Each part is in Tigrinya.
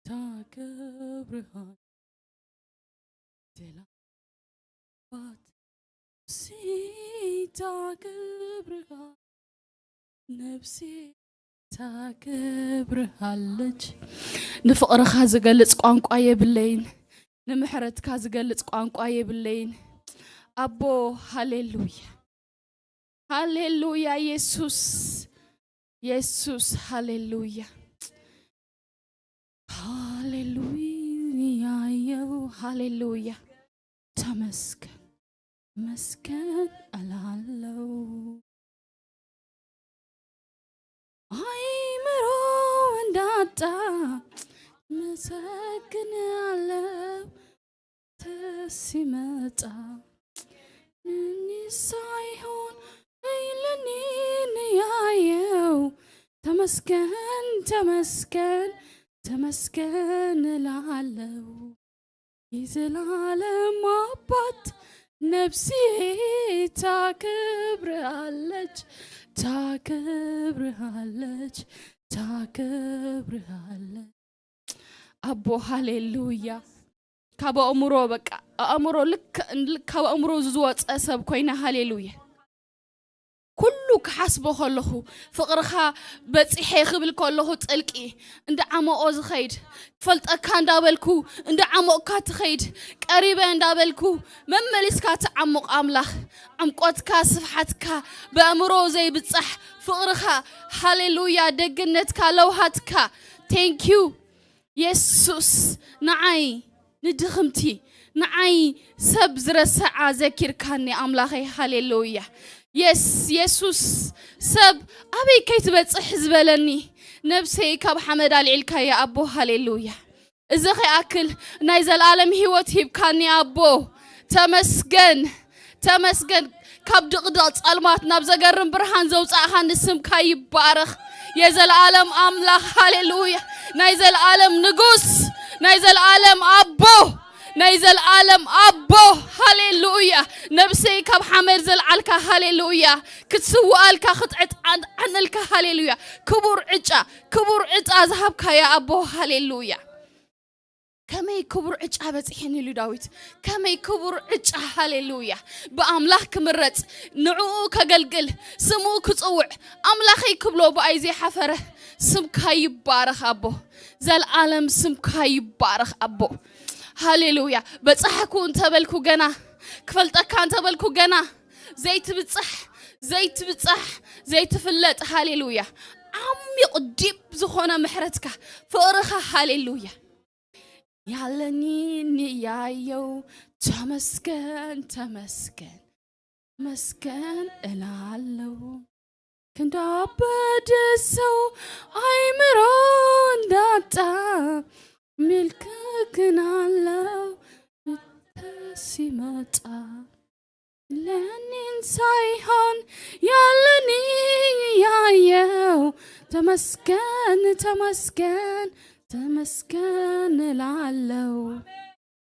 ታከብርሃ ዘላባት ሲታ ክብርሃ ነብሴ ታከብርሃለች። ንፍቕርኻ ዝገልጽ ቋንቋ የብለይን። ንምሕረትካ ዝገልጽ ቋንቋ የብለይን። ኣቦ፣ ሃሌሉያ፣ ሃሌሉያ። የሱስ፣ የሱስ፣ ሃሌሉያ፣ ሃሌሉያ። የው፣ ሃሌሉያ። ተመስገን፣ መስገን እላለው። አይምሮ እንዳጣ መሰግን ያለው ተሲመጣ እኒ ሳይሆን እይለኒን ያየው። ተመስገን፣ ተመስገን፣ ተመስገን እላለው። የዘላለም አባት ነፍሴ ታከብርሃለች፣ ታከብርሃለች፣ ታከብርሃለች። ኣቦ፣ ሃሌሉያ። ካብ ኣእምሮ፣ በቃ፣ ኣእምሮ ልክ፣ ልክ ካብ ኣእምሮ ዝወፀ ሰብ ኮይነ፣ ሃሌሉያ። ኩሉ ክሓስቦ ከለኹ፣ ፍቕርኻ በፂሐ ክብል ከለኹ፣ ጥልቂ እንዳዓመቆ ዝኸይድ፣ ክፈልጠካ እንዳበልኩ እንዳዓመቕካ ትኸይድ፣ ቀሪበ እንዳበልኩ መመሊስካ ትዓምቕ ኣምላኽ፣ ዕምቆትካ፣ ስፍሓትካ፣ ብኣእምሮ ዘይብጻሕ ፍቕርኻ፣ ሃሌሉያ፣ ደግነትካ፣ ለውሃትካ፣ ቴንኪዩ የሱስ። ንዓይ ንድኽምቲ፣ ንዓይ ሰብ ዝረስዓ ዘኪርካኒ ኣምላኸይ፣ ሃሌሉያ። የስ፣ የሱስ፣ ሰብ ኣበይ ከይትበጽሕ ዝበለኒ፣ ነብሰይ ካብ ሓመድ ኣልዒልካያ ኣቦ፣ ሃሌሉያ። እዚ ከይኣክል ናይ ዘላለም ህይወት ሂብካኒ ኣቦ፣ ተመስገን፣ ተመስገን። ካብ ድቕድቕ ጸልማት ናብ ዘገርም ብርሃን ዘውጻእኻኒ ስምካ ይባረኽ። የዘለኣለም ኣምላኽ፣ ሃሌሉያ። ናይ ዘለኣለም ንጉስ፣ ናይ ዘለኣለም ኣቦ፣ ናይ ዘለኣለም ኣቦ፣ ሃሌሉያ። ነብሰይ ካብ ሓመድ ዘልዓልካ፣ ሃሌሉያ። ክትስውኣልካ፣ ክትዕጣንልካ፣ ሃሌሉያ። ክቡር ዕጫ፣ ክቡር ዕጣ ዝሃብካያ ኣቦ፣ ሃሌሉያ። ከመይ ክቡር ዕጫ በጺሕኒ ኢሉ ዳዊት። ከመይ ክቡር ዕጫ፣ ሃሌሉያ። ብኣምላኽ ክምረጽ፣ ንዕኡ ከገልግል፣ ስሙ ክጽውዕ፣ ኣምላኸይ ክብሎ ብኣይ ዘይሓፈረ። ስምካ ይባረኽ ኣቦ። ዘልኣለም ስምካ ይባረኽ ኣቦ። ሃሌሉያ። በጻሕኩ እንተበልኩ ገና፣ ክፈልጠካ እንተበልኩ ገና፣ ዘይትብጻሕ፣ ዘይትብጻሕ፣ ዘይትፍለጥ፣ ሃሌሉያ። ዓሚቕ ዲብ ዝኾነ ምሕረትካ፣ ፍቕርኻ፣ ሃሌሉያ። ያለኒ ንያየው ተመስገን፣ ተመስገን፣ መስገን እላለው። ክንዳበደ ሰው አይምሮ እንዳጣ ምልክክናለው ሲመጣ ለኔን ሳይሆን ያለኒ ያየው ተመስገን፣ ተመስገን፣ ተመስገን እላለው።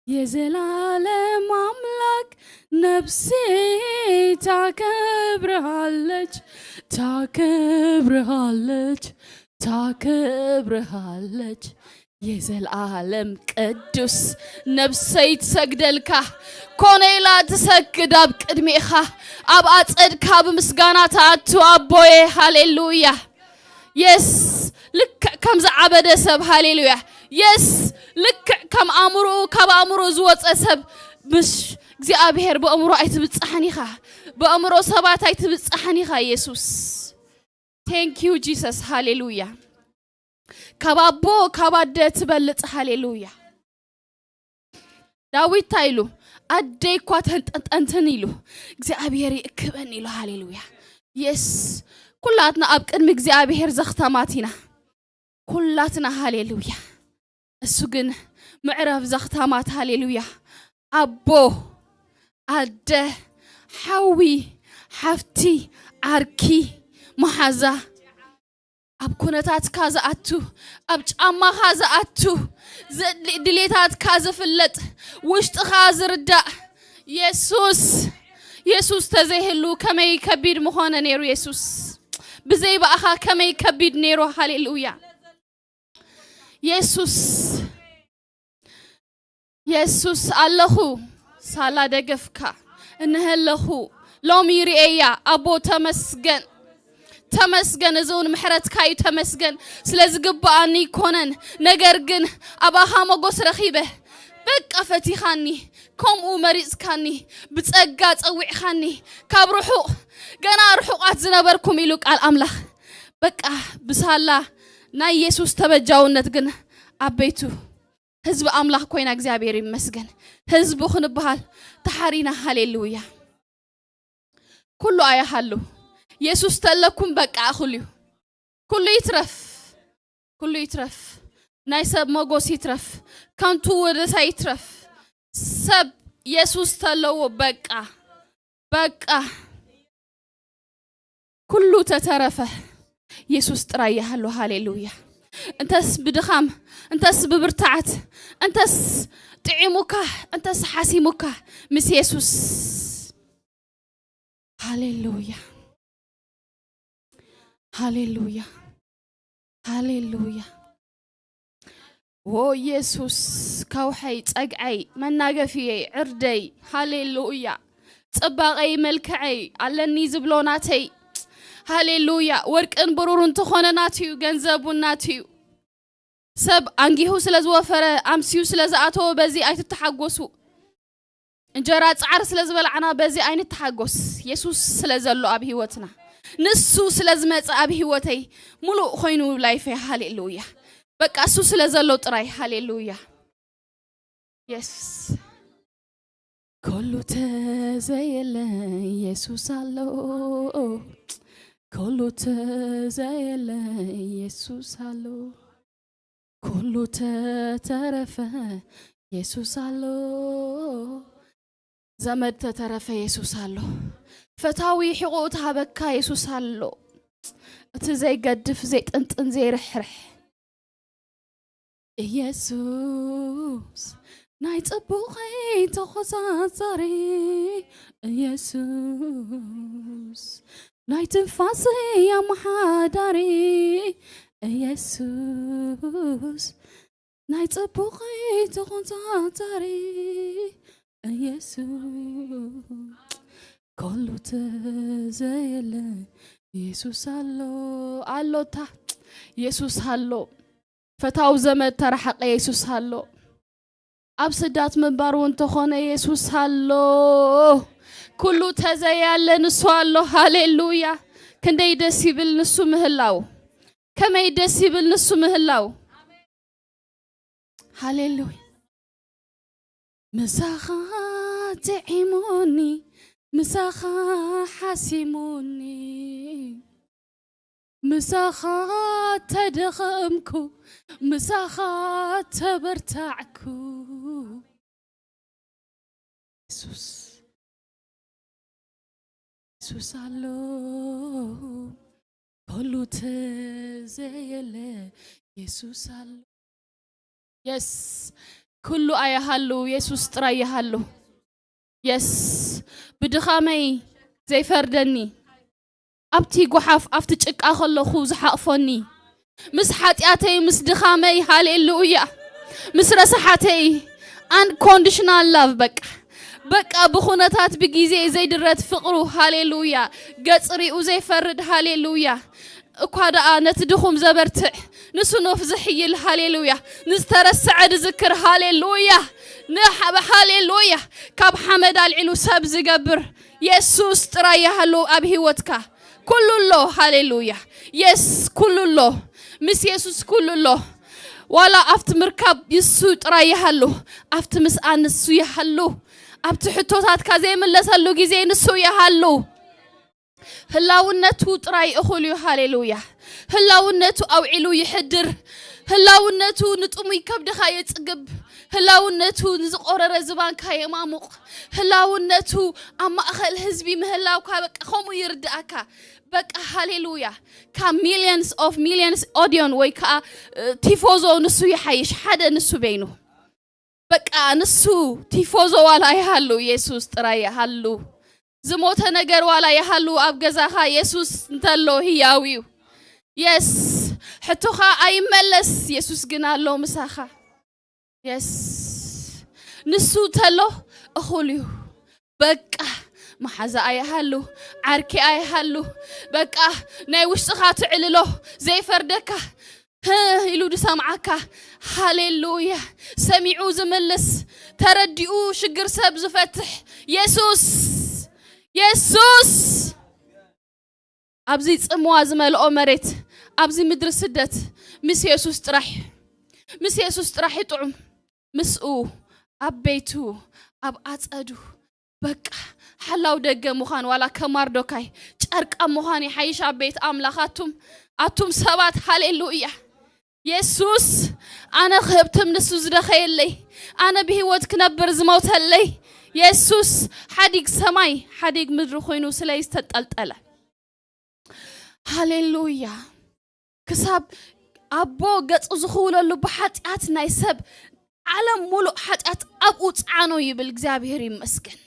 የዘላለም አምላክ ነፍሴ ታከብርሃለች፣ ታከብርሃለች፣ ታከብርሃለች። የዘላለም ቅዱስ ነፍሰይ ትሰግደልካ፣ ኮነ ኢላ ትሰግድ ኣብ ቅድሜኻ፣ ኣብ ኣጸድካ ብምስጋና ትኣቱ ኣቦየ። ሃሌሉያ። የስ፣ ልክዕ ከም ዝዓበደ ሰብ፣ ሃሌሉያ። የስ፣ ልክዕ ከም ኣእምሮኡ፣ ካብ ኣእምሮ ዝወጸ ሰብ፣ ምሽ እግዚኣብሔር ብኣእምሮ ኣይትብጻሕን ኢኻ፣ ብኣእምሮ ሰባት ኣይትብጻሕን ኢኻ። የሱስ፣ ቴንክ ዩ ጂሰስ፣ ሃሌሉያ። ካብ ኣቦ ካብ ኣደ ትበልጽ፣ ሃሌሉያ። ዳዊት እንታይ ኢሉ? ኣደይ እኳ ተንጠንጠንትን ኢሉ፣ እግዚኣብሔር ይእክበን ኢሉ፣ ሃሌሉያ። የስ፣ ኩላትና ኣብ ቅድሚ እግዚኣብሔር ዘኽተማት ኢና። ኩላትና፣ ሃሌሉያ። እሱ ግን ምዕራፍ ዘኽታማት፣ ሃሌሉያ። ኣቦ፣ ኣደ፣ ሓዊ፣ ሓፍቲ፣ ዓርኪ፣ መሓዛ፣ ኣብ ኩነታትካ ዝኣቱ፣ ኣብ ጫማኻ ዝኣቱ፣ ዝ-፣ ድሌታትካ ዝፍለጥ፣ ውሽጥኻ ዝርዳእ፣ የሱስ፣ የሱስ ተዘይህሉ ከመይ ከቢድ ምኾነ ነይሩ። የሱስ ብዘይ ብኣኻ ከመይ ከቢድ ነይሩ። ሃሌሉያ። የሱስ፣ የሱስ ኣለኹ፣ ሳላ ደገፍካ፣ እነሀ ኣለኹ፣ ሎሚ ይርእየያ። ኣቦ ተመስገን፣ ተመስገን። እዚ እውን ምሕረትካ እዩ፣ ተመስገን። ስለ ዝግብኣኒ ይኮነን፣ ነገር ግን ኣባኻ መጎስ ረኺበ። በቃ ፈቲኻኒ፣ ከምኡ መሪጽካኒ፣ ብጸጋ ጸዊዕኻኒ፣ ካብ ርሑቕ፣ ገና ርሑቓት ዝነበርኩም ኢሉ ቃል ኣምላኽ። በቃ ብሳላ ናይ የሱስ ተበጃውነት ግን ኣብ ቤቱ ህዝቢ ኣምላኽ ኮይና እግዚኣብሔር ይመስገን። ህዝቡ ክንበሃል ተሓሪና። ሃሌሉያ። ኩሉ ኣይሃሉ። የሱስ ተለኩም በቃ እኹል እዩ። ኩሉ ይትረፍ። ኩሉ ይትረፍ። ናይ ሰብ መጎስ ይትረፍ። ከንቱ ወደሳ ይትረፍ። ሰብ የሱስ ተለዎ በቃ። በቃ። ኩሉ ተተረፈ። የሱስ ጥራይ ይሃሉ። ሃሌሉያ። እንተስ ብድኻም፣ እንተስ ብብርታዓት፣ እንተስ ጥዒሙካ፣ እንተስ ሓሲሙካ ምስ የሱስ። ሃሌሉያ። ሃሌሉያ። ሃሌሉያ። ዎ የሱስ፣ ከውሐይ፣ ጸግዐይ፣ መናገፍየይ፣ ዕርደይ። ሃሌሉያ። ጽባቐይ፣ መልክዐይ፣ ኣለኒ ዝብሎ ናተይ። ሃሌሉያ። ወርቅን ብሩር እንተኾነ ናትዩ፣ ገንዘብ እውን ናትዩ። ሰብ ኣንጊሁ ስለ ዝወፈረ፣ ኣምስዩ ስለ ዝኣተወ፣ በዚ ኣይትተሓጎሱ። እንጀራ ጻዕሪ ስለ ዝበላዕና፣ በዚ ኣይንተሓጎስ። የሱስ ስለ ዘሎ ኣብ ህይወትና፣ ንሱ ስለ ዝመጸ ኣብ ህይወተይ፣ ሙሉእ ኮይኑ ላይፈይ። ሃሌሉያ። በቃ እሱ ስለ ዘሎ ጥራይ። ሃሌሉያ። የሱስ። ኩሉ ተዘየለ፣ የሱስ ኣሎ። ኩሉ ተዘየለ፣ የሱስ ኣሎ። ኩሉ ተተረፈ፣ የሱስ ኣሎ። ዘመድ ተተረፈ፣ የሱስ ኣሎ። ፈታዊ ሕቑኡ ተሃበካ፣ የሱስ ኣሎ። እቲ ዘይገድፍ፣ ዘይጥንጥን፣ ዘይርሕርሕ። ኢየሱስ ናይ ጽቡቐይ ተቖጻጻሪ፣ ኢየሱስ ናይ ትንፋሰይ ኣመሓዳሪ፣ ኢየሱስ ናይ ጽቡቐይ ተቖጻጻሪ፣ ኢየሱስ። ከሉ ተዘየለ የሱስ ኣሎ። ኣሎታ፣ የሱስ ኣሎ። ፈታው ዘመድ ተረሓቐ፣ የሱስ ኣሎ። ኣብ ስዳት ምንባር እውን ተኾነ፣ የሱስ ኣሎ። ኩሉ ተዘያለ፣ ንሱ ኣሎ። ሃሌሉያ! ክንደይ ደስ ይብል ንሱ ምህላው! ከመይ ደስ ይብል ንሱ ምህላው! ሃሌሉያ! ምሳኻ ጥዒሙኒ፣ ምሳኻ ሓሲሙኒ፣ ምሳኻ ተደኸምኩ፣ ምሳኻ ተበርታዕኩ። የሱስ፣ የሱስ ኣሎ፣ ከሉ ተዘየለ፣ የሱስ ኣሎ። የስ፣ ኩሉ ኣየሃሉ፣ የሱስ ጥራይ ይሃሉ። የስ፣ ብድኻመይ ዘይፈርደኒ፣ ኣብቲ ጓሓፍ፣ ኣብቲ ጭቃ ከለኹ ዝሓቕፎኒ፣ ምስ ሓጢኣተይ፣ ምስ ድኻመይ፣ ሃሌሉያ፣ ምስ ረስሓተይ፣ unconditional love፣ በቃ፣ በቃ፣ ብኹነታት፣ ብጊዜ ዘይድረት ፍቕሩ፣ ሃሌሉያ፣ ገጽ ሪኡ ዘይፈርድ፣ ሃሌሉያ፣ እኳ ደኣ ነቲ ድኹም ዘበርትዕ፣ ንሱ ኖፍ ዘሕይል፣ ሃሌሉያ፣ ንዝተረስዐ ዝዝክር፣ ሃሌሉያ፣ ንሓ-፣ ሃሌሉያ፣ ካብ ሓመድ ኣልዒሉ ሰብ ዝገብር የሱስ ጥራይ ይሃሉ ኣብ ህይወትካ። ኩሉ ኣሎ፣ ሃሌሉያ፣ የስ፣ ኩሉ ኣሎ፣ ምስ የሱስ ኩሉ ኣሎ። ዋላ ኣብቲ ምርካብ ንሱ ጥራይ ይሃሉ፣ ኣብቲ ምስኣን ንሱ ይሃሉ፣ ኣብቲ ሕቶታትካ ዘይምለሰሉ ግዜ ንሱ ይሃሉ። ህላውነቱ ጥራይ እኹል እዩ። ሃሌሉያ። ህላውነቱ ኣውዒሉ ይሕድር። ህላውነቱ ንጥሙይ ከብድኻ የጽግብ። ህላውነቱ ንዝቆረረ ዝባንካ የማሙቕ። ህላውነቱ ኣብ ማእከል ህዝቢ ምህላውካ በቃ ከምኡ ይርድኣካ። በቃ ሃሌሉያ። ካብ ሚልዮንስ ኦፍ ሚልዮንስ ኦድየንስ ወይ ከኣ፣ እ፣ ቲፎዞ ንሱ ይሓይሽ። ሓደ ንሱ በይኑ። በቃ ንሱ ቲፎዞ ዋላ ይሃሉ፣ የሱስ ጥራይ ይሃሉ። ዝሞተ ነገር ዋላ ይሃሉ ኣብ ገዛኻ፣ የሱስ እንተሎ ህያው እዩ። የስ፣ ሕቶኻ ኣይመለስ፣ የሱስ ግን ኣሎ ምሳኻ። የስ፣ ንሱ ተሎ እኹል እዩ። በቃ መሓዛ ኣይሃሉ፣ ዓርኪ ኣይሃሉ። በቃ ናይ ውሽጥኻ ትዕልሎ ዘይፈርደካ፣ ህ ኢሉ ዝሰምዓካ። ሃሌሉያ። ሰሚዑ ዝምልስ፣ ተረዲኡ ሽግር ሰብ ዝፈትሕ የሱስ፣ የሱስ። ኣብዚ ጽምዋ ዝመልኦ መሬት፣ ኣብዚ ምድሪ ስደት፣ ምስ የሱስ ጥራሕ፣ ምስ የሱስ ጥራሕ እዩ ጥዑም። ምስኡ፣ ኣብ ቤቱ፣ ኣብ ኣጸዱ፣ በቃ ሓላው ደገ ምዃን ዋላ ከማርዶካይ ጨርቃ ምዃን ይሓይሽ ኣብ ቤት ኣምላኽ። ኣቱም ኣቱም ሰባት፣ ሃሌሉያ። የሱስ፣ ኣነ ክህብትም ንሱ ዝደኸየለይ፣ ኣነ ብህይወት ክነብር ዝሞተለይ የሱስ፣ ሓዲግ ሰማይ ሓዲግ ምድሪ ኮይኑ ስለይ ዝተጠልጠለ። ሃሌሉያ። ክሳብ ኣቦ ገጹ ዝኽውለሉ ብሓጢኣት ናይ ሰብ ዓለም ሙሉእ ሓጢኣት ኣብኡ ጸዓኖ ይብል። እግዚኣብሔር ይመስገን።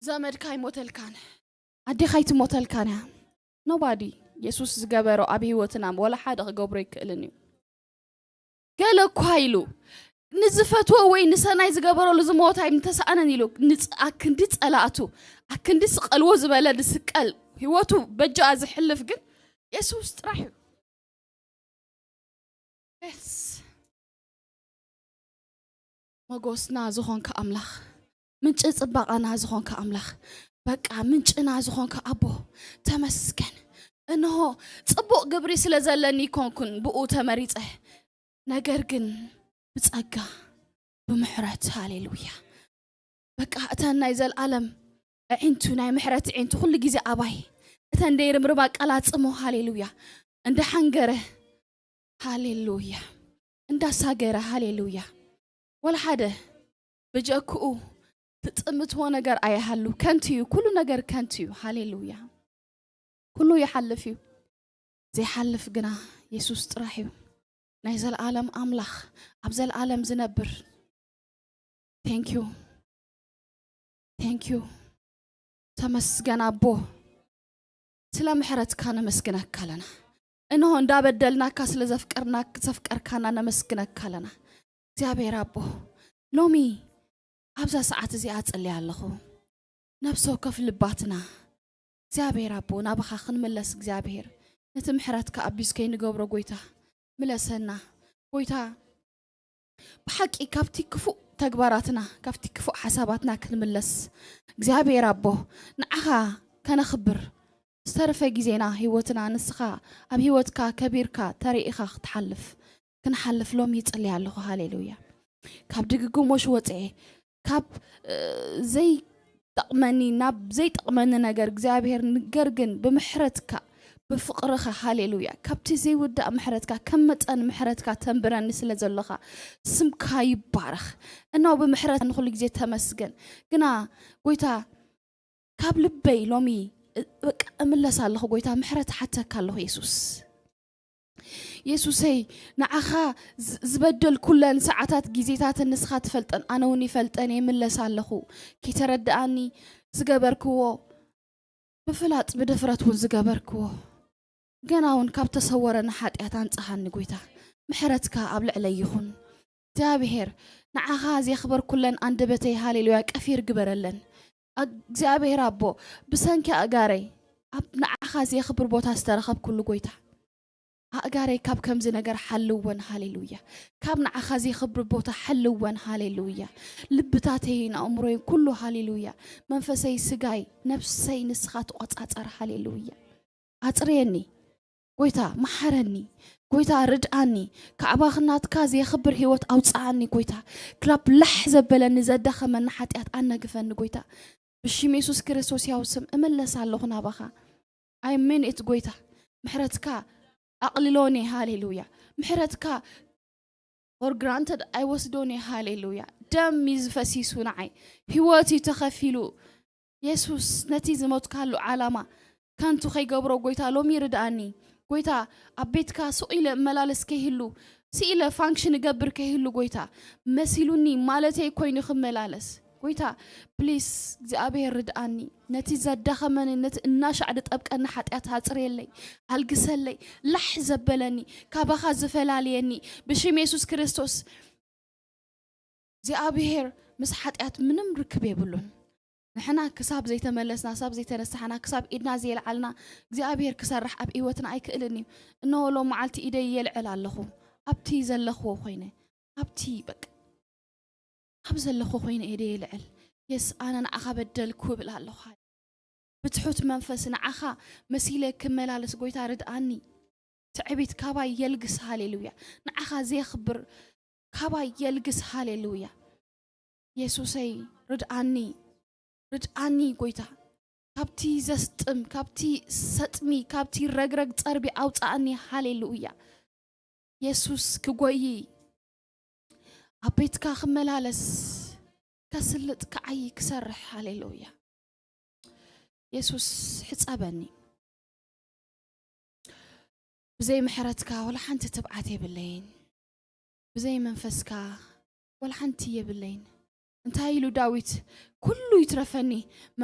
ዘመድካ ኣይሞተልካን፣ ኣዴኻ ኣይትሞተልካን እያ። ኖባዲ የሱስ ዝገበሮ ኣብ ህይወትና ወላ ሓደ ክገብሮ ይክእልን እዩ። ገለ እኳ ኢሉ ንዝፈትዎ ወይ ንሰናይ ዝገበረሉ ዝሞት ኣይምተሰኣነን ኢሉ ንጽ- ኣክንዲ ጸላእቱ ኣክንዲ ስቀልዎ ዝበለ ዝስቀል ህይወቱ በጃ ዝሕልፍ ግን የሱስ ጥራሕ እዩ። የስ። መጎስና ዝኾንካ ኣምላኽ፣ ምንጪ ጽባቐና ዝኾንካ ኣምላኽ፣ በቃ ምንጭና ዝኾንካ ኣቦ፣ ተመስገን። እንሆ ጽቡቕ ግብሪ ስለ ዘለኒ ይኮንኩን ብኡ ተመሪጸ፣ ነገር ግን ብጸጋ፣ ብምሕረት። ሃሌሉያ። በቃ እተን ናይ ዘልኣለም ኣዒንቱ፣ ናይ ምሕረት ኣዒንቱ ኩሉ ግዜ ኣባይ፣ እተን ደይርምርባ ቀላጽሞ። ሃሌሉያ። እንዳ ሓንገረ፣ ሃሌሉያ፣ እንዳሳገረ፣ ሃሌሉያ። ወላ ሓደ ብጀክኡ ትጥምትዎ ነገር ኣይሃሉ። ከንቱ እዩ፣ ኩሉ ነገር ከንቱ እዩ። ሃሌሉያ። ኩሉ ይሓልፍ እዩ። ዘይሓልፍ ግና የሱስ ጥራሕ እዩ። ናይ ዘለኣለም ኣምላኽ፣ ኣብ ዘለኣለም ዝነብር። Thank you. Thank you. ተመስገን ኣቦ፣ ስለ ምሕረትካ ነመስግነካ ኣለና። እንሆ እንዳበደልናካ ስለ ዘፍቀርና ዘፍቀርካና ነመስግነካ ኣለና። እግዚኣብሔር ኣቦ፣ ሎሚ ኣብዛ ሰዓት እዚኣ እጽልይ ኣለኹ። ነፍሲ ወከፍ ልባትና እግዚኣብሔር ኣቦ ናባኻ ክንምለስ፣ እግዚኣብሔር ነቲ ምሕረትካ ኣቢስ ከይንገብሮ ጎይታ ምለሰና። ጎይታ ብሓቂ ካብቲ ክፉእ ተግባራትና ካብቲ ክፉእ ሓሳባትና ክንምለስ እግዚኣብሔር ኣቦ ንዓኻ ከነኽብር ዝተረፈ ግዜና ህይወትና ንስኻ ኣብ ህይወትካ ከቢርካ ተረኢኻ ክትሓልፍ ክንሓልፍ ሎሚ ይጽልይ ኣለኹ። ሃሌሉያ። ካብ ድግግሞሽ ወፅኤ ካብ ዘይጠቕመኒ ናብ ዘይጠቕመኒ ነገር እግዚኣብሔር ንገር ግን ብምሕረትካ ብፍቕርኻ ሃሌሉያ ካብቲ ዘይውዳእ ምሕረትካ ከም መጠን ምሕረትካ ተንብረኒ ስለ ዘለኻ ስምካ ይባረኽ። እናው ብምሕረት ንኩሉ ግዜ ተመስገን። ግና ጎይታ ካብ ልበይ ሎሚ በቃ እምለስ ኣለኹ ጎይታ ምሕረት ሓተካ ኣለኹ የሱስ። የሱሰይ ንዓኻ ዝበደል ኩለን ሰዓታት ግዜታትን ንስኻ ትፈልጠን ኣነ እውን ይፈልጠን የምለስ ኣለኹ። ከይተረድኣኒ ዝገበርክዎ ብፍላጥ ብድፍረት እውን ዝገበርክዎ ገና እውን ካብ ተሰወረኒ ሓጢኣት ኣንጽሃኒ ጎይታ ምሕረትካ ኣብ ልዕለይ ይኹን። እግዚኣብሔር ንዓኻ ዜኽበር ኩለን ኣንደበተይ ሃሌሉያ ቀፊር ግበረለን። እግዚኣብሔር ኣቦ ብሰንኪ ኣእጋረይ ኣብ ንዓኻ ዜኽብር ቦታ ዝተረኸብኩሉ ጎይታ ኣእጋረይ ካብ ከምዚ ነገር ሓልወን ሃሌሉያ። ካብ ንዓኻ ዜኽብር ቦታ ሓልወን ሃሌሉያ። ልብታተይን ኣእምሮይን ኩሉ ሃሌሉያ። መንፈሰይ ስጋይ ነፍሰይ ንስኻ ትቆጻጸር ሃሌሉያ። ኣጽርየኒ ጎይታ መሓረኒ። ጎይታ ርድኣኒ። ካዕባኽ ናትካ ዜኽብር ህይወት ኣውፅኣኒ ጎይታ። ክላብ ላሕ ዘበለኒ ዘዳኸመኒ ሓጢኣት ኣናግፈኒ ጎይታ። ብሽም የሱስ ክርስቶስ ያው ስም እምለስ ኣለኹ ናባኻ። ኣይሜን እት ጎይታ ምሕረትካ ኣቕልሎኒ። ሃሌሉያ። ምሕረትካ for granted ኣይወስዶን እየ። ሃሌሉያ። ደም እዩ ዝፈሲሱ ንዓይ። ህይወት እዩ ተኸፊሉ። የሱስ ነቲ ዝሞትካሉ ዓላማ ከንቱ ከይገብሮ ጎይታ ሎሚ ርድኣኒ። ጎይታ ኣብ ቤትካ ሱቕ ኢለ እመላለስ ከይህሉ ስኢለ ፋንክሽን እገብር ከይህሉ ጎይታ መሲሉኒ ማለተይ ኮይኑ ክመላለስ ጎይታ ፕሊስ እግዚኣብሔር ርድኣኒ፣ ነቲ ዘዳኸመኒ፣ ነቲ እናሻዕ ዝጠብቀኒ ሓጢኣት ኣጽርየለይ፣ ኣልግሰለይ፣ ላሕ ዘበለኒ፣ ካባኻ ዝፈላልየኒ ብሽም የሱስ ክርስቶስ። እግዚኣብሔር ምስ ሓጢኣት ምንም ርክብ የብሉን። ንሕና ክሳብ ዘይተመለስና፣ ክሳብ ዘይተነሳሕና፣ ክሳብ ኢድና ዘየልዓልና እግዚኣብሔር ክሰርሕ ኣብ ህይወትና ኣይክእልን እዩ። እነሆ ሎም መዓልቲ ኢደይ የልዕል ኣለኹ፣ ኣብቲ ዘለኽዎ ኮይነ፣ ኣብቲ በቃ ኣብ ዘለኹ ኮይነ ኢደይ የልዕል። የስ ኣነ ንዓኻ በደልኩ እብል ኣለኹ። ብትሑት መንፈስ ንዓኻ መሲለ ክመላለስ ጎይታ ርድኣኒ። ትዕቢት ካባይ የልግስ። ሃሌሉያ። ንዓኻ ዘየኽብር ካባይ የልግስ። ሃሌሉያ። የሱሰይ ርድኣኒ፣ ርድኣኒ ጎይታ። ካብቲ ዘስጥም፣ ካብቲ ሰጥሚ፣ ካብቲ ረግረግ ጸርቢ ኣውጻኣኒ። ሃሌሉያ። የሱስ ክጎይ፣ ኣብ ቤትካ ክመላለስ፣ ከስልጥ፣ ክዓዪ፣ ክሰርሕ። ሃሌሉያ። የሱስ ሕጸበኒ። ብዘይ ምሕረትካ ወላ ሓንቲ ትብዓት የብለይን። ብዘይ መንፈስካ ወላ ሓንቲ የብለይን። እንታይ ኢሉ ዳዊት? "ኩሉ ይትረፈኒ፣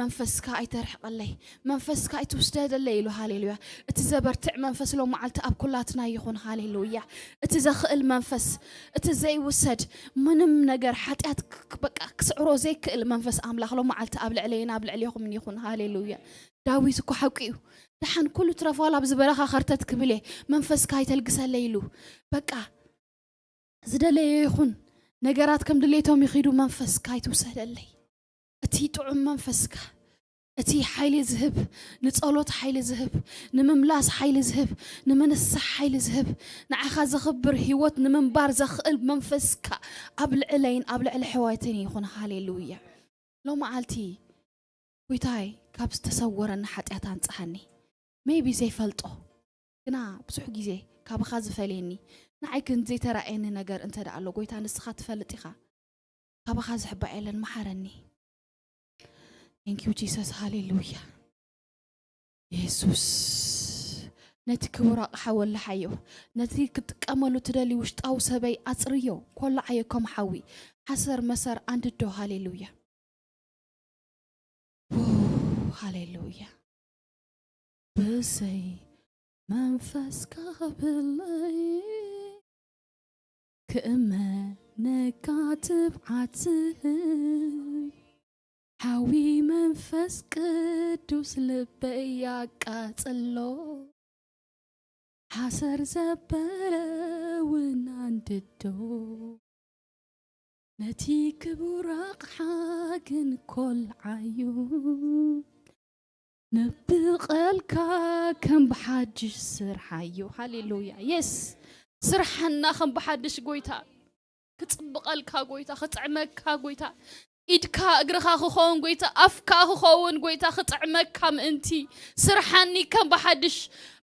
መንፈስካ ኣይተርሕቐለይ፣ መንፈስካ ኣይትውስደለይ" ኢሉ። ሃሌሉያ። እቲ ዘበርትዕ መንፈስ ሎም መዓልቲ ኣብ ኩላትና ይኹን። ሃሌሉያ። እቲ ዘኽእል መንፈስ፣ እቲ ዘይውሰድ ምንም ነገር፣ ሓጢኣት ክ-፣ በቃ ክስዕሮ ዘይክእል መንፈስ ኣምላኽ ሎም መዓልቲ ኣብ ልዕለይን ኣብ ልዕሌኹምን ይኹን። ሃሌሉያ። ዳዊት እኮ ሓቂ እዩ። ደሓን ኩሉ ትረፍ ዋላ ኣብዚ በረኻ ከርተት ክብል እየ፣ መንፈስካ ኣይተልግሰለይ ኢሉ። በቃ ዝደለዮ ይኹን፣ ነገራት ከም ድሌቶም ይኺዱ፣ መንፈስካ ኣይትውሰደለይ። እቲ ጥዑም መንፈስካ፣ እቲ ሓይሊ ዝህብ፣ ንጸሎት ሓይሊ ዝህብ፣ ንምምላስ ሓይሊ ዝህብ፣ ንምንሳሕ ሓይሊ ዝህብ፣ ንዓኻ ዘኽብር ህይወት ንምንባር ዘኽእል መንፈስካ ኣብ ልዕለይን ኣብ ልዕሊ ኣሕዋተይን ይኹን። ሃሌሉያ። ሎመዓልቲ ጎይታይ ካብ ዝተሰወረኒ ሓጢኣት ኣንጽሃኒ። ሜይቢ ዘይፈልጦ ግና ብዙሕ ግዜ ካባኻ ዝፈልየኒ፣ ንዓይ ግን ዘይተራእየኒ ነገር እንተ ደኣ ኣሎ፣ ጎይታ ንስኻ ትፈልጥ ኢኻ። ካባኻ ዝሕባእ የለን፣ መሓረኒ። Thank you Jesus። ሃሌሉያ። የሱስ፣ ነቲ ክቡር ኣቕሓ ወልሓዮ፣ ነቲ ክጥቀመሉ ትደሊ ውሽጣዊ ሰበይ ኣጽርዮ፣ ኮላዓዮ ከም ሓዊ፣ ሓሰር መሰር ኣንድዶ። ሃሌሉያ። ው፣ ሃሌሉያ። ብዘይ መንፈስካ ብለይ ክእመነካ ትብዓት ዝህብ ሓዊ መንፈስ ቅዱስ ልበይ ያቃጽሎ። ሓሰር ዘበለ እውን ኣንድዶ ነቲ ክቡር ኣቕሓ ግን ኮልዓዩ። ንብቐልካ ከም ብሓድሽ ስርሓዩ። ሃሌሉያ። የስ፣ ስርሓና ከም ብሓድሽ ጎይታ። ክጽብቐልካ ጎይታ፣ ክጥዕመካ ጎይታ። ኢድካ እግርኻ ክኸውን ጎይታ፣ ኣፍካ ክኸውን ጎይታ፣ ክጥዕመካ ምእንቲ። ስርሓኒ ከም ብሓድሽ።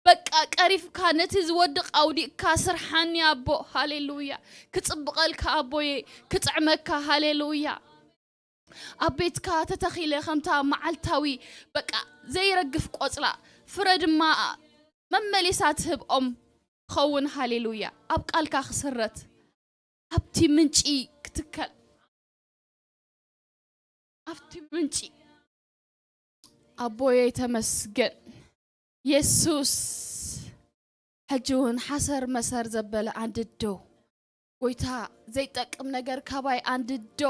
በቃ ቀሪፍካ ነቲ ዝወድቕ ኣውዲቕካ ስርሓኒ ኣቦ። ሃሌሉያ። ክጽብቐልካ ኣቦየ፣ ክጥዕመካ። ሃሌሉያ። ኣብ ቤትካ ተተኺለ ከምታ መዓልታዊ በቃ ዘይረግፍ ቆጽላ፣ ፍረ ድማ መመሊሳ ትህብ ኦም ኸውን። ሃሌሉያ። ኣብ ቃልካ ክስረት፣ ኣብቲ ምንጪ ክትከል፣ ኣብቲ ምንጪ። ኣቦየ ተመስገን። የሱስ፣ ሕጂ እውን ሓሰር መሰር ዘበለ ኣንድዶ። ጎይታ፣ ዘይጠቅም ነገር ካባይ ኣንድዶ።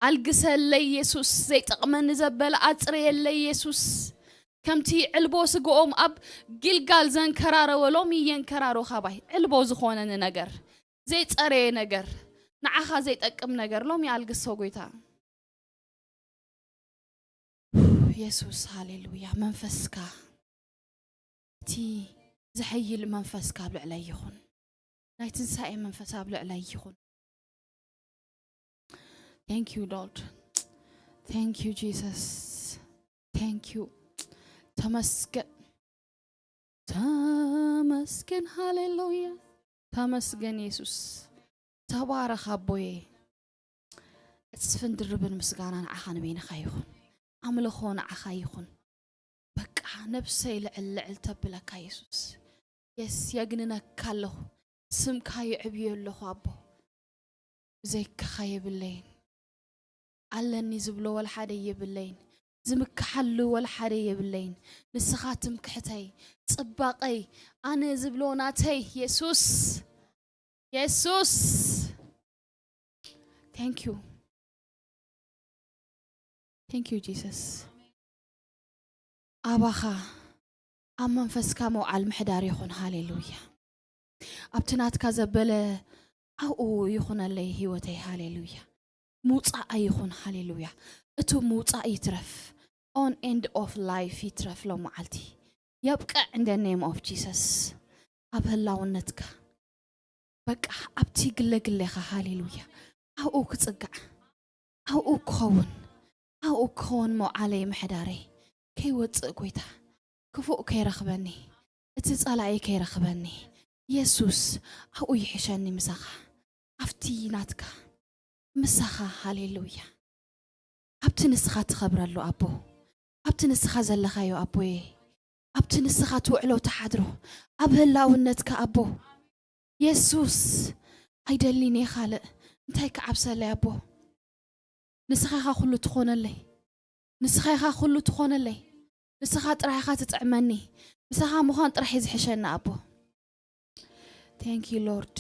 ኣልግሰለይ የሱስ፣ ዘይጠቅመኒ ዘበለ ኣጽርየለይ የሱስ። ከምቲ ዕልቦ ስግኦም ኣብ ጊልጋል ዘንከራረወ ሎሚ የንከራሮ ካባይ። ዕልቦ ዝኾነኒ ነገር፣ ዘይጸረየ ነገር፣ ንዓኻ ዘይጠቅም ነገር ሎሚ ኣልግሶ ጎይታ። የሱስ፣ ሃሌሉያ። መንፈስካ፣ እቲ ዝሐይል መንፈስካ ኣብ ልዕለይ ይኹን። ናይ ትንሳኤ መንፈስ ኣብ ልዕለይ ይኹን። Thank you Lord። Thank you Jesus። Thank you። ተመስገን። ተመስገን። ሃሌሉያ። ተመስገን የሱስ። ተባረኽ ኣቦየ። ዕጽፍን ድርብን ምስጋና ንዓኻ ንበይንኻ ይኹን። ኣምልኾ ንዓኻ ይኹን። በቃ ነብሰይ ልዕል ልዕል ተብለካ የሱስ። የስ፣ የግንነካ ኣለኹ። ስምካ የዕብዮ ኣለኹ ኣቦ። ብዘይካኻ የብለይን። ኣለኒ ዝብሎ ወላ ሓደ የብለይን። ዝምክሓሉ ወላ ሓደ የብለይን። ንስኻ ትምክሕተይ፣ ጽባቐይ፣ ኣነ ዝብሎ ናተይ የሱስ፣ የሱስ። Thank you, thank you Jesus። ኣባኻ ኣብ መንፈስካ መውዓል ምሕዳር ይኹን። ሃሌሉያ። ኣብቲ ናትካ ዘበለ ኣብኡ ይኹነለይ ህይወተይ። ሃሌሉያ። ምውጻእ ኣይኹን። ሃሌሉያ። እቱ ምውጻእ ይትረፍ። On end of life ይትረፍ ሎም መዓልቲ። የብቅዕ in the name of Jesus። ኣብ ህላውነትካ በቃ ኣብቲ ግለ ግሌኻ። ሃሌሉያ። ኣብኡ ክጽጋዕ፣ ኣብኡ ክኸውን፣ ኣብኡ ክኸውን መውዓለይ ምሕዳረይ። ከይወጽእ ጎይታ፣ ክፉእ ከይረኽበኒ፣ እቲ ጸላኢ ከይረኽበኒ። የሱስ ኣብኡ ይሕሸኒ ምሳኻ፣ ኣብቲ ናትካ ምሳኻ። ሃሌሉያ። ኣብቲ ንስኻ ትኸብረሉ ኣቦ፣ ኣብቲ ንስኻ ዘለኻዮ ኣቦየ፣ ኣብቲ ንስኻ ትውዕሎ ትሓድሮ፣ ኣብ ህላውነትካ ኣቦ የሱስ። ኣይደሊን እየ ካልእ፣ እንታይ ክዓብሰለይ ኣቦ? ንስኻ ኢኻ ኩሉ ትኾነለይ፣ ንስኻ ኢኻ ኩሉ ትኾነለይ። ንስኻ ጥራሕ ኢኻ ትጥዕመኒ። ምሳኻ ምዃን ጥራሕ እዩ ዝሕሸኒ ኣቦ። Thank you Lord።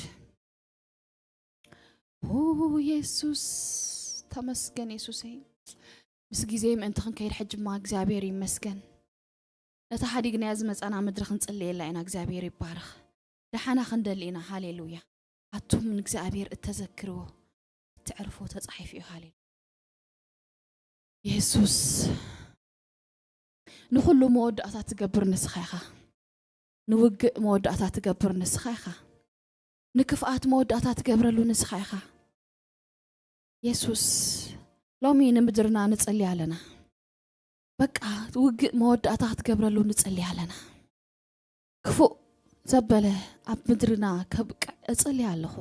ኦ የሱስ፣ ተመስገን የሱሰይ። ምስ ግዜ ምእንቲ ክንከይድ ሕጂ እማ እግዚኣብሔር ይመስገን። ነታ ሓዲግናያ ዝመጻና ምድሪ ክንጽልየላ ኢና። እግዚኣብሔር ይባረኽ። ደሓና ክንደሊ ኢና። ሃሌሉያ። ኣቱም ንእግዚኣብሔር እተዘክርዎ እትዕርፎ ተጻሒፉ እዩ። ሃሌሉያ። የሱስ፣ ንኹሉ መወዳእታ ትገብር ንስኻ ኢኻ። ንውግእ መወዳእታ ትገብር ንስኻ ኢኻ። ንክፍኣት መወዳእታ ትገብረሉ ንስኻ ኢኻ። የሱስ፣ ሎሚ ንምድርና ንጽሊ ኣለና። በቃ ውግእ መወዳእታ ክትገብረሉ ንጽሊ ኣለና። ክፉእ ዘበለ ኣብ ምድርና ከብቅዕ እጽሊ ኣለኹ።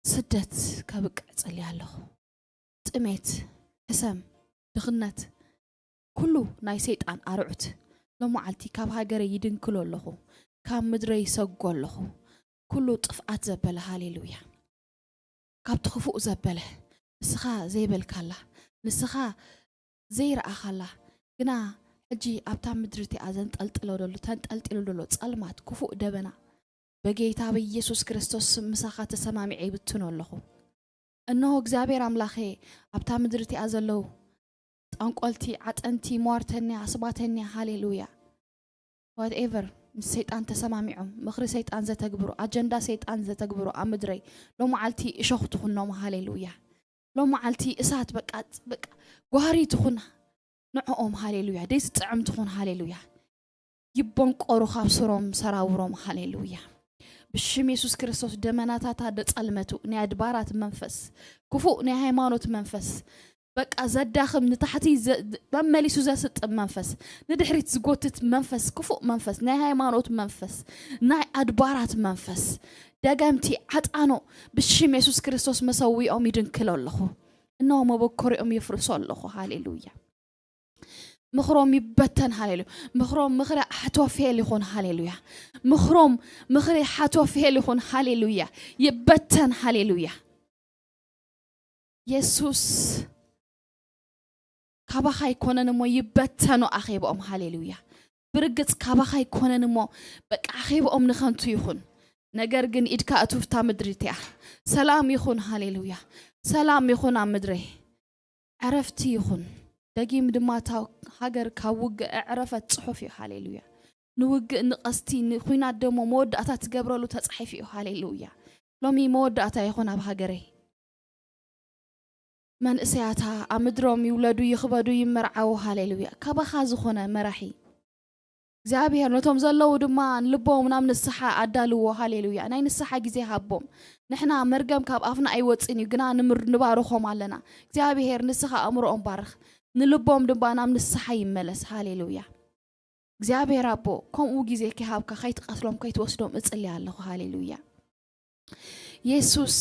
ስደት ከብቅዕ እጽሊ ኣለኹ። ጥሜት፣ ሕሰም፣ ድኽነት፣ ኩሉ ናይ ሰይጣን ኣርዑት ሎመዓልቲ ካብ ሃገረይ ይድንክሎ ኣለኹ። ካብ ምድረይ ይሰጎ ኣለኹ። ኩሉ ጥፍኣት ዘበለ፣ ሃሌሉያ። ካብቲ ክፉእ ዘበለ፣ ንስኻ ዘይበልካላ፣ ንስኻ ዘይረኣኻላ፣ ግና ሕጂ ኣብታ ምድሪ እቲኣ ዘንጠልጥሎ ደሎ፣ ተንጠልጢሉ ደሎ ጸልማት፣ ክፉእ ደበና፣ በጌታ በኢየሱስ ክርስቶስ ስም ምሳኻ ተሰማሚዐ ይብትኖ ኣለኹ። እነሆ እግዚኣብሔር ኣምላኸ፣ ኣብታ ምድሪ እቲኣ ዘለዉ ጠንቆልቲ፣ ዓጠንቲ፣ ሟርተኛ፣ ኣስባተኛ፣ ሃሌሉያ። ዋትኤቨር፣ ምስ ሰይጣን ተሰማሚዖም፣ ምኽሪ ሰይጣን ዘተግብሩ፣ ኣጀንዳ ሰይጣን ዘተግብሩ ኣብ ምድረይ፣ ሎመዓልቲ እሾኽ ትኹኖም፣ ሃሌሉያ። ሎመዓልቲ እሳት፣ በቃ፣ በቃ፣ ጓህሪ ትኹና ንዕኦም፣ ሃሌሉያ። ደይ ዝጥዕም ትኹን፣ ሃሌሉያ። ይቦንቆሩ ካብ ስሮም ሰራውሮም፣ ሃሌሉያ። ብሽም የሱስ ክርስቶስ ደመናታታ ደጸልመቱ፣ ናይ ኣድባራት መንፈስ፣ ክፉእ ናይ ሃይማኖት መንፈስ፣ በቃ ዘዳኽም፣ ንታሕቲ ዘ-፣ መመሊሱ ዘስጥም መንፈስ፣ ንድሕሪት ዝጎትት መንፈስ፣ ክፉእ መንፈስ፣ ናይ ሃይማኖት መንፈስ፣ ናይ ኣድባራት መንፈስ፣ ደገምቲ ዓጣኖ፣ ብሽም የሱስ ክርስቶስ መሰዊኦም ይድንክሎ ኣለኹ። እነሆ መበኮሪኦም የፍርሶ ኣለኹ። ሃሌሉያ። ምኽሮም ይበተን። ሃሌሉያ። ምኽሮም ምኽሪ ሓቶፌል ይኹን። ሃሌሉያ። ምኽሮም ምኽሪ ሓቶፌል ይኹን። ሃሌሉያ። ይበተን። ሃሌሉያ። የሱስ፣ ካባኻ ኣይኮነን እሞ ይበተኑ ኣኼብኦም። ሃሌሉያ። ብርግጽ ካባኻ ኣይኮነን እሞ በቃ ኣኼብኦም ንኸንቱ ይኹን። ነገር ግን ኢድካ እቱፍታ ምድሪ እቲኣ። ሰላም ይኹን። ሃሌሉያ። ሰላም ይኹን ኣብ ምድረይ። ዕረፍቲ ይኹን። ደጊም ድማ እታ ሃገር ካብ ውግእ ኣዕረፈት ጽሑፍ እዩ። ሃሌሉያ። ንውግእ፣ ንቐስቲ፣ ንኹናት ደሞ መወዳእታ ትገብረሉ ተጻሒፉ እዩ። ሃሌሉያ። ሎሚ መወዳእታ ይኹን ኣብ ሃገረይ። መንእሰያታ ኣብ ምድሮም ይውለዱ፣ ይኽበዱ፣ ይመርዓዉ። ሃሌሉያ። ካባኻ ዝኾነ መራሒ እግዚኣብሔር ነቶም ዘለዉ ድማ ንልቦም ናብ ንስሓ ኣዳልዎ። ሃሌሉያ። ናይ ንስሓ ግዜ ሃቦም። ንሕና መርገም ካብ ኣፍና ኣይወጽን እዩ፣ ግና ንምር-፣ ንባርኾም ኣለና። እግዚኣብሔር ንስኻ ኣእምሮኦም ባርኽ፣ ንልቦም ድማ ናብ ንስሓ ይመለስ። ሃሌሉያ። እግዚኣብሔር ኣቦ፣ ከምኡ ግዜ ከይሃብካ ከይትቐትሎም ከይትወስዶም እጽሊ ኣለኹ። ሃሌሉያ። የሱስ፣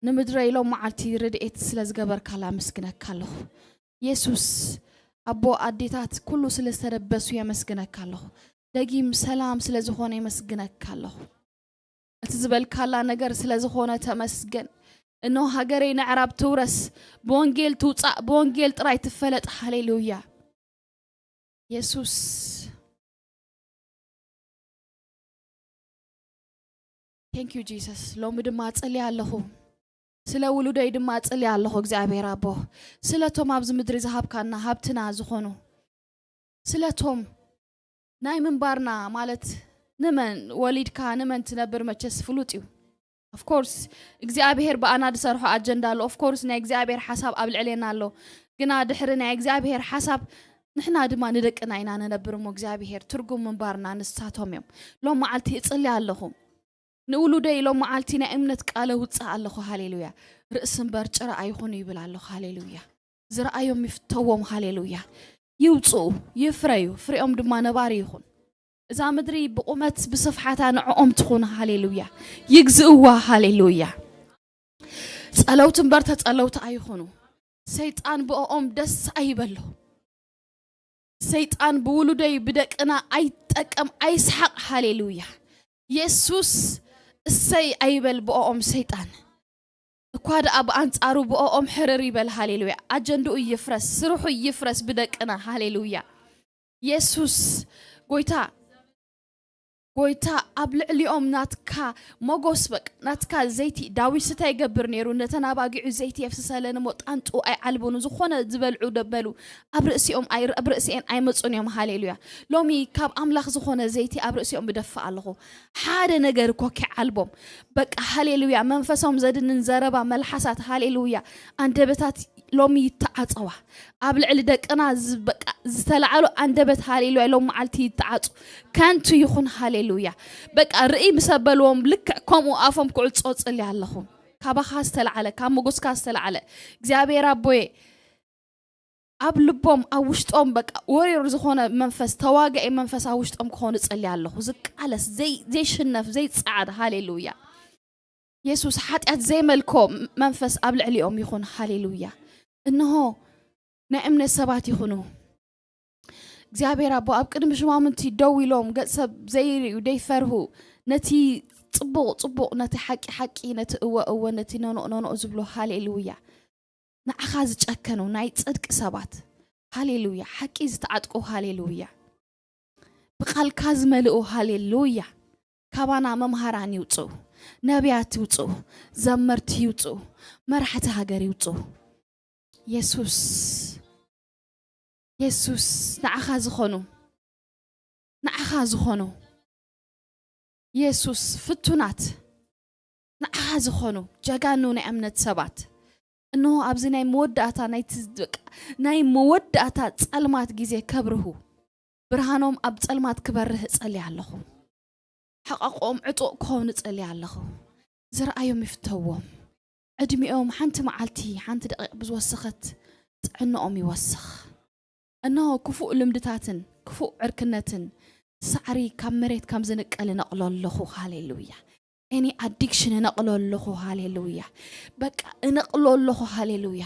ንምድረይ ሎም መዓልቲ ረድኤት ስለ ዝገበርካላ ኣመስግነካ ኣለኹ። የሱስ፣ ኣቦ ኣዴታት ኩሉ ስለ ዝተደበሱ የመስግነካ ኣለኹ። ደጊም ሰላም ስለ ዝኾነ የመስግነካ ኣለኹ። እቲ ዝበልካላ ነገር ስለ ዝኾነ ተመስገን። እነሆ ሃገረይ ንዕራብ ትውረስ፣ ብወንጌል ትውጻእ፣ ብወንጌል ጥራይ ትፈለጥ። ሃሌሉያ። የሱስ። Thank you Jesus። ሎሚ ድማ እጽልይ ኣለኹ፣ ስለ ውሉደይ ድማ እጽልይ ኣለኹ እግዚኣብሔር ኣቦ፣ ስለቶም ኣብዚ ምድሪ ዝሃብካና ሃብትና ዝኾኑ፣ ስለቶም ናይ ምንባርና ማለት ንመን ወሊድካ ንመን ትነብር መቸስ ፍሉጥ እዩ። Of course እግዚኣብሔር ብኣና ዝሰርሖ ኣጀንዳ ኣሎ። Of course ናይ እግዚኣብሔር ሓሳብ ኣብ ልዕሌና ኣሎ። ግና ድሕሪ ናይ እግዚኣብሔር ሓሳብ ንሕና ድማ ንደቅና ኢና ንነብር እሞ እግዚኣብሔር ትርጉም ምንባርና ንሳቶም እዮም። ሎም መዓልቲ እጽሊ ኣለኹ ንውሉደይ፣ ሎም መዓልቲ ናይ እምነት ቃለ ውፅእ ኣለኹ። ሃሌሉያ። ርእሲ እምበር ጭራ ኣይኹኑ ይብል ኣለኹ። ሃሌሉያ። ዝረኣዮም ይፍተዎም። ሃሌሉያ። ይውፅኡ፣ ይፍረዩ፣ ፍሬኦም ድማ ነባሪ ይኹን። እዛ ምድሪ ብቑመት ብስፍሓታ ንዕኦም ትኹን። ሃሌሉያ። ይግዝእዋ። ሃሌሉያ። ጸለውቲ እምበር ተጸለውቲ ኣይኹኑ። ሰይጣን ብኦም ደስ ኣይበሎ። ሰይጣን ብውሉደይ ብደቅና ኣይጠቀም ኣይስሓቕ። ሃሌሉያ። የሱስ እሰይ ኣይበል ብኦም ሰይጣን። እኳ ደኣ ብኣንጻሩ ብኦም ሕርር ይበል። ሃሌሉያ። ኣጀንድኡ ይፍረስ፣ ስርሑ ይፍረስ ብደቅና። ሃሌሉያ። የሱስ ጎይታ፣ ጎይታ ኣብ ልዕሊኦም ናትካ ሞጎስ፣ በቃ ናትካ ዘይቲ። ዳዊት ስታይ ይገብር ነይሩ፣ ነተን ኣባጊዑ ዘይቲ የፍስሰለን እሞ ጣንጡ ኣይዓልቡን፣ ዝኾነ ዝበልዑ ደበሉ ኣብ ርእሲኦም ኣይ-፣ ኣብ ርእሲኤን ኣይመጹን እዮም። ሃሌሉያ። ሎሚ ካብ ኣምላኽ ዝኾነ ዘይቲ ኣብ ርእሲኦም ብደፍእ ኣለኹ። ሓደ ነገር እኮ ከይዓልቦም፣ በቃ ሃሌሉያ። መንፈሶም ዘድንን ዘረባ፣ መልሓሳት፣ ሃሌሉያ፣ ኣንደበታት ሎሚ ይተዓጸዋ። ኣብ ልዕሊ ደቅና ዝ-፣ በቃ ዝተላዕሉ ኣንደበት ሃሌሉያ ሎም መዓልቲ ይተዓጹ። ከንቱ ይኹን። ሃሌሉያ። በቃ ርኢ ምስ ኣበልዎም ልክዕ ከምኡ ኣፎም ክዕጾ ጽሊ ኣለኹ። ካባኻ ዝተላዕለ፣ ካብ ሞጎስካ ዝተላዕለ እግዚኣብሔር ኣቦየ ኣብ ልቦም ኣብ ውሽጦም በቃ ወሪር ዝኾነ መንፈስ፣ ተዋጋኢ መንፈስ ኣብ ውሽጦም ክኾኑ ጽሊ ኣለኹ። ዝቃለስ፣ ዘይ-፣ ዘይሽነፍ፣ ዘይጸዓድ። ሃሌሉያ። የሱስ ሓጢኣት ዘይመልኮ መንፈስ ኣብ ልዕሊኦም ይኹን። ሃሌሉያ። እንሆ ናይ እምነት ሰባት ይኹኑ። እግዚኣብሔር ኣቦ ኣብ ቅድሚ ሽማምንቲ ደው ኢሎም ገጽ ሰብ ዘይርእዩ ዘይፈርሁ ነቲ ጽቡቕ ጽቡቕ፣ ነቲ ሓቂ ሓቂ፣ ነቲ እወ እወ፣ ነቲ ኖኖ ኖኖ ዝብሉ። ሃሌሉያ። ንዓኻ ዝጨከኑ ናይ ጽድቂ ሰባት። ሃሌሉያ። ሓቂ ዝተዓጥቁ። ሃሌሉያ። ብቃልካ ዝመልኡ። ሃሌሉያ። ካባና መምሃራን ይውፅኡ፣ ነቢያት ይውፅኡ፣ ዘመርቲ ይውፅኡ፣ መራሕቲ ሃገር ይውፅኡ። የሱስ፣ የሱስ፣ ንዓኻ ዝኾኑ፣ ንዓኻ ዝኾኑ፣ የሱስ፣ ፍቱናት፣ ንዓኻ ዝኾኑ ጀጋኑ ናይ እምነት ሰባት፣ እንሆ ኣብዚ ናይ መወዳእታ፣ ናይቲ በቃ ናይ መወዳእታ ጸልማት ግዜ ከብርሁ፣ ብርሃኖም ኣብ ጸልማት ክበርህ እጸሊ ኣለኹ። ሕቐቆም ዕጡቕ ክኸውን እጸሊ ኣለኹ። ዝረኣዮም ይፍተዎም። ዕድሚኦም ሓንቲ መዓልቲ፣ ሓንቲ ደቂቕ ብዝወሰኸት ጥዕንኦም ይወስኽ። እነሆ ክፉእ ልምድታትን ክፉእ ዕርክነትን ሳዕሪ ካብ መሬት ከም ዝንቀል እነቕሎ ኣለኹ። ሃሌሉያ። ኤኒ ኣዲክሽን እነቕሎ ኣለኹ። ሃሌሉያ። በቃ እነቕሎ ኣለኹ። ሃሌሉያ።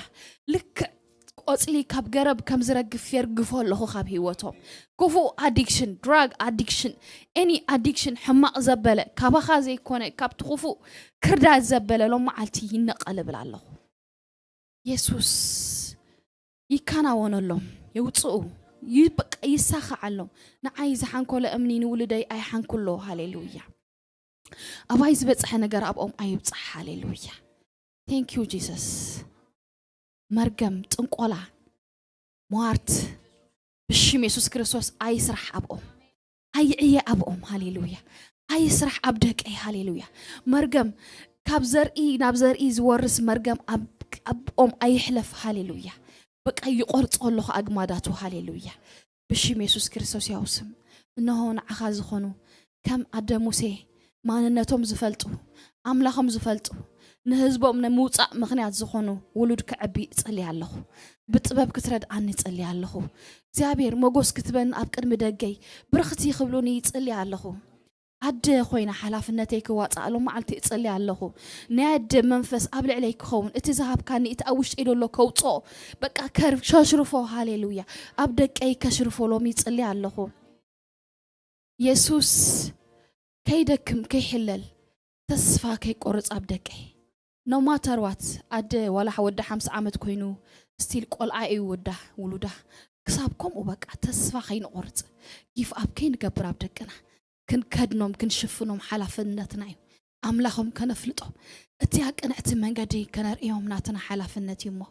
ልክዕ ቆጽሊ ካብ ገረብ ከም ዝረግፍ የርግፎ ኣለኹ ካብ ህይወቶም። ክፉእ ኣዲክሽን፣ ድራግ ኣዲክሽን፣ ኤኒ ኣዲክሽን ሕማቕ ዘበለ፣ ካባኻ ዘይኮነ ካብቲ ክፉእ ክርዳድ ዘበለ ሎም መዓልቲ ይነቐል እብል ኣለኹ። የሱስ ይከናወነሎም፣ የውፅኡ፣ ይ-፣ በቃ ይሳኸዓሎም። ንዓይ ዝሓንኮለ እምኒ ንውልደይ ኣይሓንኩሎ። ሃሌሉያ። ኣባይ ዝበፅሐ ነገር ኣብኦም ኣይብፅሕ። ሃሌሉያ። Thank you Jesus። መርገም፣ ጥንቆላ፣ ሟርት ብሽም የሱስ ክርስቶስ ኣይስራሕ ኣብኦም። ኣይዕየ ኣብኦም። ሃሌሉያ። ኣይስራሕ ኣብ ደቀይ። ሃሌሉያ። መርገም ካብ ዘርኢ ናብ ዘርኢ ዝወርስ መርገም ኣብ-፣ ኣብኦም ኣይሕለፍ። ሃሌሉያ። በቃ ይቆርጾ ኣለኹ ኣግማዳቱ። ሃሌሉያ። ብሽም የሱስ ክርስቶስ ያው ስም። እነሆ ንዓኻ ዝኾኑ ከም ኣደ ሙሴ ማንነቶም ዝፈልጡ፣ ኣምላኾም ዝፈልጡ፣ ንህዝቦም ንምውጻእ ምኽንያት ዝኾኑ ውሉድ ክዕቢ እጸሊ ኣለኹ። ብጥበብ ክትረድኣኒ እጸሊ ኣለኹ። እግዚኣብሔር ሞጎስ ክትበኒ ኣብ ቅድሚ ደገይ ብርኽቲ ክብሉኒ ይጽሊ ኣለኹ። ኣደ ኮይና ሓላፍነተይ ክዋጻእ ሎም መዓልቲ እጸሊ ኣለኹ። ናይ ኣደ መንፈስ ኣብ ልዕለይ ክኸውን፣ እቲ ዝሃብካኒ፣ እቲ ኣብ ውሽጠይ ዘሎ ከውጽኦ፣ በቃ ከር-፣ ከሽርፎ። ሃሌሉያ። ኣብ ደቀይ ከሽርፎ ሎም ይጽሊ ኣለኹ። የሱስ ከይደክም ከይሕለል ተስፋ ከይቆርጽ ኣብ ደቀይ። no matter what ኣደ ዋላ ወዲ ሓምሳ ዓመት ኮይኑ ስቲል ቆልዓ እዩ ወዳ ውሉዳ ክሳብ ከምኡ በቃ ተስፋ ከይንቆርፅ ጊፍ ኣብ ከይንገብር ኣብ ደቅና ክንከድኖም ክንሽፍኖም ሓላፍነትና እዩ። ኣምላኾም ከነፍልጦም እቲያ ቅንዕቲ መንገዲ ከነርእዮም ናትና ሓላፍነት እዩ እሞ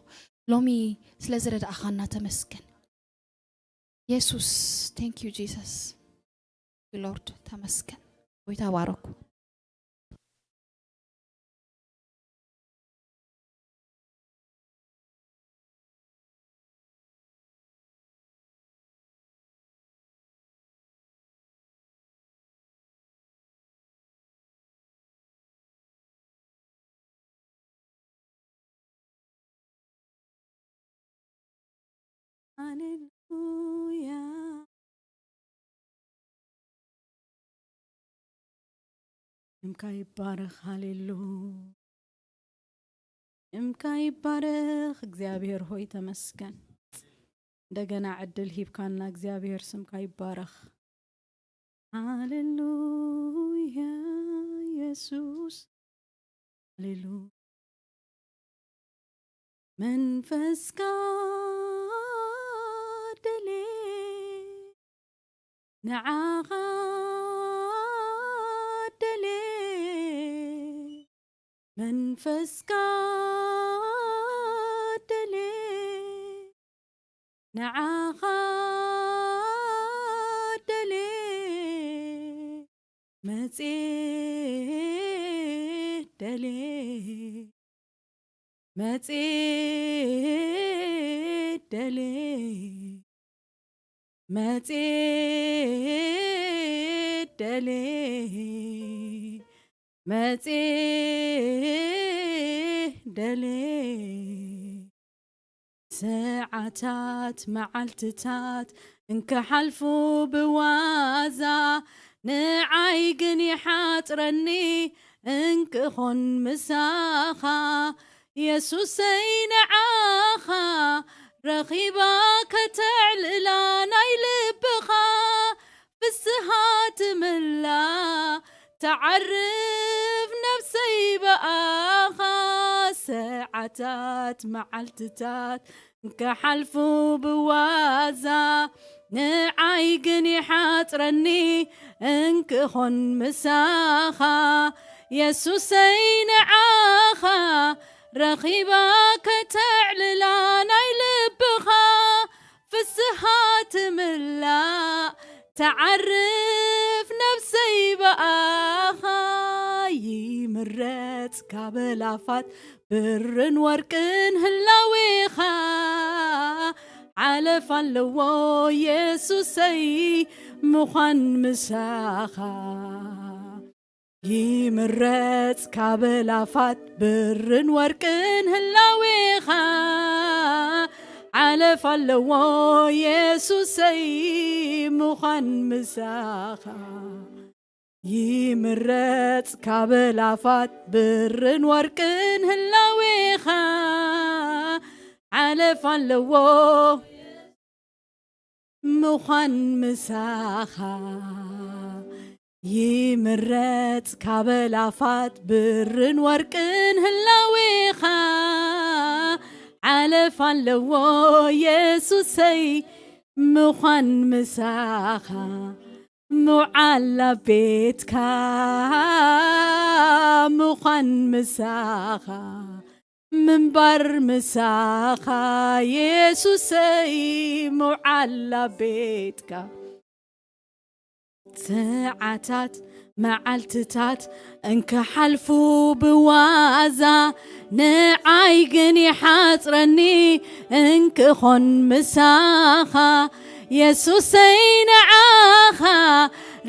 ሎሚ ስለ ዝረዳእኻና ተመስገን። የሱስ thank you Jesus Lord ተመስገን። ጎይታ ባረኩ። ሃሌሉያ። ስምካ ይባረኽ። ሃሌሉ ስምካ ይባረኽ። እግዚኣብሔር ሆይ ተመስገን። እንደገና ዕድል ሂብካና እግዚኣብሔር ስምካ ይባረኽ። ሃሌሉያ የሱስ ሃሌሉ መንፈስካ ደሌ ንዓኻ ደሌ መንፈስካ ደሌ ንዓኻ ደሌ መጽ ደሌ መጽ ደሌ መጽ ደሌ መጽ ደሌ ሰዓታት መዓልትታት እንክሓልፉ ብዋዛ ንዓይ ግን ይሓጽረኒ እንክኾን ምሳኻ የሱሰይ ንዓኻ ረኺባ ከተዕልላ ናይ ልብኻ ፍስሃ ትምላ ተዓርፍ ነፍሰይ ብኣኻ ሰዓታት መዓልትታት እንክሓልፉ ብዋዛ ንዓይ ግን ይሓጽረኒ እንክኾን ምሳኻ የሱሰይ ንዓኻ ረኺባ ከተዕልላ ናይ ልብኻ ፍስሃ ትምላእ ተዓርፍ ነብሰይ ብኣኻ ይምረጽ ካብ ኣእላፋት ብርን ወርቅን ህላዌኻ ዓለፍ ኣለዎ የሱሰይ ምዃን ምሳኻ ይምረጽ ካብ ኣእላፋት ብርን ወርቅን ህላዌኻ ዓለፍ ኣለዎ የሱሰይ ምዃን ምሳኻ ይምረጽ ካብ ኣእላፋት ብርን ወርቅን ህላዌኻ ዓለፍ ኣለዎ ምዃን ምሳኻ ይምረጽ ካብ ኣእላፋት ብርን ወርቅን ህላዌኻ ዓለፍ ኣለዎ የሱሰይ ምዃን ምሳኻ ምውዓል ኣብ ቤትካ ምዃን ምሳኻ ምንባር ምሳኻ የሱሰይ ምውዓል ኣብ ቤትካ ሰዓታት መዓልትታት እንክሓልፉ ብዋዛ ንዓይ ግን ይሓጽረኒ እንክኾን ምሳኻ የሱሰይ ንዓኻ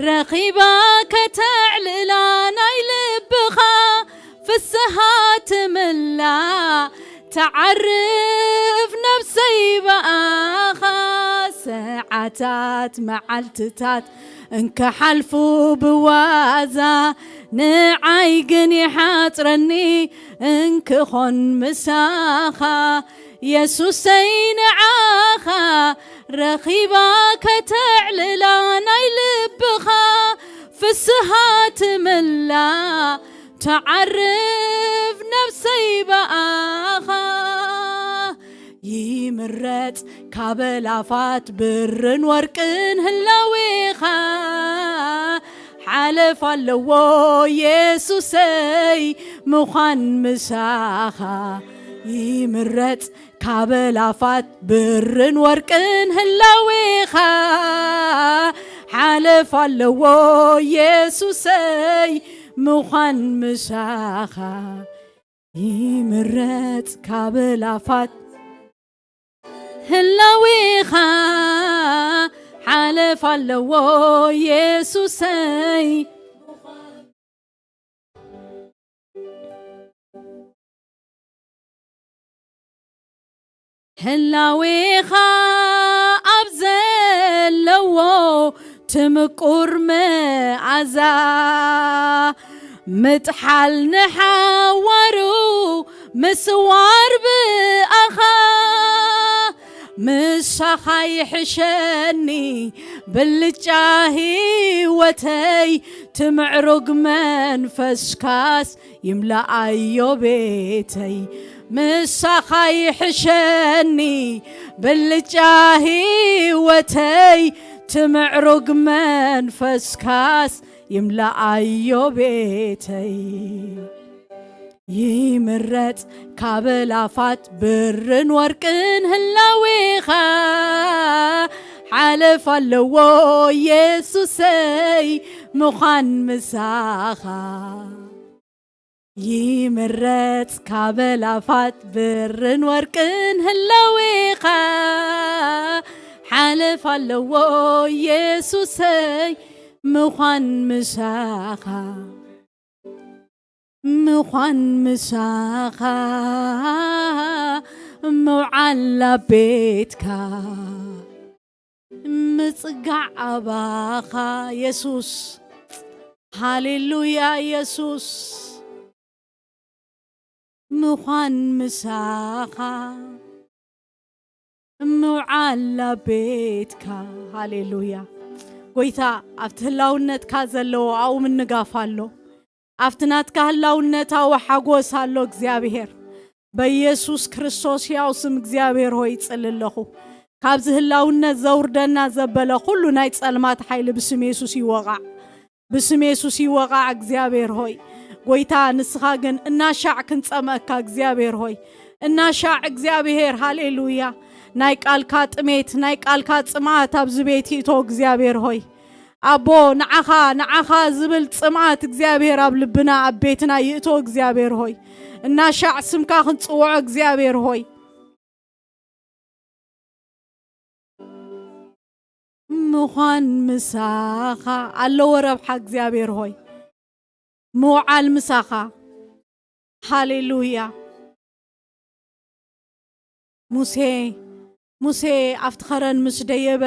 ረኺባ ከተዕልላ ናይ ልብኻ ፍስሃ ትምላ ተዓርፍ ነብሰይ ብኣኻ ሰዓታት መዓልትታት እንክሓልፉ ብዋዛ ንዓይ ግን ይሓጽረኒ እንክኾን ምሳኻ የሱሰይ ንዓኻ ረኺባ ከተዕልላ ናይ ልብኻ ፍስሃ ትምላ ተዓርፍ ነብሰይ ይምረጽ ካብ ኣእላፋት ብርን ወርቅን ህላዌኻ ሓለፍ ኣለዎ የሱሰይ ምዃን ምሳኻ ይምረጽ ካብ ኣእላፋት ብርን ወርቅን ህላዌኻ ሓለፍ ኣለዎ የሱሰይ ምዃን ምሳኻ ይምረጽ ካብ ኣእላፋት ህላዌኻ ሓለፍ ኣለዎ የሱሰይ ህላዌኻ ኣብ ዘለዎ ትምቁር መኣዛ ምጥሓል ንሓዋሩ ምስዋር ብኣኻ ምሳኻ ይሕሸኒ ብልጫ ህይወተይ ትምዕሩግ መንፈስካስ ይምልኣዮ ቤተይ ምሳኻ ይሕሸኒ ብልጫ ህይወተይ ትምዕሩግ መንፈስካስ ይምልኣዮ ቤተይ ይምረጽ ካብ ኣእላፋት ብርን ወርቅን ህላዌኻ ሓለፍ ኣለዎ የሱሰይ ምዃን ምሳኻ ይምረጽ ካብ ኣእላፋት ብርን ወርቅን ህላዌኻ ሓለፍ ኣለዎ የሱሰይ ምዃን ምሳኻ ምዃን ምሳኻ ምውዓል ኣብ ቤትካ ምጽጋዕ ኣባኻ የሱስ ሃሌሉያ የሱስ ምዃን ምሳኻ ምውዓል ኣብ ቤትካ ሃሌሉያ ጎይታ ኣብቲ ህላውነትካ ዘለዎ ኣብኡ ምንጋፍ ኣሎ ኣብቲ ናትካ ህላውነታዊ ሓጎስ ኣሎ እግዚኣብሔር በኢየሱስ ክርስቶስ ሕያው ስም እግዚኣብሔር ሆይ ይጽሊ ኣለኹ ካብዚ ህላውነት ዘውርደና ዘበለ ኩሉ ናይ ጸልማት ሓይሊ ብስም የሱስ ይወቓዕ ብስም የሱስ ይወቓዕ እግዚኣብሔር ሆይ ጎይታ ንስኻ ግን እናሻዕ ክንጸምአካ እግዚኣብሔር ሆይ እናሻዕ እግዚኣብሔር ሃሌሉያ ናይ ቃልካ ጥሜት ናይ ቃልካ ጽምኣት ኣብዚ ቤት ይእቶ እግዚኣብሔር ሆይ ኣቦ ንዓኻ ንዓኻ ዝብል ጽምኣት እግዚኣብሔር ኣብ ልብና ኣብ ቤትና ይእቶ እግዚኣብሔር ሆይ እናሻዕ ስምካ ክንጽውዖ እግዚኣብሔር ሆይ ምዃን ምሳኻ ኣለዎ ረብሓ እግዚኣብሔር ሆይ ምውዓል ምሳኻ ሃሌሉያ ሙሴ ሙሴ ኣብቲ ኸረን ምስ ደየበ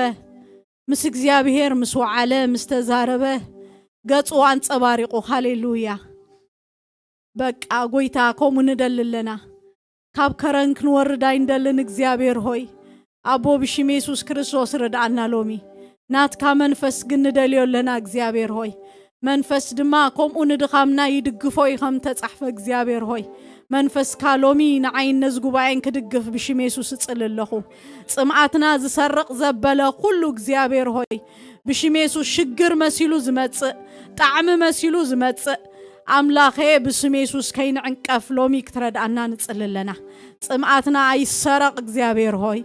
ምስ እግዚኣብሔር ምስ ወዓለ ምስ ተዛረበ ገጹ ኣንጸባሪቑ ሃሌሉያ በቃ ጎይታ ከምኡ ንደሊ ኣለና ካብ ከረን ክንወርድ ኣይንደልን እግዚኣብሔር ሆይ ኣቦ ብሽም የሱስ ክርስቶስ ርድኣና ሎሚ ናትካ መንፈስ ግን ንደልዮ ኣለና እግዚኣብሔር ሆይ መንፈስ ድማ ከምኡ ንድኻምና ይድግፎ እዩ ከም ተጻሕፈ እግዚኣብሔር ሆይ መንፈስካ ሎሚ ንዓይን ነዚ ጉባኤን ክድግፍ ብሽም የሱስ እጽል ኣለኹ ጽምኣትና ዝሰርቕ ዘበለ ኩሉ እግዚኣብሔር ሆይ ብሽም የሱስ ሽግር መሲሉ ዝመጽእ ጣዕሚ መሲሉ ዝመጽእ ኣምላኸ ብስም የሱስ ከይንዕንቀፍ ሎሚ ክትረድኣና ንጽሊ ኣለና ጽምኣትና ኣይሰረቕ እግዚኣብሔር ሆይ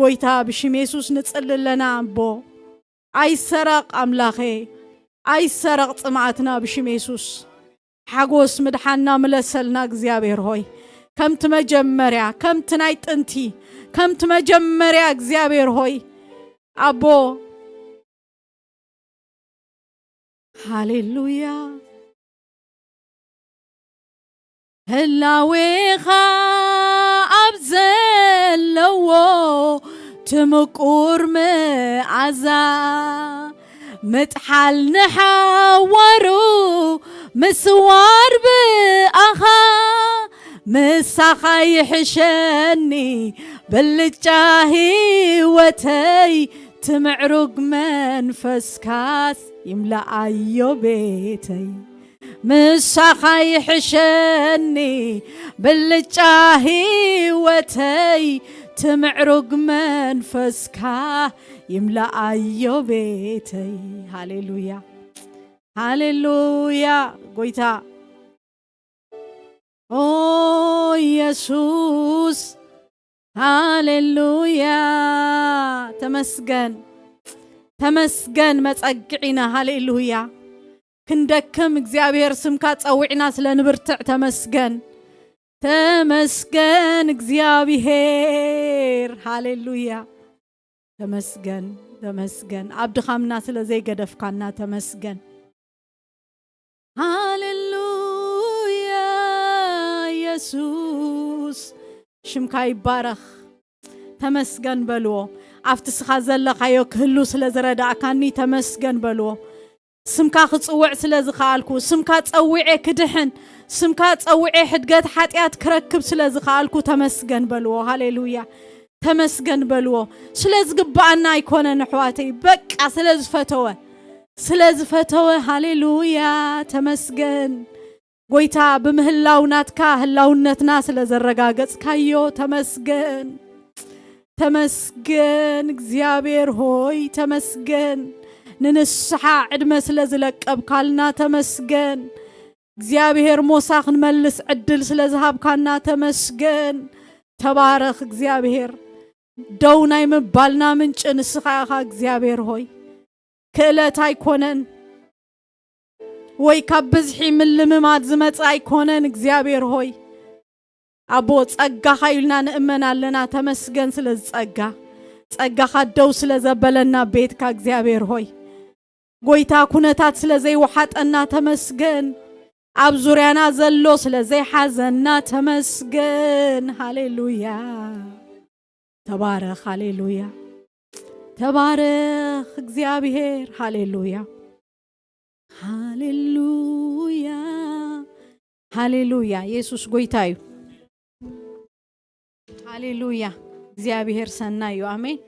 ጎይታ ብሽም የሱስ ንጽሊ ኣለና ኣቦ ኣይሰረቕ ኣምላኸ ኣይሰረቕ ጽምኣትና ብሽም የሱስ ሓጎስ ምድሓንና ምለሰልና እግዚኣብሔር ሆይ ከምቲ መጀመርያ ከምቲ ናይ ጥንቲ ከምቲ መጀመርያ እግዚኣብሔር ሆይ ኣቦ ሃሌሉያ ህላዌኻ ኣብ ዘለዎ ትምቁር መኣዛ ምጥሓል ንሓዋሩ ምስዋር ብኣኻ ምሳኻ ይሕሸኒ ብልጫ ህይወተይ ትምዕሩግ መንፈስካስ ይምልኣዮ ቤተይ ምሳኻ ይሕሸኒ ብልጫ ህይወተይ እቲ ምዕሩግ መንፈስካ ይምላኣዮ ቤተይ። ሃሌሉያ፣ ሃሌሉያ። ጎይታ ኦ ኢየሱስ፣ ሃሌሉያ። ተመስገን፣ ተመስገን መጸግዒና። ሃሌሉያ። ክንደክም እግዚኣብሔር ስምካ ጸዊዕና ስለ ንብርትዕ ተመስገን። ተመስገን እግዚኣብሔር። ሃሌሉያ። ተመስገን፣ ተመስገን። ኣብ ድኻምና ስለ ዘይገደፍካና ተመስገን። ሃሌሉያ። ኢየሱስ ሽምካ ይባረኽ። ተመስገን በልዎ። ኣብቲ ስኻ ዘለኻዮ ክህሉ ስለ ዝረዳእካኒ ተመስገን በልዎ። ስምካ ክጽውዕ ስለ ዝኸኣልኩ፣ ስምካ ጸዊዐ ክድሕን፣ ስምካ ጸዊዐ ሕድገት ሓጢኣት ክረክብ ስለ ዝኸኣልኩ ተመስገን በልዎ። ሃሌሉያ። ተመስገን በልዎ። ስለ ዝግብኣና ኣይኮነን ኣሕዋተይ፣ በቃ ስለ ዝፈተወ፣ ስለ ዝፈተወ። ሃሌሉያ። ተመስገን። ጎይታ፣ ብምህላው ናትካ ህላውነትና ስለ ዘረጋገጽካዮ ተመስገን። ተመስገን እግዚኣብሔር ሆይ፣ ተመስገን። ንንስሓ ዕድመ ስለ ዝለቀብካልና ተመስገን። እግዚኣብሔር ሞሳ ክንመልስ ዕድል ስለ ዝሃብካና ተመስገን። ተባረኽ እግዚኣብሔር። ደው ናይ ምባልና ምንጪ ንስኻ ኢኻ እግዚኣብሔር ሆይ። ክእለት ኣይኮነን ወይ ካብ ብዝሒ ምልምማድ ዝመጽእ ኣይኮነን እግዚኣብሔር ሆይ። ኣቦ ጸጋኻ ኢልና ንእመን ኣለና። ተመስገን ስለ ዝጸጋ፣ ጸጋኻ ደው ስለ ዘበለና ቤትካ እግዚኣብሔር ሆይ። ጎይታ ኩነታት ስለ ዘይወሓጠና ተመስገን። ኣብ ዙርያና ዘሎ ስለ ዘይሓዘና ተመስገን። ሃሌሉያ። ተባረኽ። ሃሌሉያ። ተባረኽ እግዚኣብሔር። ሃሌሉያ። ሃሌሉያ። ሃሌሉያ። ኢየሱስ ጎይታ እዩ። ሃሌሉያ። እግዚኣብሔር ሰናይ እዩ። ኣሜን።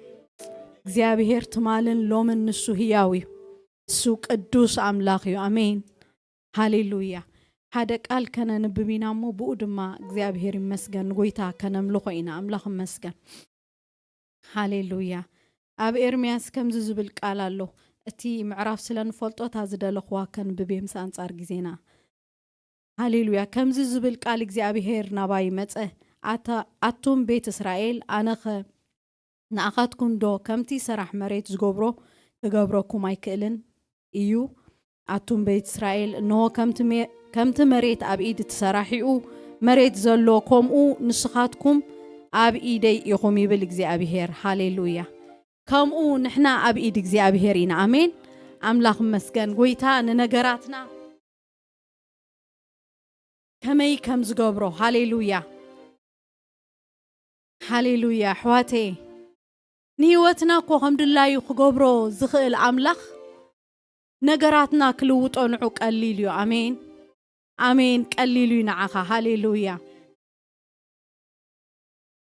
እግዚኣብሔር ትማልን ሎምን ንሱ ህያው እዩ። እሱ ቅዱስ ኣምላኽ እዩ። ኣሜን። ሃሌሉያ። ሓደ ቃል ከነንብብ ኢና እሞ ብኡ ድማ እግዚኣብሔር ይመስገን፣ ንጎይታ ከነምልኾ ኢና። ኣምላኽ ይመስገን። ሃሌሉያ። ኣብ ኤርምያስ ከምዚ ዝብል ቃል ኣሎ። እቲ ምዕራፍ ስለ ንፈልጦ እታ ዝደለኽዋ ከንብብ እየ ምስ ኣንጻር ግዜና። ሃሌሉያ። ከምዚ ዝብል ቃል እግዚኣብሔር ናባይ መጸ። ኣታ-፣ ኣቱም ቤት እስራኤል፣ ኣነኸ ንኣኻትኩም ዶ ከምቲ ሰራሕ መሬት ዝገብሮ ክገብረኩም ኣይክእልን እዩ? ኣቱም ቤት እስራኤል፣ እንሆ ከምቲ መ-፣ ከምቲ መሬት ኣብ ኢድ እቲ ሰራሒኡ መሬት ዘሎ፣ ከምኡ ንስኻትኩም ኣብ ኢደይ ኢኹም ይብል እግዚኣብሔር። ሃሌሉያ። ከምኡ ንሕና ኣብ ኢድ እግዚኣብሔር ኢና። ኣሜን። ኣምላኽ ይመስገን። ጎይታ ንነገራትና ከመይ ከም ዝገብሮ። ሃሌሉያ። ሃሌሉያ። ኣሕዋተይ፣ ንህይወትና እኮ ከም ድላዩ ክገብሮ ዝኽእል ኣምላኽ ነገራትና ክልውጦ ንዑ ቀሊል እዩ። ኣሜን። ኣሜን። ቀሊል እዩ ንዓኻ። ሃሌሉያ።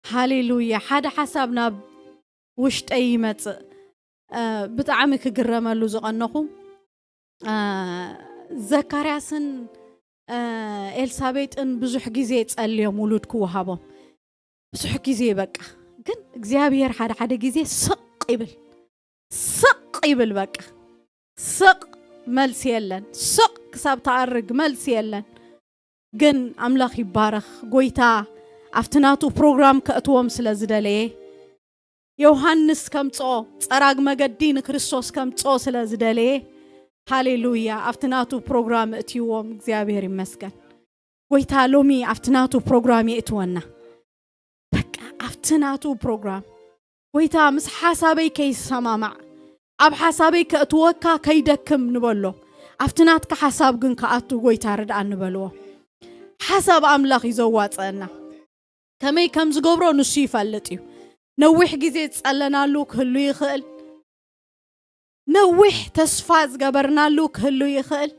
ሃሌሉያ። ሓደ ሓሳብ ናብ ውሽጠይ ይመጽእ። እ፣ ብጣዕሚ ክግረመሉ ዝቐነኹ፣ እ፣ ዘካርያስን፣ እ፣ ኤልሳቤጥን ብዙሕ ግዜ ጸልዮም ውሉድ ክወሃቦም። ብዙሕ ግዜ በቃ። ግን እግዚኣብሔር ሓደ ሓደ ግዜ ስቕ ይብል። ስቕ ይብል በቃ። ስቕ መልሲ የለን። ስቕ ክሳብ ትኣርግ መልሲ የለን። ግን ኣምላኽ ይባረኽ። ጎይታ ኣብቲ ናቱ ፕሮግራም ከእትዎም ስለ ዝደለየ፣ ዮሃንስ ከምጽኦ፣ ጸራግ መገዲ ንክርስቶስ ከምጽኦ ስለ ዝደለየ፣ ሃሌሉያ፣ ኣብቲ ናቱ ፕሮግራም እእትይዎም። እግዚኣብሔር ይመስገን። ጎይታ ሎሚ ኣብቲ ናቱ ፕሮግራም የእትወና። በቃ ኣብቲ ናቱ ፕሮግራም። ጎይታ ምስ ሓሳበይ ከይሰማማዕ፣ ኣብ ሓሳበይ ከእትወካ ከይደክም ንበሎ። ኣብቲ ናትካ ሓሳብ ግን ክኣቱ ጎይታ ርድኣኒ በልዎ። ሓሳብ ኣምላኽ እዩ ዘዋጽአና። ከመይ ከም ዝገብሮ ንሱ ይፈልጥ እዩ። ነዊሕ ግዜ ዝጸለናሉ ክህሉ ይኽእል። ነዊሕ ተስፋ ዝገበርናሉ ክህሉ ይኽእል።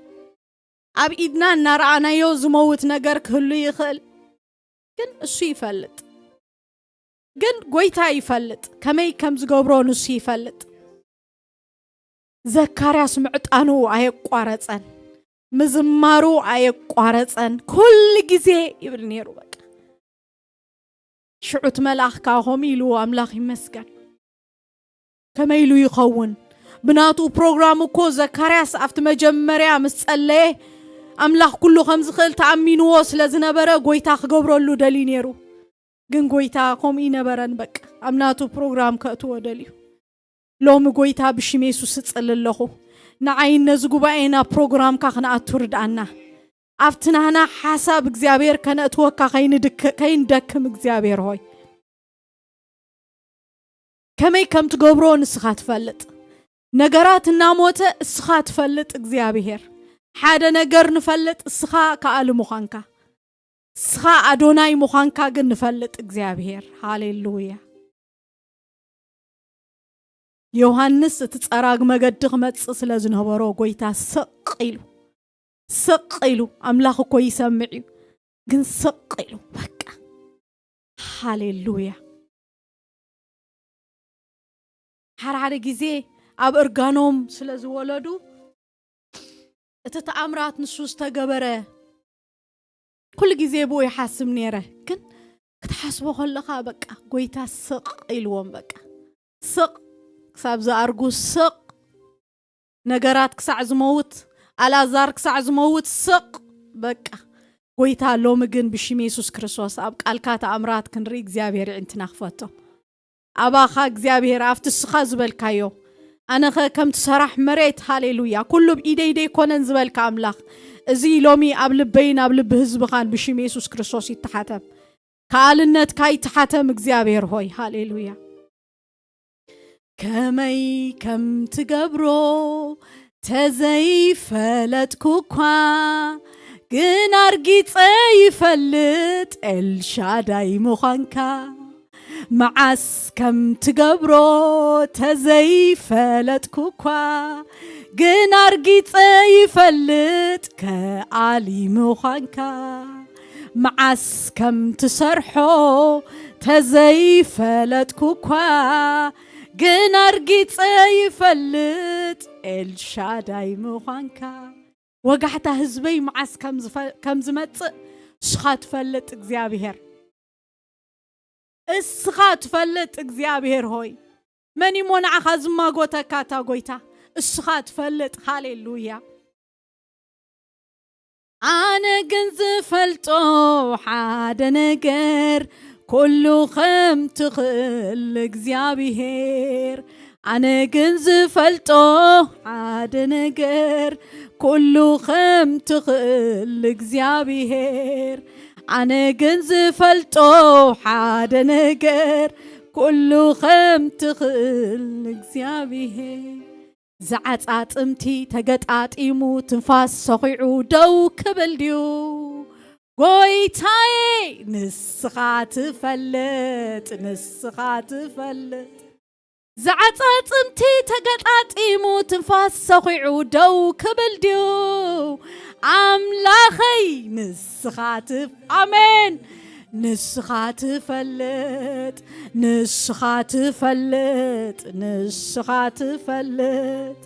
ኣብ ኢድና እናረኣናዮ ዝመውት ነገር ክህሉ ይኽእል። ግን እሱ ይፈልጥ። ግን ጎይታ ይፈልጥ። ከመይ ከም ዝገብሮ ንሱ ይፈልጥ። ዘካርያስ ምዕጣኑ ኣየቋረጸን፣ ምዝማሩ ኣየቋረጸን። ኩሉ ግዜ ይብል ነይሩ በቃ። ሽዑ እቲ መልኣኽ ከኣ ከምኡ ኢልዎ፣ ኣምላኽ ይመስገን። ከመይ ኢሉ ይኸውን? ብናቱ ፕሮግራም እኮ ዘካርያስ ኣብቲ መጀመርያ ምስ ጸለየ፣ ኣምላኽ ኩሉ ከም ዝኽእል ተኣሚንዎ ስለ ዝነበረ፣ ጎይታ ክገብረሉ ደልዩ ነይሩ። ግን ጎይታ ከምኡ ይነበረን፣ በቃ ኣብ ናቱ ፕሮግራም ከእትዎ ደልዩ። ሎሚ ጎይታ ብሽም የሱስ እጽሊ ኣለኹ፣ ንዓይን ነዚ ጉባኤና ፕሮግራምካ ክንኣቱ ርድኣና። ኣብቲ ናህና ሓሳብ እግዚኣብሔር ከነእትወካ ከይንድክ-፣ ከይንደክም እግዚኣብሔር ሆይ፣ ከመይ ከም ትገብሮ ንስኻ ትፈልጥ። ነገራት እናሞተ እስኻ ትፈልጥ እግዚኣብሔር። ሓደ ነገር ንፈልጥ እስኻ ከኣሊ ምዃንካ። እስኻ ኣዶናይ ምዃንካ ግን ንፈልጥ እግዚኣብሔር። ሃሌሉያ። ዮሃንስ እቲ ጸራግ መገዲ ክመጽእ ስለ ዝነበሮ ጎይታ ስቕ ኢሉ፣ ስቕ ኢሉ፣ ኣምላኽ እኮ ይሰምዕ እዩ፣ ግን ስቕ ኢሉ በቃ። ሃሌሉያ። ሓደ ሓደ ግዜ ኣብ እርጋኖም ስለ ዝወለዱ እቲ ተኣምራት ንሱ ዝተገበረ ኩሉ ግዜ ብኡ ይሓስብ ነይረ። ግን ክትሓስቦ ከለኻ በቃ ጎይታ ስቕ ኢልዎም፣ በቃ ስቕ ክሳብ ዝኣርጉ ስቕ፣ ነገራት ክሳዕ ዝመውት፣ ኣልኣዛር ክሳዕ ዝመውት ስቕ። በቃ ጎይታ ሎሚ ግን ብሽም የሱስ ክርስቶስ ኣብ ቃልካ ተኣምራት ክንርኢ እግዚኣብሔር ይዕንትና ክፈቶ። ኣባኻ እግዚኣብሔር ኣብቲ እስኻ ዝበልካዮ፣ ኣነኸ ከምቲ ሰራሕ መሬት፣ ሃሌሉያ፣ ኩሉ ብኢደይ ደይኮነን ዝበልካ ኣምላኽ፣ እዚ ሎሚ ኣብ ልበይን ኣብ ልቢ ህዝብኻን ብሽም የሱስ ክርስቶስ ይተሓተም። ከኣልነትካ ይተሓተም እግዚኣብሔር ሆይ፣ ሃሌሉያ። ከመይ ከም ትገብሮ ተዘይፈለጥኩ እኳ፣ ግን ኣርጊጸ ይፈልጥ ኤልሻዳይ ምዃንካ። መዓስ ከም ትገብሮ ተዘይፈለጥኩ እኳ፣ ግን ኣርጊጸ ይፈልጥ ከኣሊ ምዃንካ። መዓስ ከም ትሰርሖ ተዘይፈለጥኩ እኳ፣ ግን ኣርጊጸ ይፈልጥ ኤልሻዳይ ምዃንካ። ወጋሕታ ህዝበይ መዓስ ከም ዝፈ-፣ ከም ዝመጽእ እስኻ ትፈልጥ እግዚኣብሔር። እስኻ ትፈልጥ እግዚኣብሔር ሆይ። መን እሞ ንዓኻ ዝማጎተካ እታ ጎይታ? እስኻ ትፈልጥ። ሃሌሉያ። ኣነ ግን ዝፈልጦ ሓደ ነገር፣ ኩሉ ከም ትኽእል እግዚኣብሔር። ኣነ ግን ዝፈልጦ ሓደ ነገር፣ ኩሉ ከም ትኽእል እግዚኣብሔር። ኣነ ግን ዝፈልጦ ሓደ ነገር፣ ኩሉ ከም ትኽእል እግዚኣብሔር። ዝዓጻጽምቲ ተገጣጢሙ፣ ትንፋስ ሰኺዑ ደው ክብል ድዩ? ጎይታዬ፣ ንስኻ ትፈልጥ፣ ንስኻ ትፈልጥ። ዝዓጻጽምቲ ተገጣጢሙ፣ ትንፋስ ሰኺዑ ደው ክብል ድዩ? ኣምላኸይ፣ ንስኻ ትፍ-፣ ኣሜን። ንስኻ ትፈልጥ፣ ንስኻ ትፈልጥ፣ ንስኻ ትፈልጥ።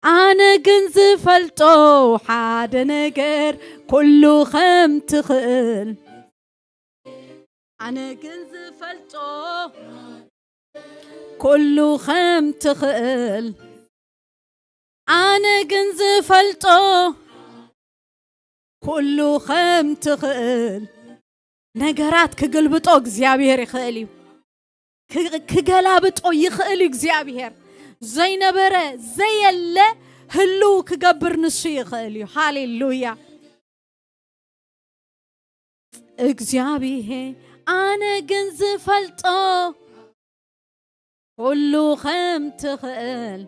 ኣነ ግን ዝፈልጦ ሓደ ነገር፣ ኩሉ ከም ትኽእል። ኣነ ግን ዝፈልጦ ኩሉ ከም ትኽእል። ኣነ ግን ዝፈልጦ ኩሉ ከም ትኽእል። ነገራት ክግልብጦ እግዚኣብሔር ይኽእል እዩ። ክ-፣ ክገላብጦ ይኽእል እዩ እግዚኣብሔር። ዘይነበረ፣ ዘየለ ህልው ክገብር ንሱ ይኽእል እዩ። ሃሌሉያ። እግዚኣብሔር፣ ኣነ ግን ዝፈልጦ ኩሉ ከም ትኽእል።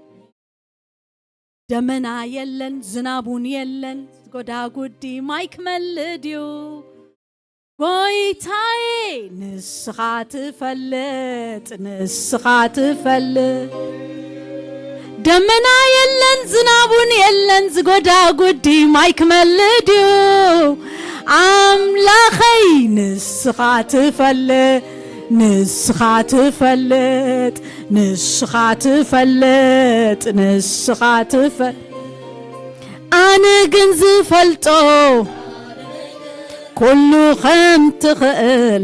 ደመና የለን፣ ዝናብ እውን የለን፣ ጎዳጉዲ ማይ ክመልእ ድዩ? ጎይታዬ፣ ንስኻ ትፈልጥ፣ ንስኻ ትፈልጥ። ደመና የለን፣ ዝናብ እውን የለን፣ ዝጎዳጉዲ ማይ ክመልእ ድዩ? ኣምላኸይ፣ ንስኻ ትፈልጥ፣ ንስኻ ትፈልጥ፣ ንስኻ ትፈልጥ፣ ንስኻ ትፈ-፣ ኣነ ግን ዝፈልጦ ኩሉ ከም ትኽእል።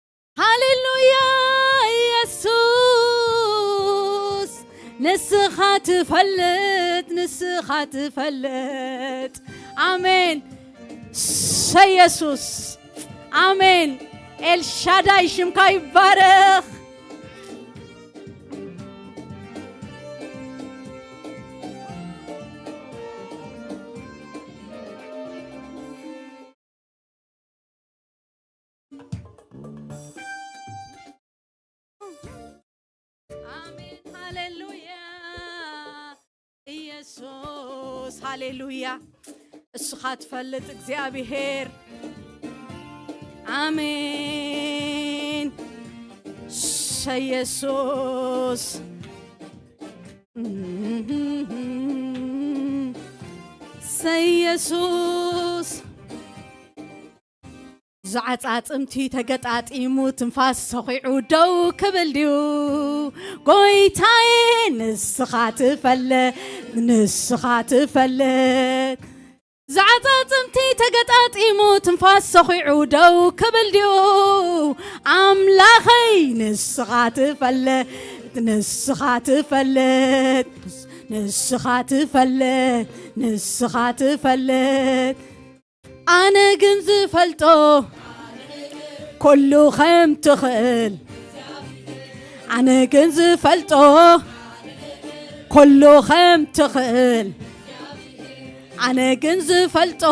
ትፈልጥ፣ ንስኻ ትፈልጥ። ኣሜን። ሰየሱስ። ኣሜን። ኤልሻዳይ ሽምካ ይባረኽ። ኣሜን። ሃሌሉያ። ኢየሱስ፣ ሃሌሉያ። እስኻ ትፈልጥ እግዚኣብሔር። ኣሜን። ሰየሱስ። ሰየሱስ። ዝዓጻጽምቲ ተገጣጢሙ ትንፋስ ሰኺዑ ደው ክብል ድዩ? ጎይታዬ ንስኻ ትፈልጥ፣ ንስኻ ትፈልጥ። ዝዓጻጽምቲ ተገጣጢሙ ትንፋስ ሰኺዑ ደው ክብል ድዩ? ኣምላኸይ ንስኻ ትፈልጥ፣ ንስኻ ትፈልጥ፣ ንስኻ ትፈልጥ፣ ንስኻ ትፈልጥ። ኣነ ግን ዝፈልጦ ኩሉ ከም ትኽእል፣ ኣነ ግን ዝፈልጦ ኩሉ ከም ትኽእል፣ ኣነ ግን ዝፈልጦ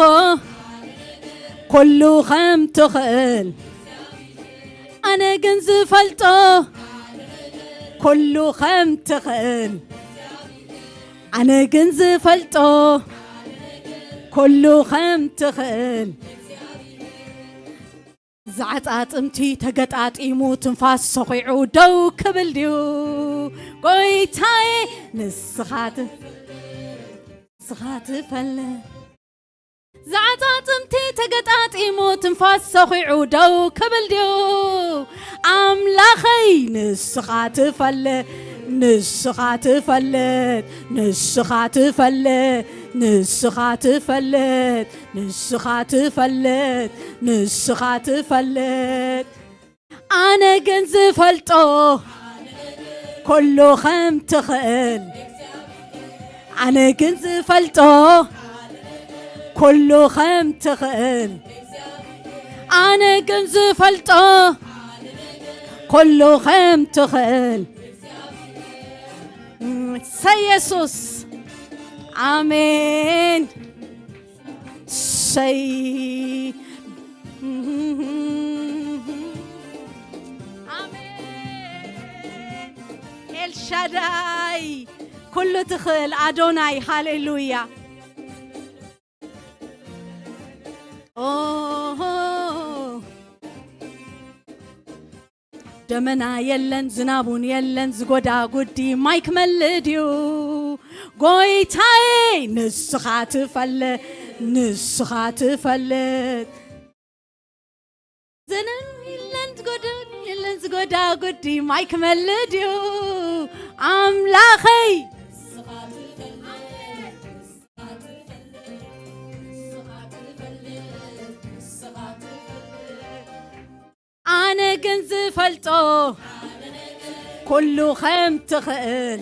ኩሉ ከም ትኽእል፣ ኣነ ግን ዝፈልጦ ኩሉ ከም ትኽእል፣ ኣነ ግን ዝፈልጦ ኩሉ ከም ትኽእል። ዝዓጻጽምቲ ተገጣጢሙ ትንፋስ ሰኺዑ ደው ክብል ድዩ? ጎይታዬ ንስኻ ት-፣ ንስኻ ትፈልጥ። ዝዓጻጽምቲ ተገጣጢሙ ትንፋስ ሰኺዑ ደው ክብል ድዩ? ኣምላኸይ ንስኻ ትፈልጥ፣ ንስኻ ትፈልጥ፣ ንስኻ ትፈልጥ፣ ንስኻ ትፈልጥ፣ ንስኻ ትፈልጥ፣ ንስኻ ትፈልጥ። ኣነ ግን ዝፈልጦ ኩሉ ከም ትኽእል፣ ኣነ ግን ዝፈልጦ ኩሉ ከም ትኽእል፣ ኣነ ግን ዝፈልጦ ኩሉ ከም ትኽእል። ሰየሱስ። ኣሜን። ሰይ-፣ ኣሜን። ኤልሻዳይ፣ ኩሉ ትኽእል ኣዶናይ፣ ሃሌሉያ። ኦሆ። ደመና የለን፣ ዝናቡን የለን፣ ዝጎዳ ጉዲ ማይ ክመልእ ድዩ? ጎይታዬ፣ ንስኻ ትፈልጥ፣ ንስኻ ትፈልጥ። ዝናብ የለን፣ ዝጎዳ የለን፣ ዝጎዳ ጉዲ ማይ ክመልእ ድዩ? ኣምላኸይ። ኣነ ግን ዝፈልጦ ኩሉ ከም ትኽእል፣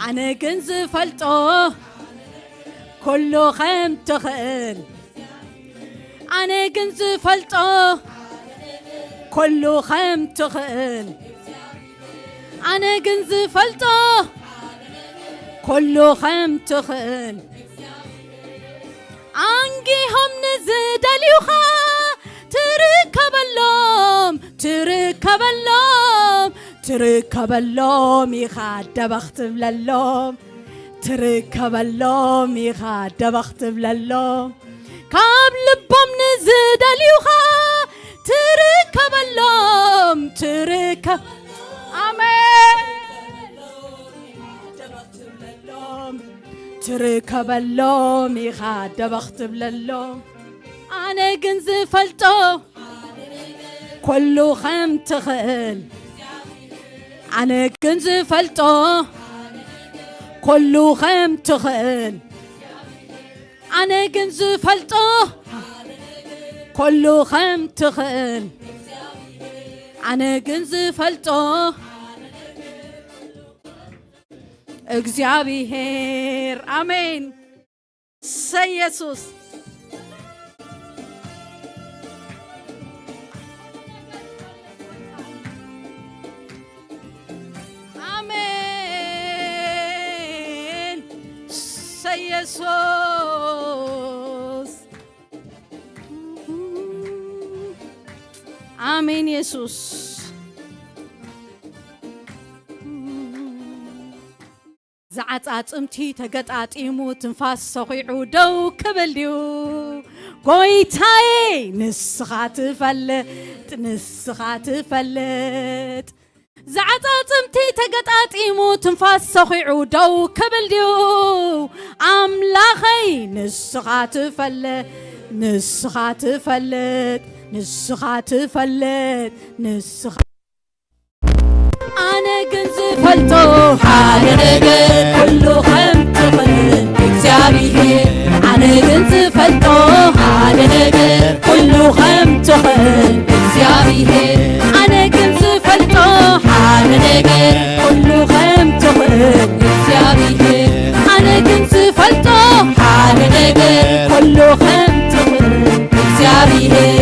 ኣነ ግን ዝፈልጦ ኩሉ ከም ትኽእል፣ ኣነ ግን ዝፈልጦ ኩሉ ከም ትኽእል፣ ኣነ ግን ዝፈልጦ ኩሉ ከም ትኽእል። ኣንጊሆም ንዝደልዩኻ ትርከበሎም፣ ትርከበሎም፣ ትርከበሎም ኢኻ ደበኽ ትብለሎም፣ ትርከበሎም ኢኻ ደበኽ ትብለሎም። ካብ ልቦም ንዝደልዩኻ ትርከበሎም፣ ትርከ-፣ ኣሜን። ትርከበሎም ኢኻ ደበኽ ትብለሎም። ኣነ ግን ዝፈልጦ ኩሉ ከም ትኽእል፣ ኣነ ግን ዝፈልጦ ኩሉ ከም ትኽእል፣ ኣነ ግን ዝፈልጦ ኩሉ ከም ትኽእል፣ ኣነ ግን ዝፈልጦ። እግዚኣብሔር። ኣሜን። ሰይ የሱስ። ኣሜን። ሰይ የሱስ። ኣሜን የሱስ። ዝዓጻጽምቲ ተገጣጢሙ ትንፋስ ሰኺዑ ደው ክብል ድዩ? ጎይታዬ ንስኻ ትፈልጥ፣ ንስኻ ትፈልጥ። ዝዓጻጽምቲ ተገጣጢሙ ትንፋስ ሰኺዑ ደው ክብል ድዩ? ኣምላኸይ ንስኻ ትፈልጥ፣ ንስኻ ትፈልጥ፣ ንስኻ ትፈልጥ፣ ንስኻ ኣነ ግን ዝፈልጦ ሓደ ነገር ኩሉ ከም ትኽእል እግዚኣብሔር። ኣነ ግን ዝፈልጦ ሓደ ነገር ኩሉ ከም ትኽእል እግዚኣብሔር። ኣነ ግን ዝፈልጦ ሓደ ነገር ኩሉ ከም ትኽእል እግዚኣብሔር። ኣነ ግን ዝፈልጦ ሓደ ነገር ኩሉ ከም ትኽእል እግዚኣብሔር።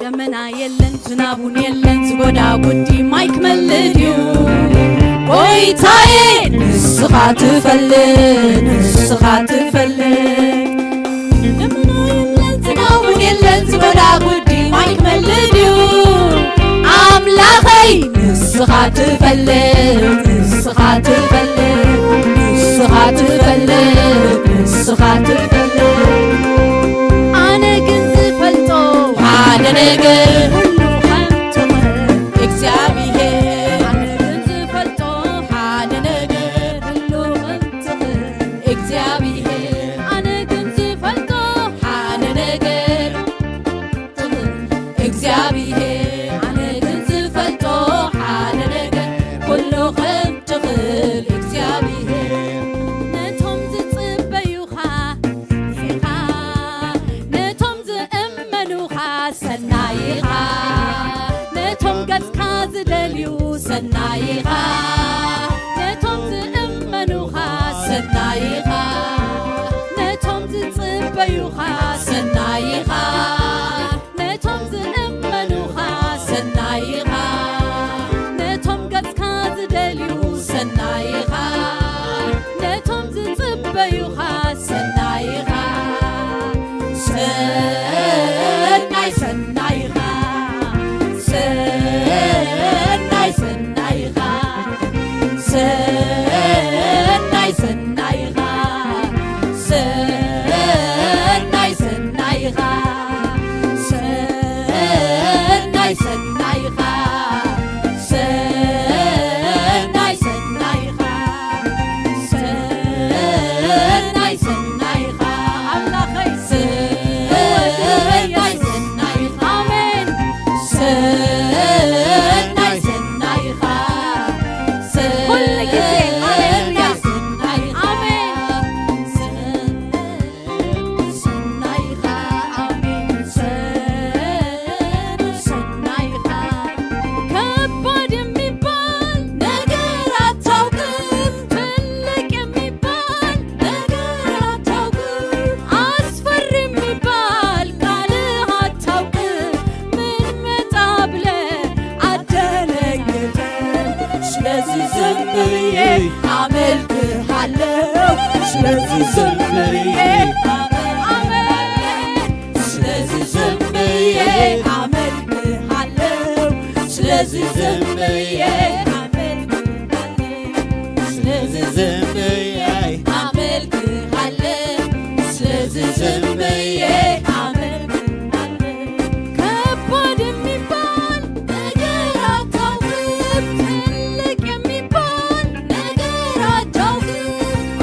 ደመና የለን፣ ዝናቡን የለን፣ ዝጎዳ ጉዲ ማይ ክመልእ ድዩ? ጎይታዬ ንስኻ ትፈልጥ፣ ንስኻ ትፈልጥ። ደመና የለን፣ ዝናቡን የለን፣ ዝጎዳ ጉዲ ማይ ክመልእ ድዩ? ኣምላኸይ ንስኻ ትፈልጥ፣ ንስኻ ትፈልጥ፣ ንስኻ ትፈልጥ፣ ንስኻ ትፈልጥ። ኣነ ግን ዝፈልጦ ሓደ ነገር ኩሉ ከም ትኽእል እግዚኣብሔር። ኣነ ግን ዝፈልጦ ሓደ ነገር ኩሉ ከም ትኽእል እግዚኣብሔር። ኣነ ግን ዝፈልጦ ሓደ ነገር እግዚኣብሔር። ኣነ ግን ዝፈልጦ ሓደ ነገር ኩሉ ከም ትኽእል እግዚኣብሔር። ነቶም ዝጽበዩኻ ኢኻ፣ ነቶም ዝእመኑኻ ሰናይ ኢኻ። ነቶም ገጽካ ዝደልዩ ሰናይ ኢኻ። ነቶም ዝእመኑኻ ሰናይ ኢኻ። ነቶም ዝጽበዩኻ ሰናይ ኢኻ። ነቶም ዝእመኑኻ ሰናይ ኢኻ። ነቶም ገጽካ ዝደልዩ ሰናይ ኢኻ። ነቶም ዝጽበዩኻ ሰናይ ኢኻ። ሰናይ ሰናይ ኢኻ። ሰናይ ሰናይ ኢኻ። ሰናይ ሰናይ ኢኻ። ሰናይ ሰናይ ኢኻ። ሰናይ ሰናይ ኢኻ። ሰናይ ሰናይ ኢኻ። ሰናይ ሰናይ ኢኻ። ኣምላኸይ ሰናይ ሰናይ ኢኻ። ኣሜን። ሰናይ ሰናይ ኢኻ። ኩሉ ግዜ። ሃሌሉያ። ሰናይ ሰናይ ኢኻ። ኣሜን። ሰናይ ኢኻ፣ ኣሜን። ሰናይ ኢኻ። ከባድ የሚባል ነገር አታውቅም፣ ትልቅ የሚባል ነገር አታውቅም፣ አስፈሪ የሚባል ቃልህ አታውቅም። ምን መጣ ብለህ አትደነግጥም። ስለዚህ ዝም ብዬ አመልክሃለሁ። ስለዚህ ዝም ብዬ አመልክሃለሁ። ስለዚህ ዝም ብዬ አመልክሃለሁ። ስለዚህ ዝም ብዬ አመልክሃለሁ። ስለዚህ ዝም ብዬ አመልክሃለሁ። ስለዚህ ዝም ብዬ አመልክሃለሁ። ከባድ የሚባል ነገር አታውቅም፣ ትልቅ የሚባል ነገር አታውቅም፣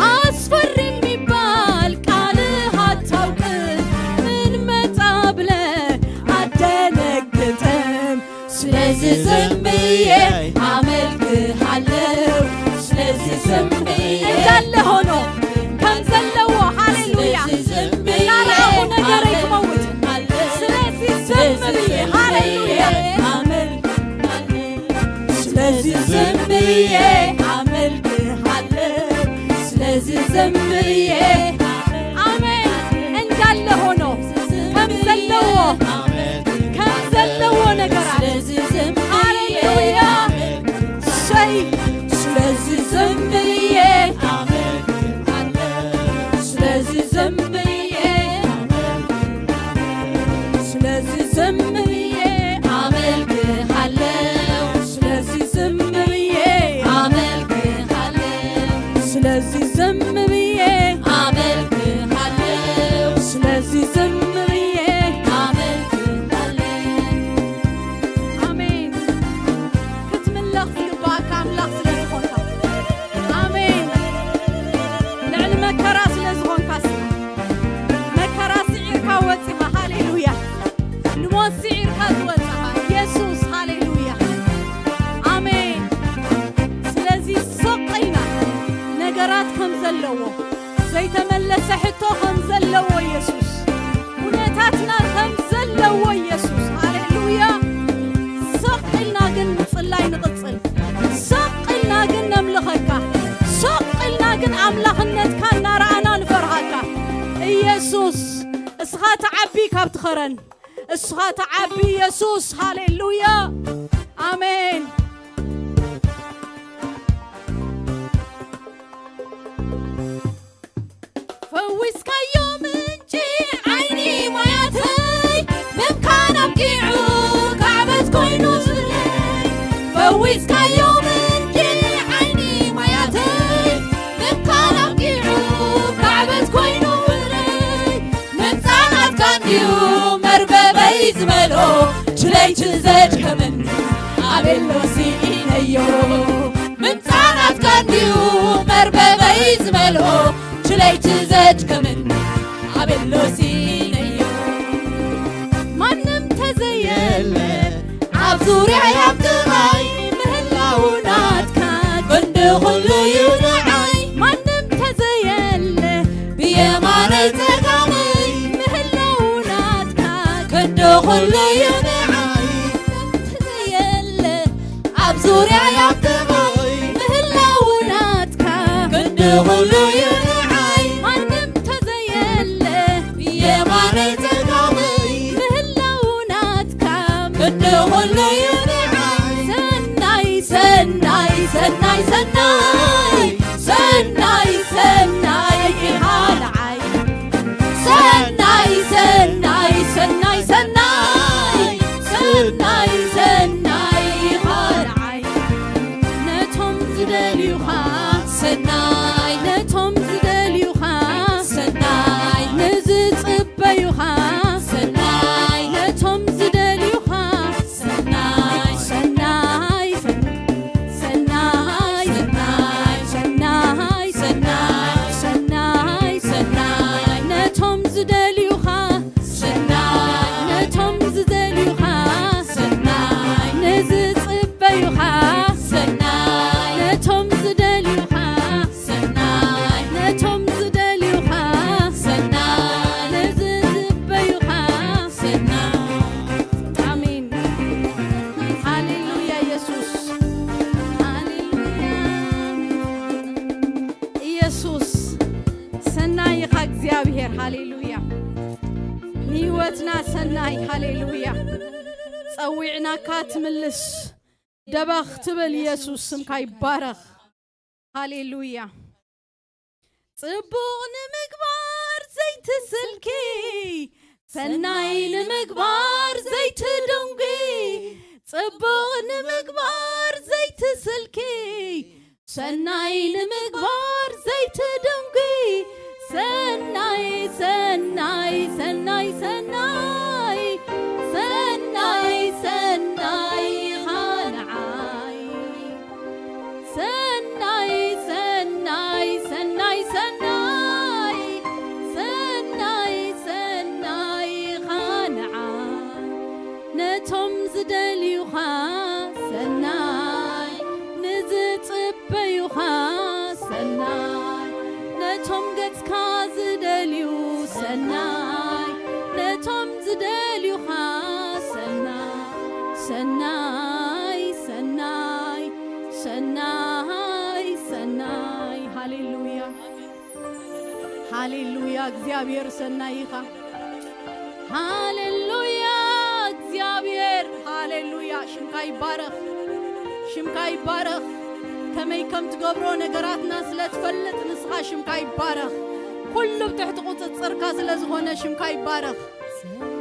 አስፈሪ የሚባል ቃልህ አታውቅም። ስለዚ ዘምርዬ ኣመልክሃለሁ። ስለዚ ዘምርዬ ኣሜን። እንዳለ ሆኖ ከም ዘለዎ፣ ከም ዘለዎ ነገራት። ስለዚ ዘምርዬ ሃሌሉያ። እሰይ። ስለዚ ዘምርዬ ስለዚ ዘምርዬ ስለዚ ዘምርዬ ኣመልክሃለሁ። ስለዚ ዘምርዬ ኣመልክሃለሁ። ስለዚ ዘምርዬ ኣመልክሃለሁ። ስለዚ ዘምርዬ ኣመልክሃለሁ። ኣሜን። ክትምለኽ ዝግባኣካ ኣምላኽ ስለ ዝኾንካ። ኣሜን። ልዕሊ መከራ ስለ ዝኾንካ፣ መከራ ስዒርካ ወጺኻ። ሃሌሉያ። ንሞት ስዒርካ ዝወጻኻ ኢየሱስ። ሃሌሉያ። ኣሜን። ስለዚ ስቕ ኢልና ነገራት ከም ዘለዎ፣ ዘይተመለሰ ሕቶ ከም ዘለዎ ኢየሱስ፣ ኩነታትና ከም ዘለዎ ኢየሱስ። ሃሌሉያ። ስቕ ኢልና ግን ምጽላይ ንቕጽል። ስቕ ኢልና ግን ነምልኸካ። ስቕ ኢልና ግን ኣምላኽነትካ እናረኣና ንፈርሃካ። ኢየሱስ፣ እስኻ ትዓቢ ካብቲ ኸረን። እስኻ ትዓቢ ኢየሱስ። ሃሌሉያ። ኣሜን። ፈዊስካዮ ምንጪ ዓይኒ ማያተይ፣ ምምካን ኣብቂዑ ካዕበት ኮይኑ ዝብለይ። ፈዊስካዮ ምንጪ ዓይኒ ማያተይ፣ ምምካን ኣብቂዑ ካዕበት ኮይኑ ዝብለይ። ምምጻእ ናትካ እንድዩ መርበበይ ዝመልኦ፣ ችለይቲ ዘድከመኒ ኣቤሎ ስኢነዮ። ምምጻእ ናትካ እንድዩ መርበበይ ዝመልኦ፣ ችለይቲ ዘድከመኒ ኣቤሎ ስኢነዮ። ማንም ተዘየለ ኣብ ዙርያይ ኣብ ጥቓይ፣ ምህላው ናትካ ክንዲ ኩሉ እዩ ንዓይ። ማንም ተዘየለ ብየማነይ ጸጋመይ፣ ምህላው ናትካ ክንዲ ኩሉ እዩ ንዓይ። ማንም ተዘየለ ኣብ ዙርያይ ኣብ ጥቓይ፣ ምህላው ናትካ ክንዲ ኩሉ እዩ ንዓይ። ማንም ተዘየለ ብየማነይ ጸጋመይ፣ ምህላው ናትካ ክንዲ ኩሉ እዩ ንዓይ። ሰናይ፣ ሰናይ፣ ሰናይ፣ ሰናይ፣ ሰናይ፣ ሰናይ ኢኻ ንዓይ። ሰናይ፣ ሰናይ፣ ሰናይ፣ ሰናይ፣ ሰናይ፣ ሰናይ ኢኻ ንዓይ። ነቶም ዝደልዩኻ ሰናይ፣ ነቶም ዝደልዩኻ ሰናይ፣ ንዝጽበዩኻ ሰናይ፣ ነቶም ዝደልዩኻ ሰናይ፣ ሰናይ፣ ሰናይ፣ ሰናይ፣ ሰናይ፣ ሰናይ፣ ሰናይ፣ ነቶም ዝደልዩኻ ሰናይ፣ ነቶም ዝደልዩኻ ሰናይ፣ ንዝጽበዩኻ ሰናይ፣ ነቶም ዝደልዩኻ ሰናይ፣ ነቶም ዝደልዩኻ ሰናይ፣ ንዝጽበዩኻ ሰናይ። ኣሜን። ሃሌሉያ ኢየሱስ። ሃሌሉያ ኢየሱስ። ሰናይ ኢኻ እግዚኣብሔር። ሃሌሉያ። ንህይወትና ሰናይ። ሃሌሉያ። ጸዊዕናካ ትምልስ። ደበኽ ትብል ኢየሱስ፣ ስምካ ይባረኽ። ሃሌሉያ። ጽቡቕ ንምግባር ዘይትስልኪ፣ ሰናይ ንምግባር ዘይትድንጉ። ጽቡቕ ንምግባር ዘይትስልኪ፣ ሰናይ ንምግባር ዘይትድንጉ። ሰናይ፣ ሰናይ፣ ሰናይ፣ ሰናይ፣ ሰናይ፣ ሰናይ ኢኻ ንዓይ። ሰናይ፣ ሰናይ፣ ሰናይ፣ ሰናይ፣ ሰናይ፣ ሰናይ ኢኻ ንዓይ። ነቶም ዝደልዩኻ ሰናይ፣ ንዝጽበዩኻ ሰናይ፣ ነቶም ገጽካ ዝደልዩ ሰናይ፣ ነቶም ሃሌሉያ፣ እግዚኣብሔር ሰናይ ኢኻ። ሃሌሉያ፣ እግዚኣብሔር፣ ሃሌሉያ። ሽምካ ይባረኽ፣ ሽምካ ይባረኽ። ከመይ ከም ትገብሮ ነገራትና ስለ ትፈልጥ ንስኻ ሽምካ ይባረኽ። ኩሉ ብትሕቲ ቁጽጽርካ ስለ ዝኾነ ሽምካ ይባረኽ።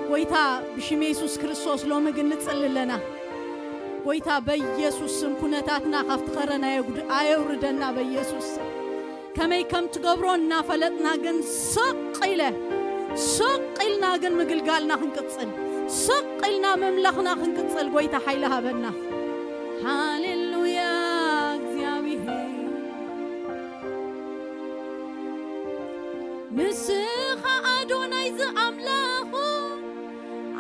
ጎይታ፣ ብሽም የሱስ ክርስቶስ ሎሚ ግን ንጽሊ ኣለና። ጎይታ፣ በኢየሱስ ስም ኩነታትና ካብቲ ኸረን ኣየጉድ-፣ ኣየውርደና በኢየሱስ ስም። ከመይ ከም ትገብሮ እናፈለጥና ግን ስቕ ኢለ፣ ስቕ ኢልና ግን ምግልጋልና ክንቅጽል፣ ስቕ ኢልና ምምላኽና ክንቅጽል ጎይታ ሓይሊ ሃበና። ሃሌሉያ እግዚኣብሔር። ንስኻ ኣዶናይ ዝኣምላኹ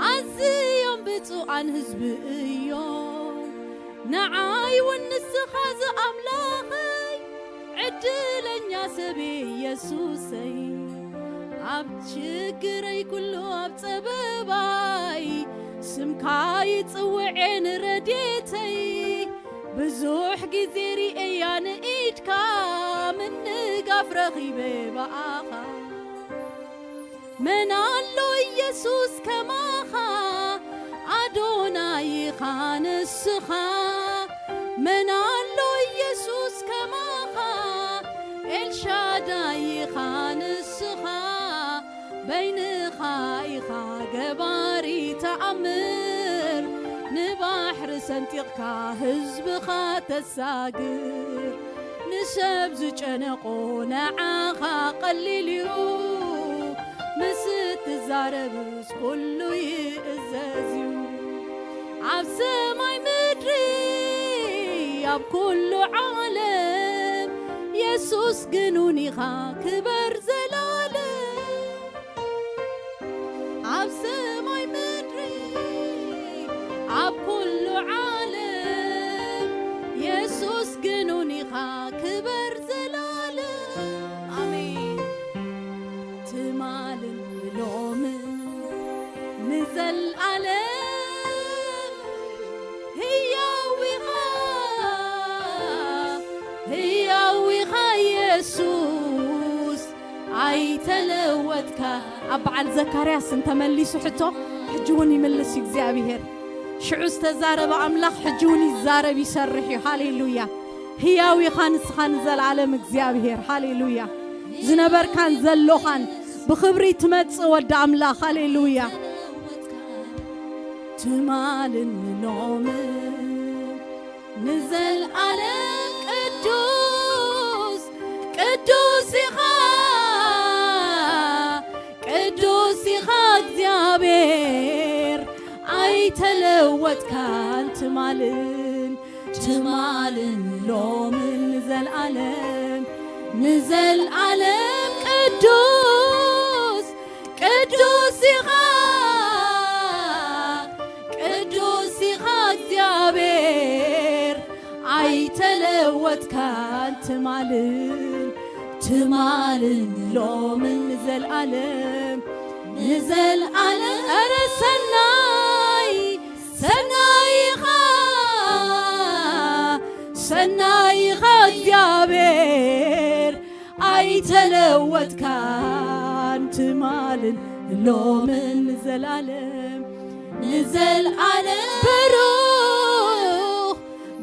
ኣዝዮም ብፁዓን ህዝቢ እዮም። ንዓይ እውን ንስኻ ዝኣምላኸይ ዕድለኛ ሰብ የሱሰይ። ኣብ ችግረይ ኩሉ ኣብ ጸበባይ ስምካ ይጽውዔ ንረድኤተይ። ብዙሕ ግዜ ርእየያ ንኢድካ ምንጋፍ ረኺበ ብኣኻ። መን ኣሎ ኢየሱስ ከማኻ ኣዶናይ ኢኻ ንስኻ። መን ኣሎ ኢየሱስ ከማኻ ኤልሻዳይ ኢኻ ንስኻ። በይንኻ ኢኻ ገባሪ ተኣምር። ንባሕሪ ሰንጢቕካ ህዝብኻ ተሳግር። ንሰብ ዝጨነቆ ንዓኻ ቀሊል እዩ። ምስ እትዛረብስ ኩሉ ይእዘዝ እዩ። ኣብ ሰማይ ምድሪ ኣብ ኩሉ ዓለም የሱስ ግኑን ኢኻ ክበር ዘላለም። ኣብ ሰማይ ምድሪ ኣብ ኩሉ ዓለም የሱስ ግኑን ኢኻ ክበር ዘላለም። ኣሜን። ትማልን ሎምን ንዘልኣለም ህያው ኢኻ፣ ህያው ኢኻ የሱስ ኣይተለወጥካ። ኣብ በዓል ዘካርያስ እንተመሊሱ ሕቶ ሕጂ እውን ይምልስ እግዚኣብሔር። ሽዑ ዝተዛረበ ኣምላኽ ሕጂ እውን ይዛረብ ይሰርሕ እዩ። ሃሌሉያ። ህያው ኢኻ ንስኻ ንዘለዓለም እግዚኣብሔር። ሃሌሉያ። ዝነበርካን ዘሎኻን ብኽብሪ ትመጽእ ወዲ ኣምላኽ። ሃሌሉያ። ትማልን ሎምን ንዘልኣለም ቅዱስ ቅዱስ ኢኻ ቅዱስ ኢኻ እግዚኣብሔር ኣይተለወጥካን ትማልን ትማልን ሎምን ንዘልኣለም ንዘልኣለም ቅዱስ ቅዱስ ኢኻ ቅዱስ ኢኻ እግዚኣብሔር ኣይተለወጥካን ትማልን ትማልን ሎምን ንዘልኣለም ንዘልኣለም። ኧረ ሰናይ ሰናይ ኢኻ ሰናይ ኢኻ እግዚኣብሔር ኣይተለወጥካን ትማልን ሎምን ንዘልኣለም ንዘልኣለም። ብሩኽ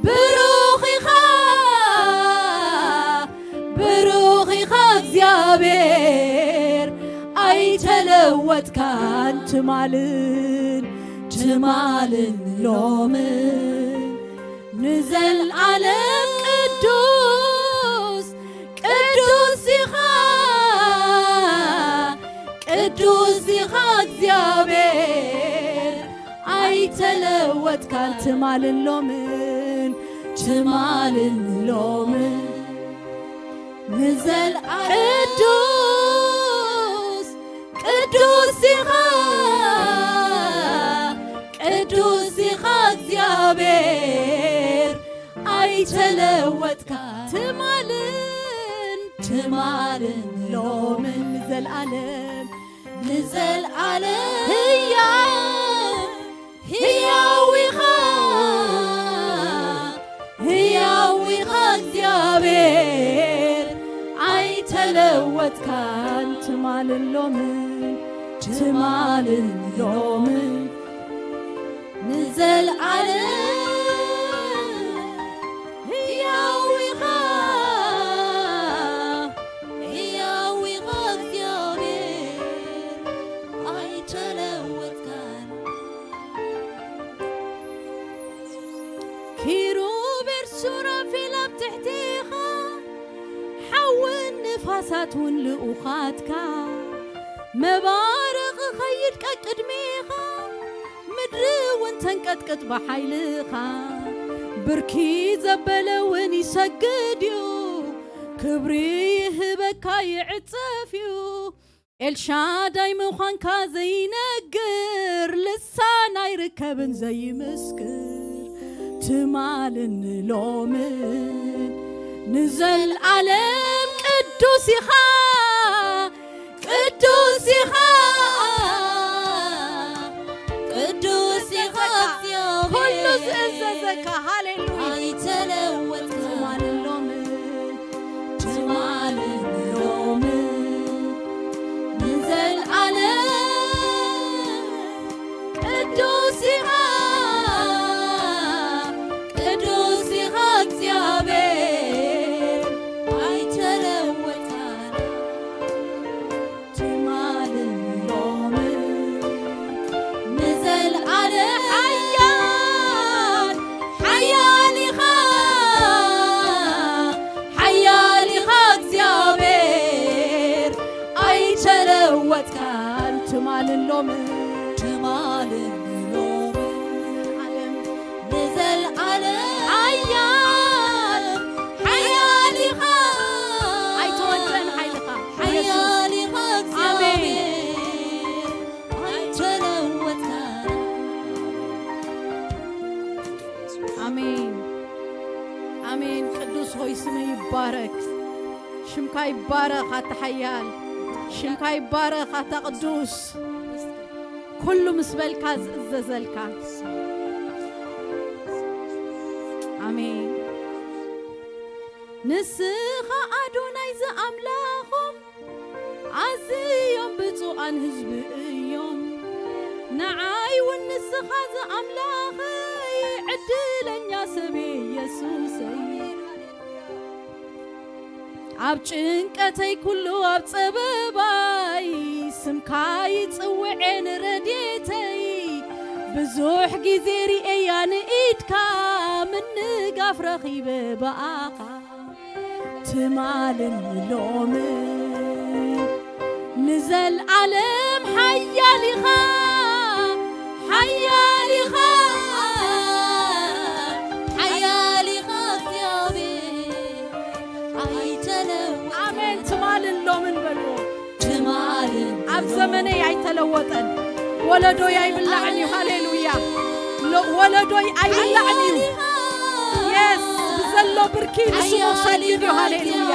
ብሩኽ ኢኻ ብሩኽ ኢኻ እግዚኣብሔር ኣይተለወጥካን ትማልን ትማልን ሎምን ንዘልኣለም ቅዱስ ቅዱስ ኢኻ ቅዱስ ኢኻ እግዚኣብሔር ኣይተለወጥካን ትማልን ሎምን ትማልን ሎምን ንዘልኣለም ቅዱስ ቅዱስ ኢኻ ቅዱስ ኢኻ እግዚኣብሔር ኣይተለወጥካ ትማልን ትማልን ሎምን ንዘልኣለም ንዘልኣለም ህያው ህያው ኢኻ ህያው ኢኻ እግዚኣብሔር ኣይተለወጥካን ትማልን ሎምን ትማልን ሎምን ንዘልዓለም ሕያው ኢኻ፣ ሕያው ኢኻ እግዚኣብሔር ኣይተለወጥካን። ኪሩቤል ሱራፌል ኣብ ትሕቴኻ፣ ሓውን ንፋሳት እውን ልኡኻትካ። መባረቕ ኸይድ ቀቅድሜኻ፣ ምድሪ እውን ተንቀጥቅጥ ብሓይልኻ። ብርኪ ዘበለ እውን ይሰግድ እዩ፣ ክብሪ ይህበካ ይዕጸፍ እዩ። ኤልሻዳይ ምዃንካ ዘይነግር ልሳን ኣይርከብን ዘይምስክር። ትማልን ሎምን ንዘልዓለም ቅዱስ ኢኻ፣ ቅዱስ ኢኻ፣ ቅዱስ ኢኻ እግዚኣብሔር። ኩሉ ዝእዘዘካ። ሃሌሉያ። ኣይተለወጥካን። ትማልን ሎምን ትማልን ሎምን ንዘልዓለም ቅዱስ ኢኻ፣ ቅዱስ ኢኻ እግዚኣብሔር ኣይተለወጥካን። ትማልን ሎምን ንዘልዓለም ሓያል፣ ሓያል ኢኻ፣ ሓያል ኢኻ እግዚኣብሔር ኣይተለወጥካን። ትማልን ሎምን ትማልን ሎምን ንዘልዓለም ሓያል፣ ሓያል ኢኻ። ኣይተወደን ሓይልኻ። ሓያል ኢኻ ኣሜን። እግዚኣብሔር ኣይተለወጥካን። ኣሜን። ኣሜን። ቅዱስ ሆይ ስምህ ይባረክ። ሽምካ ይባረኽ ኣታ ሓያል። ሽምካ ይባረኽ ኣታ ቅዱስ። ኩሉ ምስ በልካ ዝእዘዘልካ። ኣሜን። ንስኻ ኣዶናይ ዝኣምላኾም ኣዝዮም ብፁዓን ህዝቢ እዮም። ንዓይ እውን ንስኻ ዝኣምላኸይ ዕድለኛ ሰብ እየ የሱሰይ። ኣብ ጭንቀተይ ኩሉ ኣብ ጸበባይ ስምካ ይጽውዔ ንረድኤተይ። ብዙሕ ግዜ ርእየያ ንኢድካ ምንጋፍ ረኺበ ብኣኻ። ትማልን ሎምን ንዘልዓለም ሓያል ኢኻ፣ ሓያል ኢኻ፣ ሓያል ኢኻ እግዚኣብሔር ኣይተለወጥካን። ኣሜን። ትማልን ሎምን በልዎ። ትማልን ኣብ ዘመነይ ኣይተለወጠን። ወለዶይ ኣይብላዕን እዩ። ሃሌሉያ። ሎ-፣ ወለዶይ ኣይብላዕን እዩ። የስ፣ ብዘሎ ብርኪ ንስሙ ክሰግድ እዩ። ሃሌሉያ።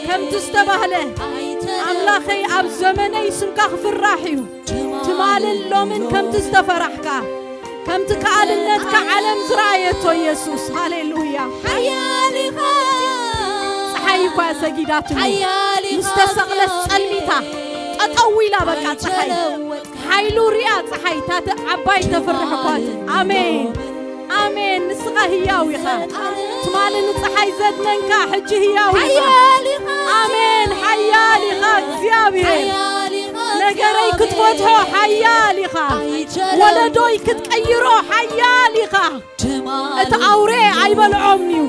ከምቲ ዝተባህለ፣ ኣምላኸይ ኣብ ዘመነይ ስምካ ክፍራሕ እዩ። ትማልን ሎምን ከምቲ ዝተፈራሕካ፣ ከምቲ ከኣልነትካ ዓለም ዝረኣየቶ የሱስ። ሃሌሉያ። ሓያል ኢኻ። ጸሓይ እኳ ሰጊዳትሉ። ሓያል ኢኻ ምስ ተሰቕለት እግዚኣብሔር። ጸልሚታ። ጠጠው ኢላ በቃ ጸሓይ። ኣይተለወጥካን። ሓይሉ ሪኣ ጸሓይ፣ ታተ ዓባይ ተፍርሕ እኳ። ኣሜን። ኣሜን። ንስኻ ህያው ኢኻ። ትማሊ ንጸሓይ ዘድነንካ፣ ሕጂ ህያው ኢኻ። ሓያል ኢኻ። ኣሜን። ሓያል ኢኻ እግዚኣብሔር። ሓያል ኢኻ ነገረይ እግዚኣብሔር። ክትፈትሖ ሓያል ኢኻ። ኣይተለወጥካን። ወለዶይ ክትቀይሮ ሓያል ኢኻ። እቲ ኣውሬ ኣይበልዖምን እዩ፣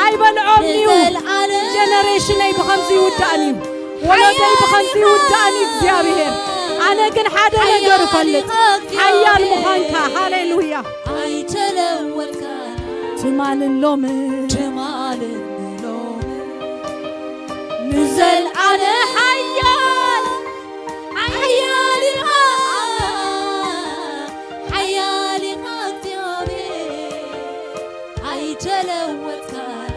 ኣይበልዖምን እዩ። ንዘለዓለም ጀነሬሽነይ ብኸምዚ ይውዳእን እዩ፣ ወለዶይ ብኸምዚ ይውዳእን እዩ እግዚኣብሔር። ኣነ ግን ሓደ ነገር እፈልጥ፣ ሓያል ምዃንካ። ሃሌሉያ። ኣይተለወጥካን። ትማልን ሎምን ትማልን ሎምን ንዘለዓለም ሓያል፣ ሓያል ኢኻ፣ ሓያል ኢኻ እግዚኣብሔር፣ ኣይተለወጥካን።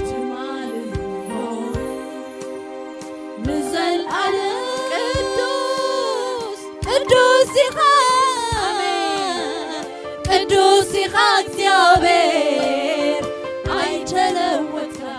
ትማልን ሎምን ንዘለዓለም ቅዱስ፣ ቅዱስ ኢኻ። ኣሜን። ቅዱስ ኢኻ እግዚኣብሔር፣ ኣይተለወጥካን።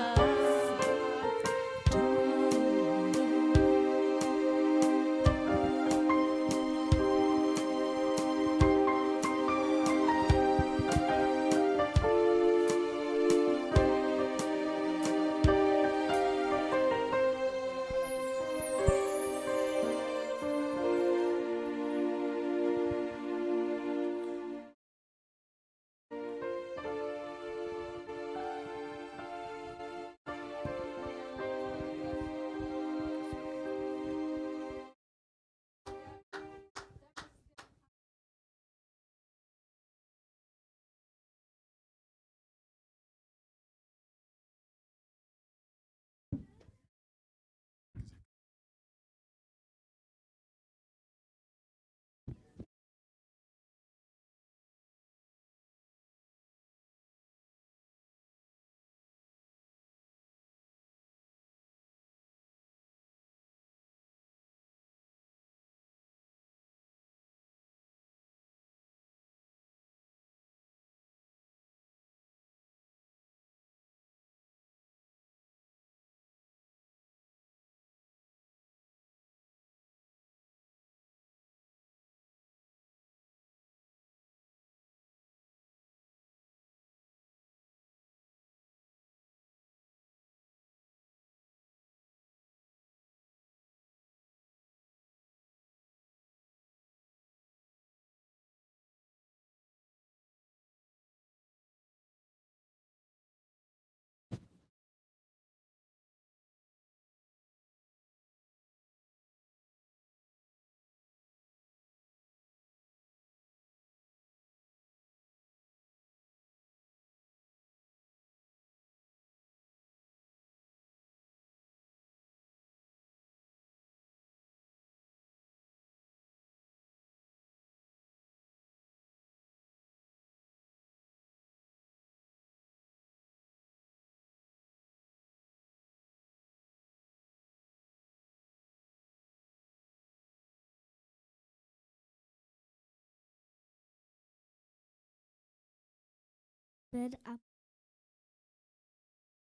በል ኣብ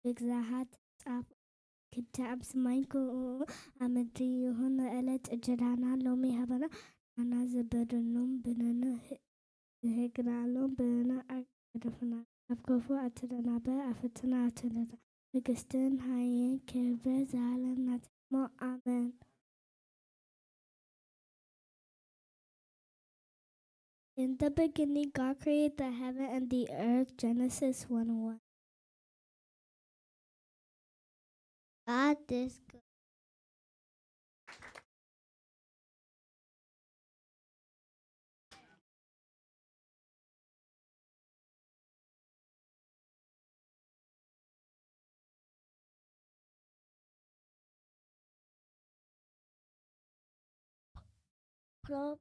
ብግዛሃት ጻፍ ክዳ ኣብ ሰማይ ከምኡ ኣብ ምድሪ ይኹን። ንዕለት እንጀራና ሎሚ ሃበና። ኣና ዝበደሎም ብንንህ ዝህግናሎም ብንና ኣገደፍና። ኣብ ክፉ ኣትለና በ ኣፈትና ኣትለና። ንግስትን ሃየን ክብረ ዘዓለም ናትሞ። ኣመን። In the beginning, God created the heaven and the earth. Genesis one one. God is good. Club.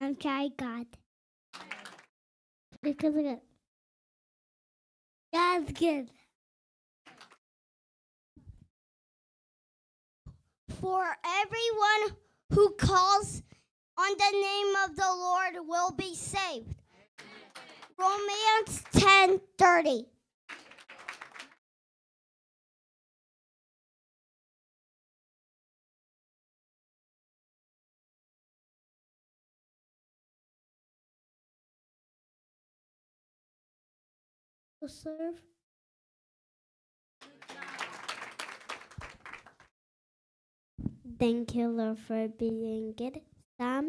I'm try God. Because of it. God's good. For everyone who calls on the name of the Lord will be saved. Romans ten thirty. To serve. Thank you, Lord, for being good. Psalm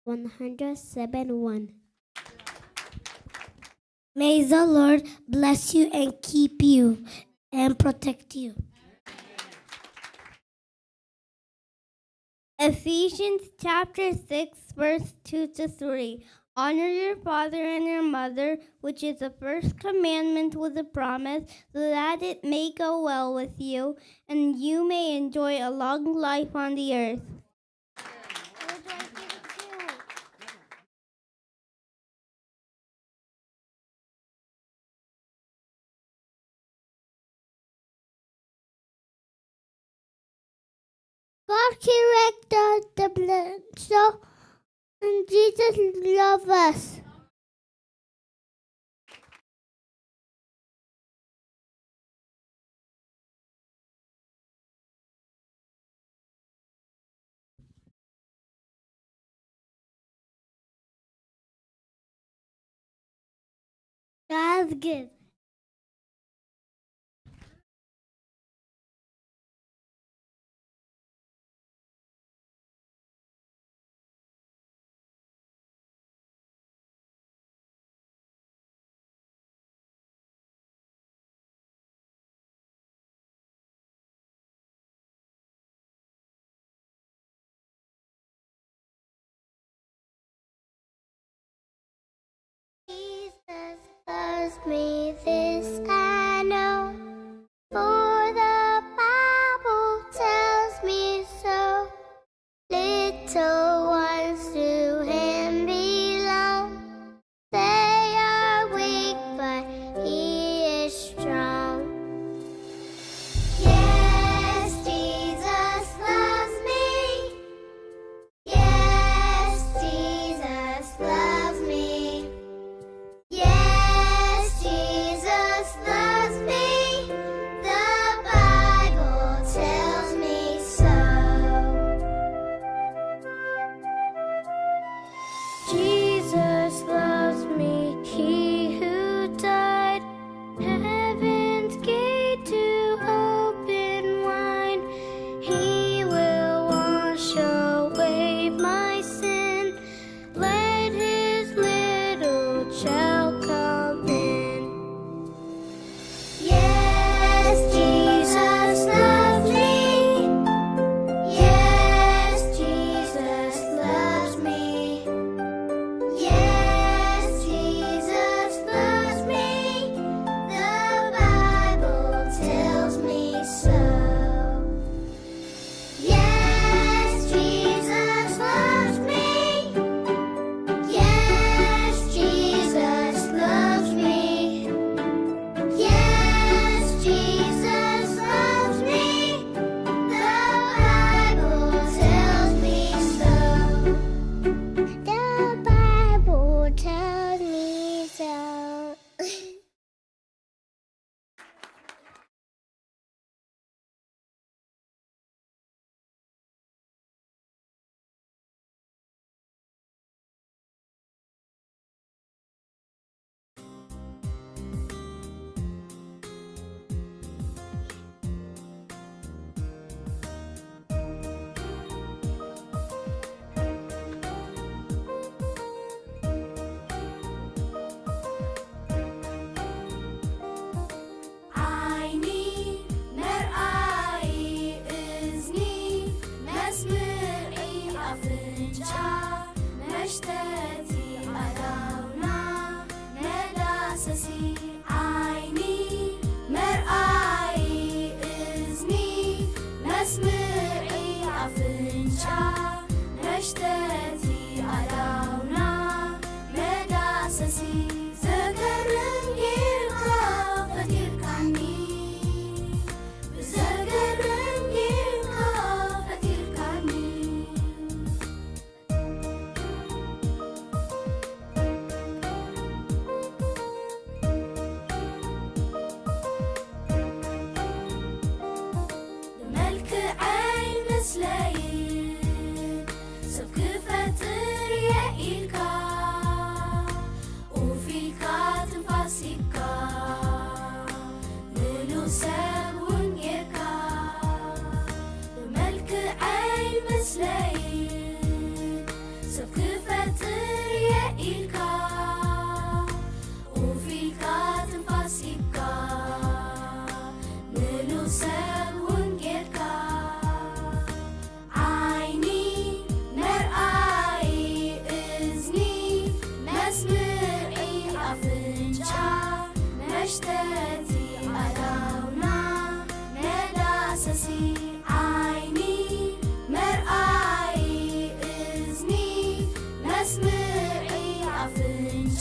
one hundred seven one. May the Lord bless you and keep you and protect you. Ephesians chapter six, verse two to three. Honor your father and your mother, which is the first commandment with a promise, so that it may go well with you and you may enjoy a long life on the earth. God created the blessed soul, and Jesus loves us. God's good. Jesus loves me, this I know, for the Bible tells me so. Little ones to him belong. They are weak, but he is strong. Yes, Jesus loves me. Yes, Jesus loves me. Yes, Jesus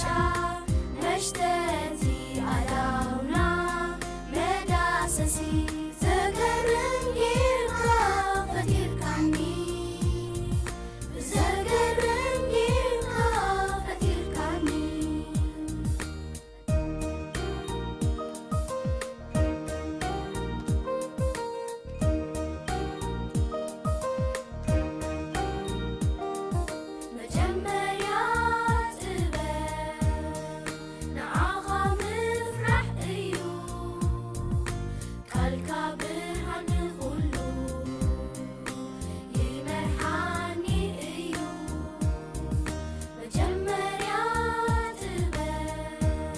ኣፍንጫ መሽተቲ ኣእዳውና መዳሰሲ ዘገርም ጌርካ ፈጢርካኒ፣ ብዘገርም ጌርካ ፈጢርካኒ። መጀመርያ ጥበብ ንዓኻ ምፍራሕ እዩ፣ ቃልካ ብርሃን ንኹሉ ይመርሓኒ እዩ። መጀመርያ ጥበብ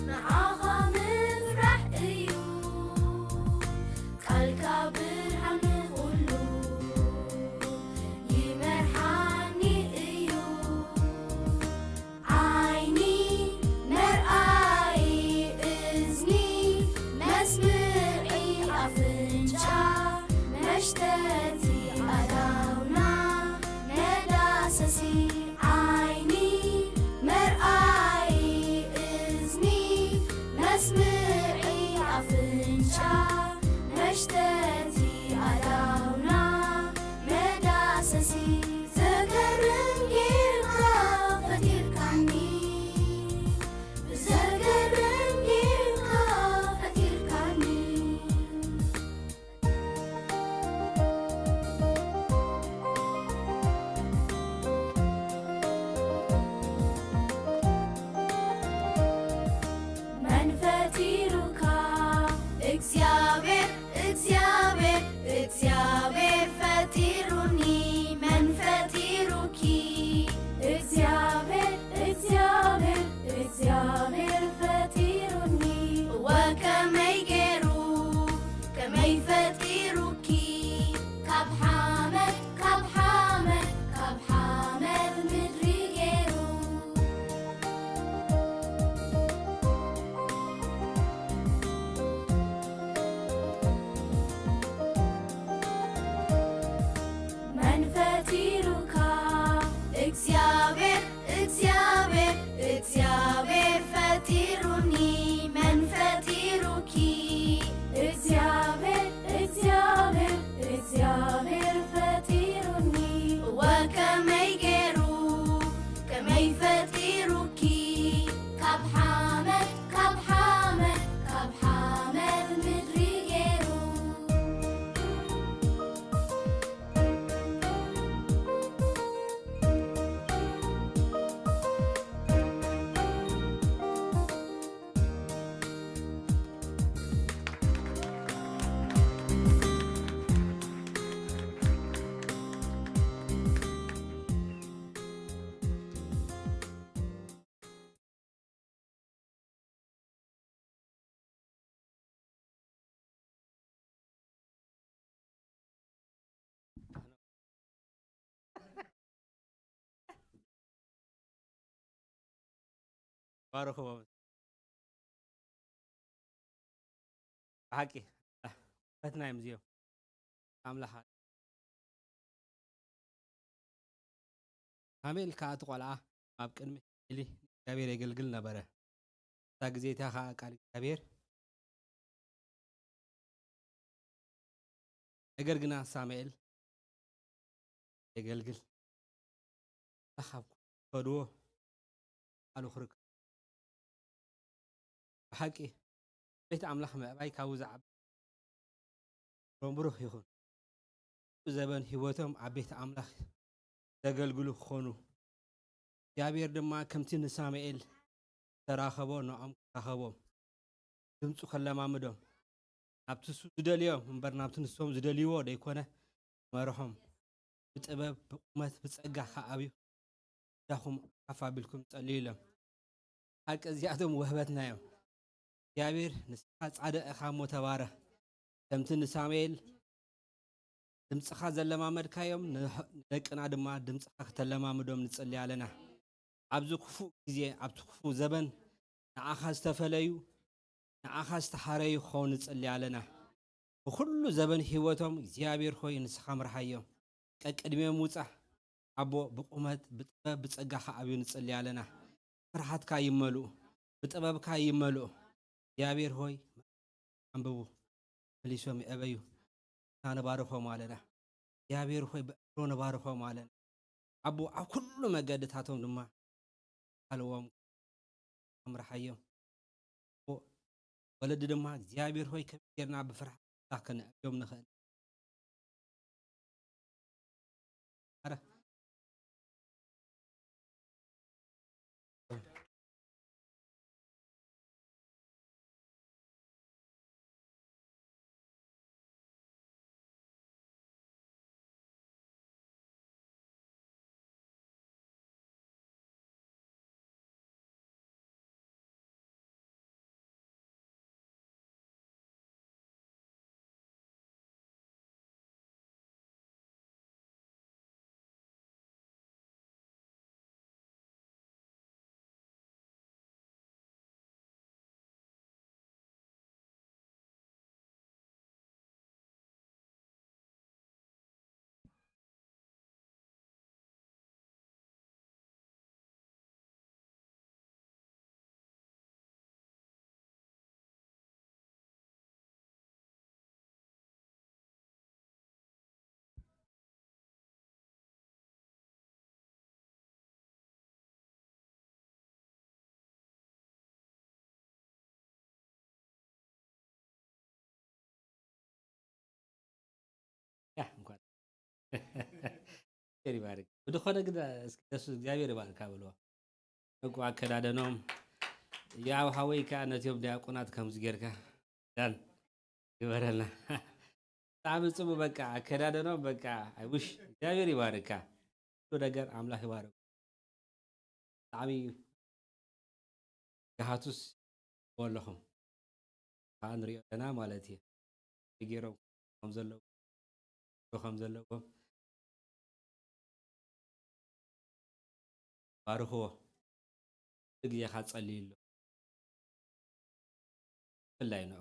ንዓኻ ምፍራሕ እዩ፣ ቃልካ ብርሃን ንኹሉ ይመርሓኒ እዩ። ዓይኒ መርኣዪ፣ እዝኒ መስምዒ፣ ኣፍንጫ መሽተቲ፣ ኣእዳውና መዳሰሲ። ዓይኒ መርኣዪ፣ እዝኒ መስምዒ፣ ኣፍንጫ መሽተቲ፣ ኣእዳውና መዳሰሲ። ዘገርም ጌርካ ፈጢርካኒ፣ ብዘገርም ጌርካ ፈጢርካኒ። መን ፈጢሩካ? እግዚኣብሔር፣ እግዚኣብሔር፣ እግዚኣብሔር ፈጢሩኒ። መን ፈጢሩኪ? እግዚኣብሔር፣ እግዚኣብሔር፣ እግዚኣብሔር ፈጢሩኒ። እወ ከመይ ገይሩ፣ ከመይ ፈጢሩኪ? ካብ ሓመድ፣ ካብ ሓመድ፣ ካብ ሓመድ ምድሪ ገይሩ። መን ፈጢሩካ? እግዚኣብሔር፣ እግዚኣብሔር፣ እግዚኣብሔር ፈጢሩኒ። መን ፈጢሩኪ? እግዚኣብሔር፣ እግዚኣብሔር፣ እግዚኣብሔር ፈጢሩኒ። እወ ከመይ ገይሩ፣ ከመይ ፈጢሩኪ? ካብ ሓመድ፣ ካብ ሓመድ፣ ካብ ሓመድ ምድሪ ገይሩ። ባርኽዎ። ብሓቂ ፈትና እዮም እዚኦም። ኣምላኽ ሳሙኤል ከኣ እቲ ቈልዓ ኣብ ቅድሚ ኤሊ ንእግዚኣብሔር የገልግል ነበረ። እታ ግዜ እቲኣ ኸኣ ቃል እግዚኣብሔር፣ ነገር ግና ሳሙኤል የገልግል፣ ካብ ዝኸድዎ ቃሉ ክርከብ። ብሓቂ ቤት ኣምላኽ ምዕባይ ካብኡ ዝዓቢ ብሩኽ ይኹን። ዘበን ህይወቶም ኣብ ቤት ኣምላኽ ዘገልግሉ ክኾኑ፣ እግዚኣብሔር ድማ ከምቲ ንሳሙኤል ዝተራኸቦ ንዖም ክራኸቦም፣ ድምፁ ከለማምዶም፣ ናብቲ እሱ ዝደልዮም እምበር ናብቲ ንሶም ዝደልይዎ ደይኮነ መርሖም፣ ብጥበብ ብቁመት ብጸጋ ከዓብዩ ዳኹም ሓፍ ኣቢልኩም ጸልዩ ኢሎም። ሓቂ እዚኣቶም ወህበትና እዮም። እግዚኣብሔር ንስኻ ጻድቕ ኢኻ እሞ ተባረኽ። ከምቲ ንሳሙኤል ድምፅኻ ዘለማመድካዮም ንደቅና ድማ ድምፅኻ ክተለማምዶም ንጽሊ ኣለና። ኣብዚ ክፉእ ግዜ ኣብቲ ክፉእ ዘበን ንዓኻ ዝተፈለዩ ንዓኻ ዝተሓረዩ ክኸውን ንጽሊ ኣለና። ብኹሉ ዘበን ህይወቶም እግዚኣብሔር ሆይ ንስኻ ምርሓዮም። ቀቅድሚኦም ውፃ ኣቦ ብቁመት ብጥበብ ብጸጋ ከዓብዩ ንጽሊ ኣለና። ብፍርሃትካ ይመልኡ፣ ብጥበብካ ይመልኡ። እግዚኣብሔር ሆይ፣ ኣንብቡ፣ መሊሶም ይዕበዩ። ንባርኾም ኣለና። እግዚኣብሔር ሆይ፣ ብዕሮ ንባርኾም ኣለና። ኣቦ፣ ኣብ ኩሉ መገድታቶም ድማ ኣልዎም፣ ኣምርሓዮም። ኣቦ፣ ወለዲ ድማ እግዚኣብሔር ሆይ፣ ከመይ ጌርና ብፍርሃት ክንዕብዮም ንኽእል? ኣረ። ያ፣ እንኳን እግዚኣብሔር ይባርክ። ብዝኾነ ግን እስኪ ደስ እግዚኣብሔር ይባርካ በልዋ። እኮ ኣከዳደኖም ያው ሃወይ ከኣ ነቲኦም ዲያቆናት ከምዚ ጌርካ ዳን ግበረልና። ብጣዕሚ ጽቡቅ በቃ ኣከዳደኖም በቃ I wish እግዚኣብሔር ይባርካ። ኩሉ ነገር ኣምላኽ ይባርክ። ብጣዕሚ ገሃቱስ ኣለኹም። ከኣ ንሪኦ ኣለና ማለት እዩ። ገይሮም ከም ዘለዉ፣ ከም ዘለዎም ባርኽዎ። ኩሉ ግዜ ኻብ ጸልዩ ኣሎ። ብፍላይ ንዑ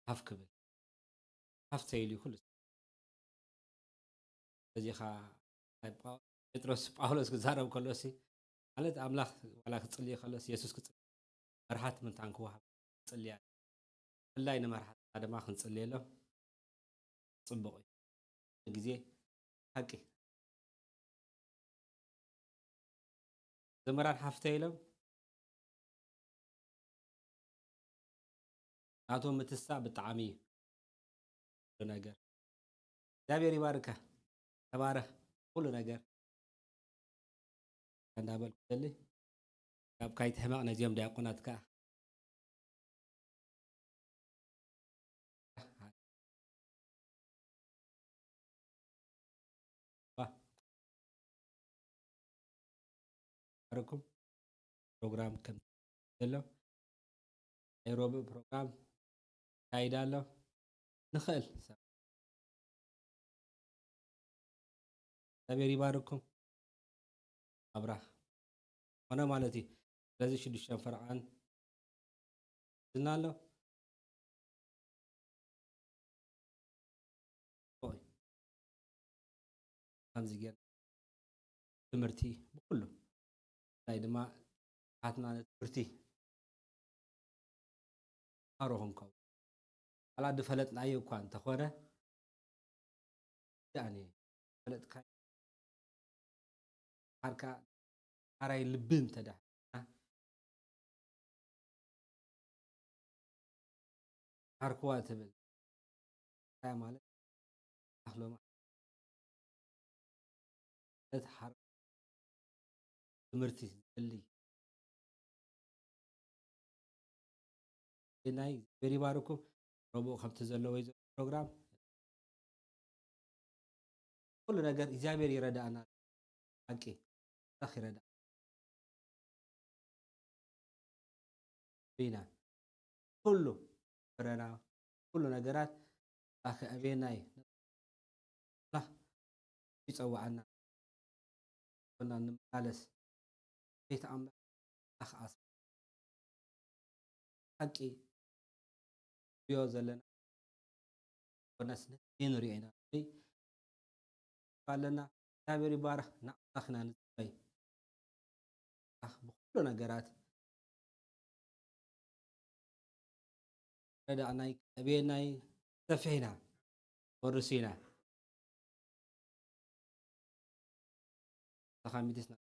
ሃፍ ክብል፣ ሃፍ ተይሉ እዩ ኩሉ። በዚኻ ናይ ጳው-፣ ጴጥሮስ ጳውሎስ ክዛረብ ከሎ ሲ፣ ማለት ኣምላኽ ዋላ ክጽልይ ከሎስ፣ የሱስ ክጽልይ፣ መርሓት ምንታን ክወሃብ ክጽልያ። ብፍላይ ንመርሓትና ድማ ክንጽልየሎም ጽቡቕ እዩ። ግዜ ሓቂ። ዘመራን ሓፍተይ ኢሎም ናቶም ምትሳ ብጣዕሚ እዩ። ኩሉ ነገር እግዚኣብሔር ይባርካ። ተባረኽ። ኩሉ ነገር እንዳበልኩ ዘሊ ካብ ካይትሕመቕ ነዚኦም ዲያቆናት ከኣ ባርኩም ፕሮግራም ከም ዘሎ ናይ ሮብዕ ፕሮግራም ካይዳ ኣሎ። ንኽእል ሰብ እግዚኣብሔር ይባርኩም። ኣብራኽ ኾነ ማለት እዩ። ስለዚ ሽዱሽተ ፈርዓን ዝና ኣሎ። ከምዚ ጌር ትምህርቲ ብኩሉ ናይ ድማ ኣትና ትምህርቲ ኣሮኹም ከው ኣላ ድፈለጥናዮ እኳ እንተኾነ ዳኒ ፈለጥካ ሓርካ ሓራይ ልቢ እንተዳ ሓርክዋ ትብል። እንታይ ማለት ኣኽሎ ማለት ሓር-፣ ትምህርቲ ዝደሊ ናይ እግዚኣብሔር ይባርኩም። ረቡዕ ከምቲ ዘለዎ እዩ ዘሎ ፕሮግራም። ኩሉ ነገር እግዚኣብሔር ይረዳእና። ሓቂ ኣምላኽ ይረዳእ። ኢና ኩሉ ፍረና ኩሉ ነገራት ኣኸ ኣቤናይ ኣምላኽ ይጸውዓና። ኮና እንመላለስ ቤት ኣምላኽ ኣኽ ኣስ ሓቂ ዮ ዘለና ኮነስ ንሪኦ ኢና ኣለና። እግዚኣብሔር ይባረኽ። ንኣምላኽ ኢና ንጽበይ። ብኹሉ ነገራት ረዳእናይ ቀብየናይ ሰፊሕና ወርሲና ተኻሚትስና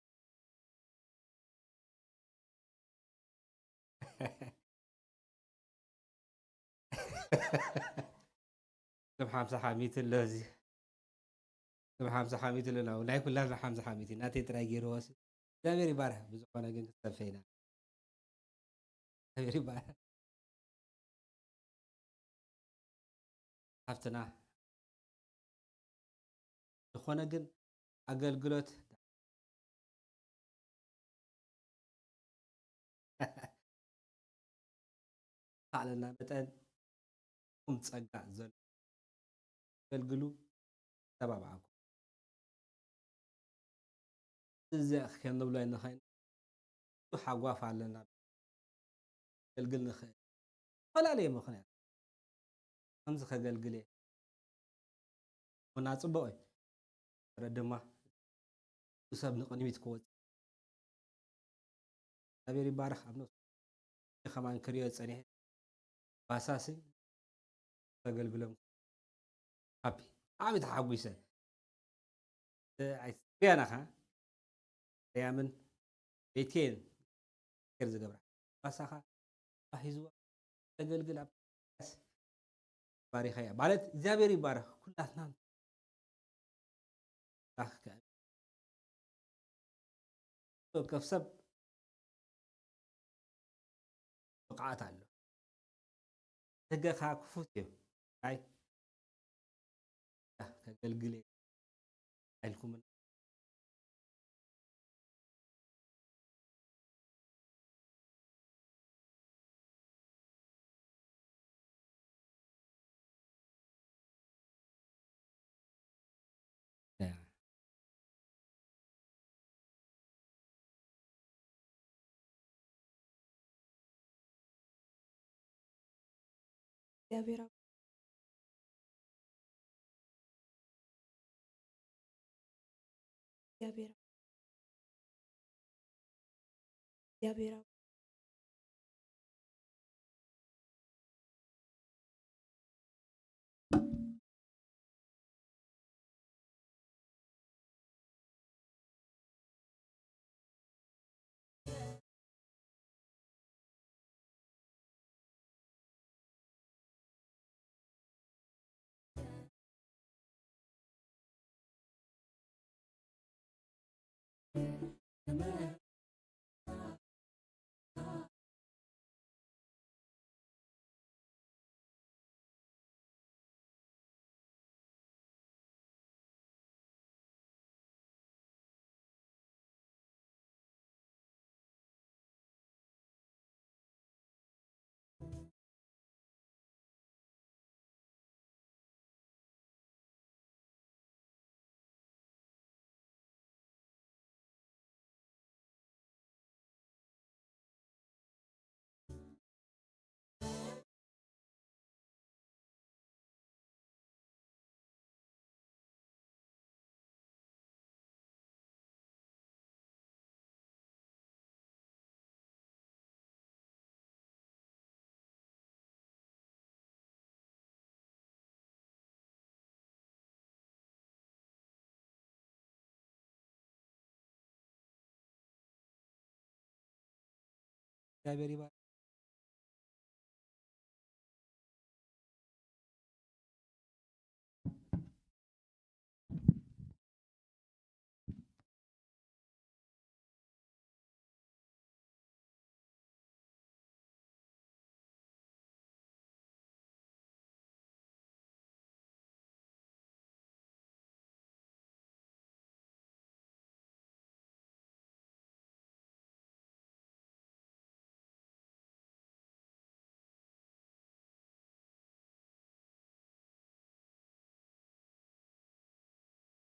ሰብ ሓምሳ ሓሚት ኣሎ እዚ ሰብ ሓምሳ ሓሚት ኣሎ ናይ ኩላና ሓምሳ ሓሚት ናተይ ጥራይ ገይርዎስ እግዚኣብሔር ይባርክ ብዝኾነ ግን ክሰፈይና እግዚኣብሔር ይባርክ ሓፍትና ዝኾነ ግን ኣገልግሎት ካዕለና መጠን ኩም ጸጋ ዘሎ ኣገልግሉ ተባብዓኩም እዚ ከንብሎ ንኸይን ሓጓፍ ኣለና ኣገልግል ንኽእል ዝተፈላለየ ምኽንያት ከምዚ ከገልግል እየ ቡና ጽቡቕ እዩ ረ ድማ ሰብ ንቕድሚት ክወጽእ እግዚኣብሔር ይባረኽ ኣብ ነፍሱ ከማን ክሪኦ ጸኒሐ ባሳሲ ከገልግሎም ሃፒ ብጣዕሚ ተሓጒሰ ኣይትፅበያና ኸዓ ርያምን ቤትኬን ር ዝገብራ ባሳኻ ሂዝዋ ተገልግል ኣብ ባሪኻ እያ ማለት እግዚኣብሔር ይባረኽ ኩላትና ከፍ ሰብ ብቕዓት ኣሎ ህገኻ ክፉት እዩ ኣይ ከገልግል ኢልኩም እግዚኣብሔር ኣብ እግዚኣብሔር እግዚኣብሔር ኣብ እግዚኣብሔር ይባርክ።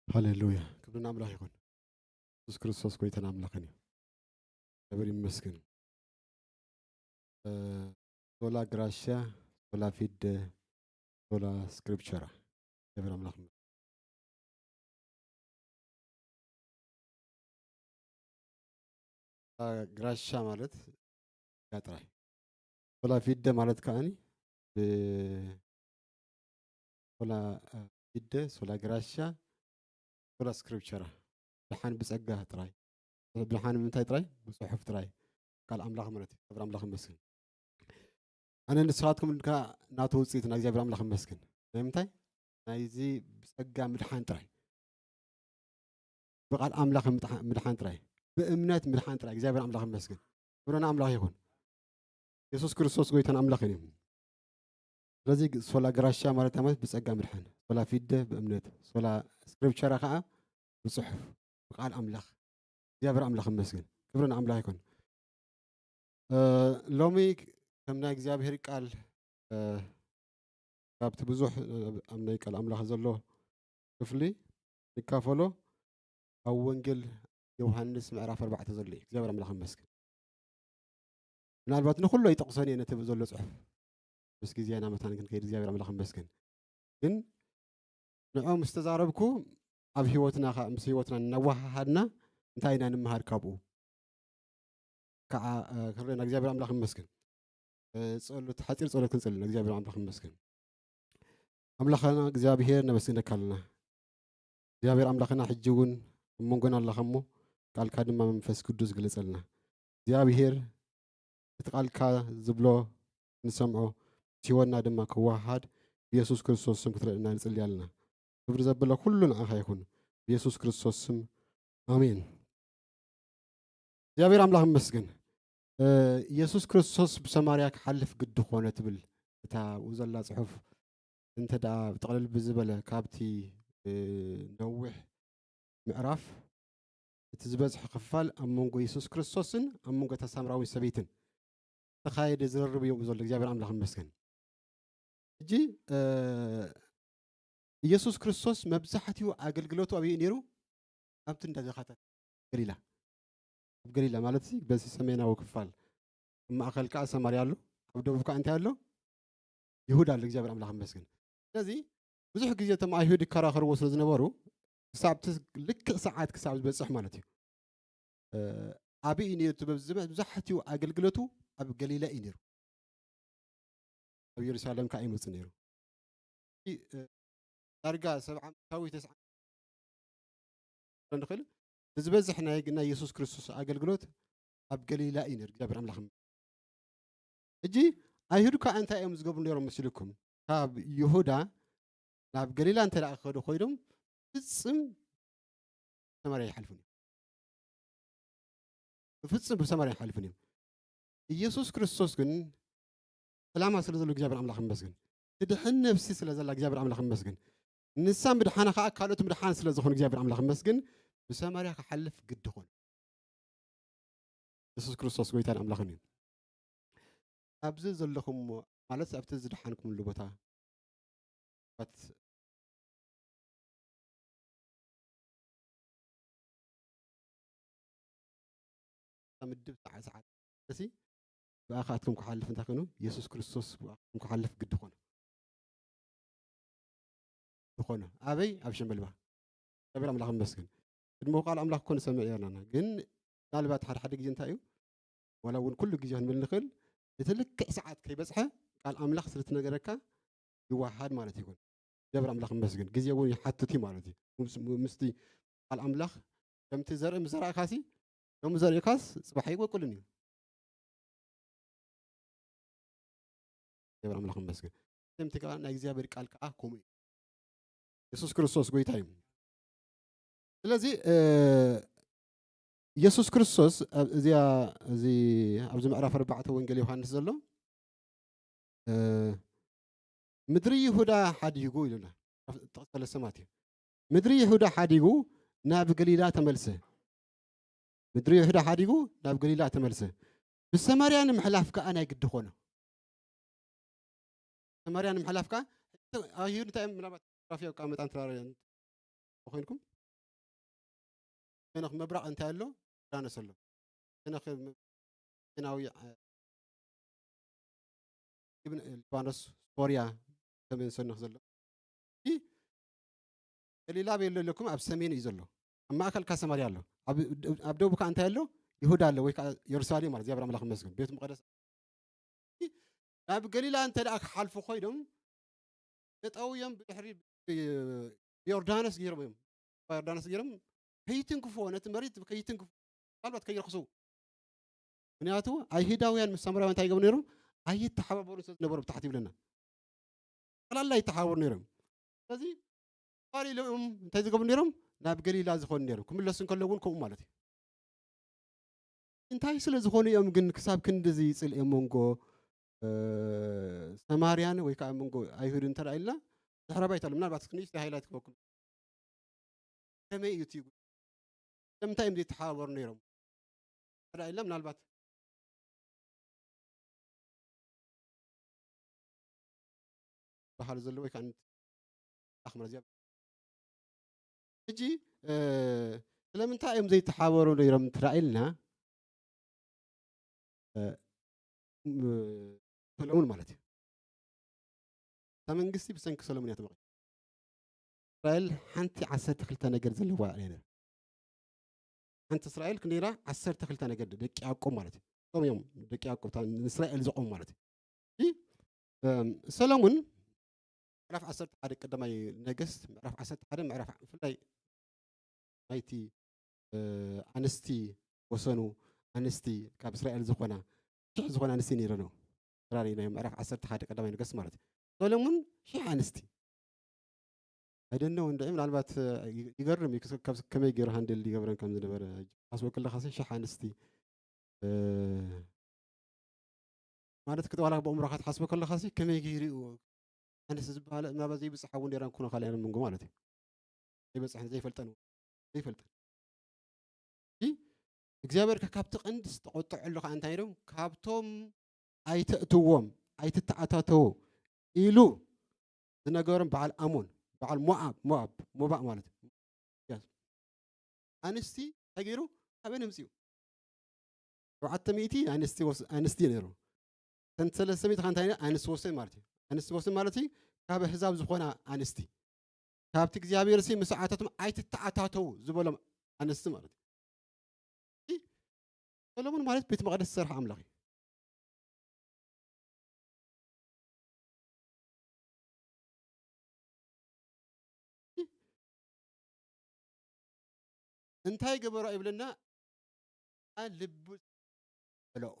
ሃሌሉያ ክብሪ ንኣምላኽ ይኹን። የሱስ ክርስቶስ ጎይታን ኣምላኽን እዩ። ክብር ይመስገን። ሶላ ግራሽያ ሶላ ፊደ ሶላ ስክሪፕቸራ። ክብር ኣምላኽ ይመስገን። ግራሻ ማለት ጋ ጥራይ። ሶላ ፊደ ማለት ከዓኒ ብ-፣ ሶላ፣ እ፣ ፊደ፣ ሶላ ግራሻ፣ ሶላ ስክሪፕቸራ። ብርሃን ብጸጋ ጥራይ። ብርሃን ብምንታይ ጥራይ? ብጽሑፍ ጥራይ። ቃል ኣምላኽ ማለት እዩ። ክብሪ ኣምላኽ ይመስገን። ኣነ ንስኻትኩም ድማ ናቱ ውጽኢት፣ ናይ እግዚኣብሔር ኣምላኽ ይመስገን። ናይ ምንታይ? ናይዚ ብጸጋ ምድሓን ጥራይ። ብቃል ኣምላኽ ምድሓ-፣ ምድሓን ጥራይ። ብእምነት ምድሓን ጥራይ። እግዚኣብሔር ኣምላኽ ይመስገን። ክብሪ ንኣምላኽ ይኹን። የሱስ ክርስቶስ ጎይታን ኣምላኽን እዩ። ስለዚ ግ-፣ ሶላ ግራሻ ማለት ማለት ብጸጋ ምድሓን፣ ሶላ ፊደ ብእምነት፣ ሶላ ስክሪፕቸራ ከኣ ብጽሑፍ፣ ብቃል ኣምላኽ። እግዚኣብሔር ኣምላኽ ይመስገን። ክብሪ ንኣምላኽ ይኹን። እ፣ ሎሚ ከም ናይ እግዚኣብሔር ቃል፣ እ፣ ካብቲ ብዙሕ፣ እ፣ ኣብ ናይ ቃል ኣምላኽ ዘሎ ክፍሊ ንካፈሎ፣ ኣብ ወንጌል ዮሃንስ ምዕራፍ ኣርባዕተ ዘሎ እዩ። እግዚኣብሔር ኣምላኽ ይመስገን። ምናልባት ንኹሉ ኣይጠቕሶን እየ ነቲ ዘሎ ጽሑፍ። ምስ ግዜና መታን ክንከይድ እግዚኣብሔር ኣምላኽ ይመስገን። ግን ንዕኡ ምስ ተዛረብኩ ኣብ ህይወትና ከ-፣ ምስ ህይወትና እናወሃሃድና እንታይ ኢና ንምሃር ካብኡ? ከዓ፣ እ፣ ክንርኢ ኢና። እግዚኣብሔር ኣምላኽ ይመስገን። እ፣ ጸሎት፣ ሓጺር ጸሎት ክንጽሊ ኢና። እግዚኣብሔር ኣምላኽ ይመስገን። ኣምላኽና እግዚኣብሔር ነመስግነካ ኣለና። እግዚኣብሔር ኣምላኽና ሕጂ እውን ኣብ መንጎና ኣለኻ እሞ ቃልካ ድማ መንፈስ ቅዱስ ግለጸልና። እግዚኣብሔር እቲ ቃልካ ዝብሎ ንሰምዖ፣ ምስ ህይወትና ድማ ክወሃሃድ ብየሱስ ክርስቶስ ስም ክትረድእና ንጽሊ ኣለና። ክብሪ ዘብሎ ኩሉ ንዓኻ ይኹን። ብየሱስ ክርስቶስ ስም ኣሜን። እግዚኣብሔር ኣምላኽ ይመስገን። እ፣ የሱስ ክርስቶስ ብሰማርያ ክሓልፍ ግዲ ኾነ ትብል እታ ኣብኡ ዘላ ጽሑፍ። እንተ ደኣ ብጥቕልል ብዝበለ ካብቲ፣ እ፣ ነዊሕ ምዕራፍ እቲ ዝበዝሐ ክፋል ኣብ መንጎ የሱስ ክርስቶስን ኣብ መንጎ እታ ሳምራዊት ሰበይትን ዝተኻየደ ዝርርብ እዩ ዘሎ። እግዚኣብሔር ኣምላኽ ይመስገን። ሕጂ፣ እ፣ ኢየሱስ ክርስቶስ መብዛሕትኡ ኣገልግሎቱ ኣበይ እዩ ነይሩ? ኣብቲ እንዳ ዘኻታት ገሊላ። ኣብ ገሊላ ማለት ሲ በዚ ሰሜናዊ ክፋል፣ ኣብ ማእከል ከኣ ሰማርያ ኣሎ፣ ኣብ ደቡብ ከኣ እንታይ ኣሎ? ይሁዳ ኣሎ። እግዚኣብሔር ኣምላኽ ይመስገን። ስለዚ ብዙሕ ግዜ እቶም ኣይሁድ ይከራኸርዎ ስለ ዝነበሩ፣ ክሳብ እቲ ልክዕ ሰዓት ክሳብ ዝበጽሕ ማለት እዩ። እ፣ ኣበይ እዩ ነይሩ? እቲ መብዛሕትኡ ኣገልግሎቱ ኣብ ገሊላ እዩ ነይሩ። ኣብ የሩሳሌም ከኣ ይመጽእ ነይሩ። እቲ፣ እ፣ ዳርጋ ሰብዓ ዓመታዊ ተስዓ ንኽእል፣ ዝበዝሕ ናይ፣ ናይ የሱስ ክርስቶስ ኣገልግሎት ኣብ ገሊላ እዩ ነይሩ። እግዚኣብሔር ኣምላኽ። ሕጂ ኣይሁድ ከኣ እንታይ እዮም ዝገብሩ ነይሮም መሲልኩም? ካብ ይሁዳ ናብ ገሊላ እንተ ደኣ ክኸዱ ኮይኖም፣ ፍጽም ሰማርያ ይሓልፉን እዮም። ብፍጽም ብሰማርያ ይሓልፉን እዮም። ኢየሱስ ክርስቶስ ግን ዕላማ ስለ ዘሎ እግዚኣብሔር ኣምላኽ ይመስገን። ትድሕን ነፍሲ ስለ ዘላ እግዚኣብሔር ኣምላኽ ይመስገን። ንሳ ምድሓና ከኣ ካልኦት ምድሓን ስለ ዝኾኑ እግዚኣብሔር ኣምላኽ ይመስገን። ብሰማርያ ክሓልፍ ግዲ ኾነ። ኢየሱስ ክርስቶስ ጎይታን ኣምላኽን እዩ። ኣብዚ ዘለኹም ማለት ኣብቲ ዝደሓንኩምሉ ቦታ ባት ምድብ ሰዓ-፣ ሰዓት እዚ ብኣኻትኩም ክሓልፍ እንታይ ኮይኑ? ኢየሱስ ክርስቶስ ብኣኻትኩም ክሓልፍ ግዲ ኾነ። ዝኾነ። ኣበይ? ኣብ ሸመልባ። እግዚኣብሔር ኣምላኽ ይመስገን። ቅድሚ ቃል ኣምላኽ እኮ ንሰምዕ እያ ኣለና። ግን ምናልባት ሓደ ሓደ ግዜ እንታይ እዩ? ዋላ እውን ኩሉ ግዜ ክንብል ንኽእል፣ እቲ ልክዕ ሰዓት ከይበጽሐ ቃል ኣምላኽ ስለ ትነገረካ ይወሃሃድ ማለት ይኹን። እግዚኣብሔር ኣምላኽ ይመስገን። ግዜ እውን ይሓትት እዩ ማለት እዩ። ምስ-፣ ምስቲ ቃል ኣምላኽ ከምቲ ዘርኢ ምስ ዘራእካሲ፣ ሎሚ ዘሪእካስ ጽባሕ ኣይበቁልን እዩ። እግዚኣብሔር ኣምላኽ ይመስገን። ከምቲ ከኣ ናይ እግዚኣብሔር ቃል ከኣ ከምኡ እዩ። የሱስ ክርስቶስ ጎይታ እዩ። ስለዚ፣ እ፣ የሱስ ክርስቶስ ኣብ እዚኣ፣ እዚ ኣብዚ ምዕራፍ ኣርባዕተ ወንጌል ዮሃንስ ዘሎ፣ እ፣ ምድሪ ይሁዳ ሓዲጉ ኢሉና። ጥቕሲ ሰለስተ ማለት እዩ። ምድሪ ይሁዳ ሓዲጉ ናብ ገሊላ ተመልሰ። ምድሪ ይሁዳ ሓዲጉ ናብ ገሊላ ተመልሰ። ብሰማርያ ንምሕላፍ ከኣ ናይ ግዲ ኾነ። ሰማርያ ንምሕላፍ ከኣ ኣይሁድ እንታይ እዮም ምናልባት ራፊያ ቃ መጣን ተራረያን ኮይንኩም ሸነኽ ምብራቕ እንታይ ኣሎ? ዮርዳኖስ ኣሎ። ሸነኽ ሰሜናዊ፣ እ፣ ሊባኖስ፣ ሶርያ፣ ሰሜን ሸነኽ ዘሎ። እቲ ገሊላ ኣበይ ኣሎ ኢለኩም? ኣብ ሰሜን እዩ ዘሎ። ኣብ ማእከል ከኣ ሰማርያ ኣሎ። ኣብ፣ ኣብ ደቡብ ከኣ እንታይ ኣሎ? ይሁዳ ኣሎ ወይ ከዓ የሩሳሌም ማለት እግዚኣብሔር ኣምላኽ ይመስገን ቤት መቐደስ ናብ ገሊላ እንተ ደኣ ክሓልፉ ኮይዶም ጠጠው እዮም ብድሕሪ ዮርዳኖስ ገይሮም እዮም ዮርዳኖስ ገይሮም ከይትንክፍዎ ነቲ መሬት ከይትንክፍዎ ምናልባት ከይረኽሱ ምክንያቱ ኣይሁዳውያን ምስ ሳምራውያን እንታይ ይገብሩ ነይሮም ኣይተሓባበሩ ስለ ዝነበሩ ብታሕቲ ይብለና ጠቕላላ ይተሓባበሩ ነይሮም ስለዚ ፋሊሎም እንታይ ዝገብሩ ነይሮም ናብ ገሊላ ዝኾኑ ነይሮም ክምለሱ እንከለዉ እውን ከምኡ ማለት እዩ እንታይ ስለ ዝኾኑ እዮም ግን ክሳብ ክንድዚ ይፅልእ መንጎ ሰማርያን ወይ ከዓ መንጎ ኣይሁድ እንተ ኢልና ድሕረ ባይታ ኣሎ ምናልባት ክንእሽተ ሃይላይት ክበኩም ከመይ እዩ እቲ ስለምንታይ እዮም ዘይተሓባበሩ ነይሮም እንተ ኢልና ምናልባት በሃሉ ዘሎ ወይ ከዓ ኣኽምረ እዚኣ ሕጂ ስለምንታይ እዮም ዘይተሓበሩ ነይሮም ትራኢልና ሰሎሙን ማለት እዩ እታ መንግስቲ ብሰንኪ ሰሎሙን እያ ተመቒ እስራኤል ሓንቲ ዓሰርተ ክልተ ነገር ዘለዋ እያ ሓንቲ እስራኤል ክንደይና ዓሰርተ ክልተ ነገድ ደቂ ያዕቆብ ማለት እዩ እቶም እዮም ደቂ ያዕቆብ ንእስራኤል ዘቆሙ ማለት እዩ ሰሎሙን ምዕራፍ ዓሰርተ ሓደ ቀዳማይ ነገስት ምዕራፍ ዓሰርተ ሓደ ምዕራፍ ብፍላይ ናይቲ ኣንስቲ ወሰኑ ኣንስቲ ካብ እስራኤል ዝኾና ሽሕ ዝኾና ኣንስቲ ነይረ ነው ራሪ ናይ ምዕራፍ ዓሰርተ ሓደ ቀዳማይ ነገስት ማለት እዩ ሰሎሙን ሽሕ ኣንስቲ ኣይደነው እንድዒ ምናልባት ይገርም እዩ ከመይ ገይሩ ሃንድል ይገብረን ከም ዝነበረ ሓስበ ከለካ ሽሕ ኣንስቲ ማለት ክትዋላ ብእምሮካ ትሓስበ ከለካ ከመይ ገይሩ እዩ ኣንስቲ ዝበሃለ እናበ ዘይብፅሓ እውን ኔረን ኩነ ካልኣን መንጎ ማለት እዩ ዘይበፅሐን ዘይፈልጠን ዘይፈልጠን እግዚኣብሔር ካብቲ ቀንዲ ዝተቆጥዐሉ ከዓ እንታይ ኢሎም ካብቶም ኣይተእትዎም ኣይትተኣታተው ኢሉ ዝነገሮም በዓል ኣሞን በዓል ሞኣብ ሞኣብ ሞባእ ማለት እዩ ኣንስቲ እንታይ ገይሩ ኣበይ ንምፅኡ ሸውዓተ ሚእቲ ኣንስቲ ነይሩ ሰለስተ ሚእቲ እንታይ ኣንስቲ ወሰን ማለት እዩ ኣንስቲ ወሰን ማለት እዩ ካብ ኣህዛብ ዝኾና ኣንስቲ ካብቲ እግዚኣብሔር ሲ ምስ ኣታቶም ኣይትተኣታተው ዝበሎም ኣንስቲ ማለት እዩ ሰሎሞን ማለት ቤት መቅደስ ዝሰርሐ ኣምላኽ እዩ እንታይ ገበሮ ይብለና ልቡ በልኦ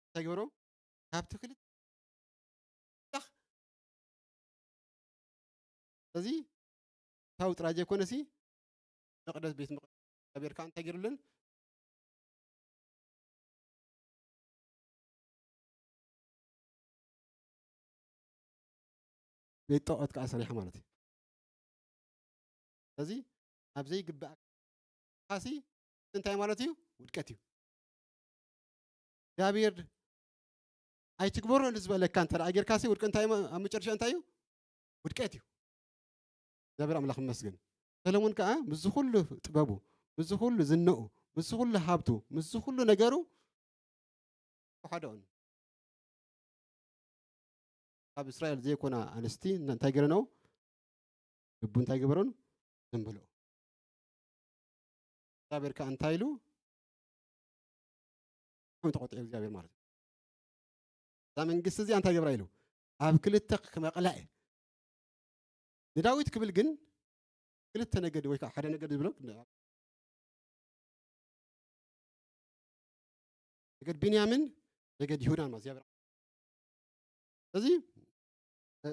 እንታይ ገበሮ ካብቲ ክልተ እዚ ታው ጥራይ ዘይኮነሲ መቅደስ ቤት መቅደስ እግዚኣብሔር ከዓ እንታይ ገይሩለን ቤት ጣዖት ከዓ ሰሪሓ ማለት እዩ ስለዚ ኣብ ዘይግባእ ሲ እንታይ ማለት እዩ ውድቀት እዩ እግዚኣብሔር ኣይትግበሮ ንዝበለካ እንተ ጌርካ ሲ ውድቀት እንታይ ኣብ መጨረሻ እንታይ እዩ ውድቀት እዩ እግዚኣብሔር ኣምላኽ ይመስገን ሰለሙን ከዓ ምስዚ ኩሉ ጥበቡ ምስዚ ኩሉ ዝነኡ ምስዚ ኩሉ ሃብቱ ምስዚ ኩሉ ነገሩ ሓደ ኦን ካብ እስራኤል ዘይኮና ኣንስቲ እንታይ ገረነው ልቡ እንታይ ገበረን ዘንበልኦ እግዚኣብሔር ከዓ እንታይ ኢሉ ከም ተቆጥዑ እግዚኣብሔር ማለት እዩ እዛ መንግስቲ እዚኣ እንታይ ገብራ ኢሉ ኣብ ክልተ ክመቕላ እየ ንዳዊት ክብል ግን ክልተ ነገድ ወይ ከዓ ሓደ ነገድ ዝብሎ ነገድ ቢንያምን ነገድ ይሁዳን ማለት እግዚኣብሔር እዚ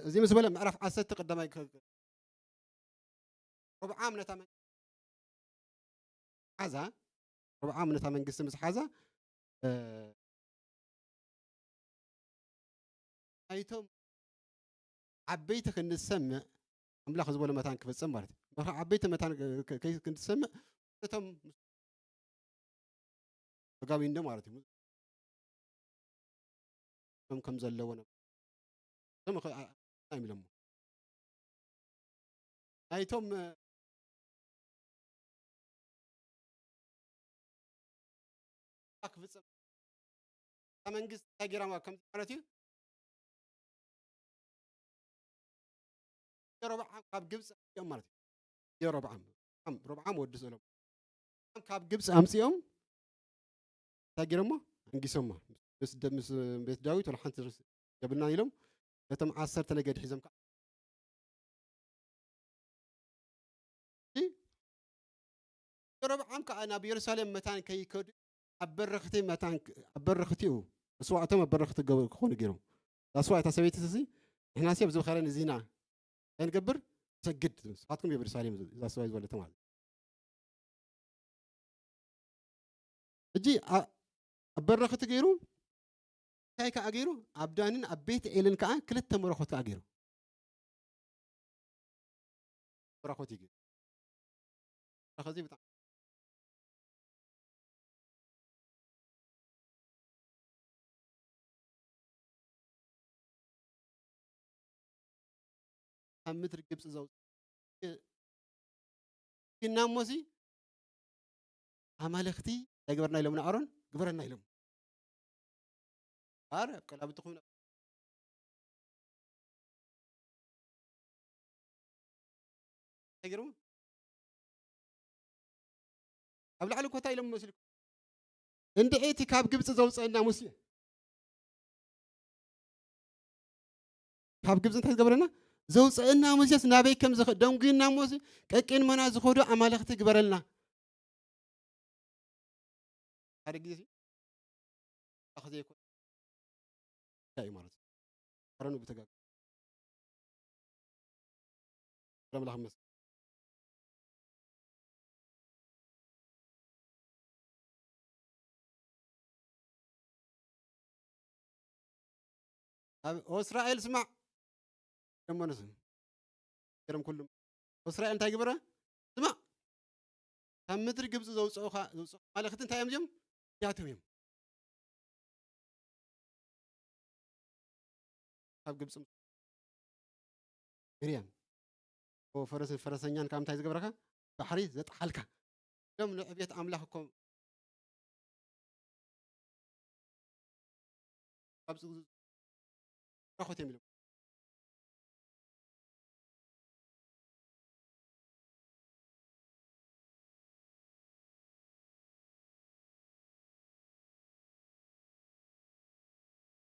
እዚ ምስ በለ ምዕራፍ ዓሰርተ ቀዳማይ ሮብዓም ነታ ሓዛ ሮብዓም ነታ መንግስቲ ምስ ሓዛ ኣይቶም ዓበይቲ ክንሰምዕ ኣምላኽ ዝበሎ መታን ክፍፅም ማለት እዩ ዓበይቲ መታን ክንሰምዕ እቶም ተጋቢንዶ ማለት እዩ ከም ከም ዘለዎ ኢሎሞ ናይቶም ክፍፅም መንግስቲ እንታይ ገይሮም ከም ማለት እዩ ሮብዓም ካብ ግብፂ እዮም ማለት እዩ ሮብዓም ሮብዓም ወዲ ሰሎም ካብ ግብፂ ኣምፂኦም እንታይ ገይሮሞ? ኣንጊሶሞ። ምስ ደ- ምስ ቤት ዳዊት ወላ ሓንቲ ርስ የብልናን ኢሎም ነቶም ዓሰርተ ነገድ ሒዞም ከዓ ሮብዓም ከዓ ናብ ኢየሩሳሌም መታን ከይከዱ ኣብ በረኽቲ መታን ኣብ በረኽቲኡ መስዋዕቶም ኣብ በረኽቲ ገበ- ክኾኑ ገይሮም። ዳስዋ እታ ሰበይቲ እዚ ንሕናሲ ኣብዚ ኸረን እዚና እንታይ ንገብር? ሰግድ ንስኻትኩም ኢየሩሳሌም እዛ ሰበይ ዝበለተ ማለት ሕጂ ኣብ በረኽቲ ገይሩ እንታይ ከዓ ገይሩ? ኣብ ዳንን ኣብ ቤት ኤልን ከዓ ክልተ መረኾት ከዓ ገይሩ መረኾት እዩ ገይሩ። መረኾት ብጣዕሚ ካብ ምድሪ ግብፂ ዘውፅእ እና እሞሲ ኣማልኽቲ እንታይ ግበርና ኢሎም ንኣሮን ግበረና ኢሎም ኣረ ኣብ ቀላብቲ ኮይኑ እንታይ ገይሮም ኣብ ላዕሊ ኮታ ኢሎም መስልኩም እንድዒ እቲ ካብ ግብፂ ዘውፀአና ሙሴ ካብ ግብፂ እንታይ ዝገበረና ዘውፀአና ሙሴስ ናበይ ከም ዝኸ ደንጉይና ሙሴ ቀቂን መና ዝኸዱ ኣማልኽቲ ግበረልና ሓደ ግዜ ሲ ኣኽ ዘይኮን እንታይ እዩ ማለት እዩ ኣረኑ ብተጋግ ኣምላኽ መስ ኣብ እስራኤል ስማዕ ደሞነስ ገርም ኩሉም እስራኤል እንታይ ግበረ ስማዕ ካብ ምድሪ ግብፂ ዘውፅኡኻ ዘውፅኡ ማለክቲ እንታይ እዮም እዚኦም ያቶም እዮም ካብ ግብፂ ምርያም ፈረስን ፈረሰኛን ካብ እንታይ ዝገብረካ ባሕሪ ዘጥሓልካ እዞም ንዕቤት ኣምላኽ እኮ ኣብዚ ረኾት እዮም ኢሎም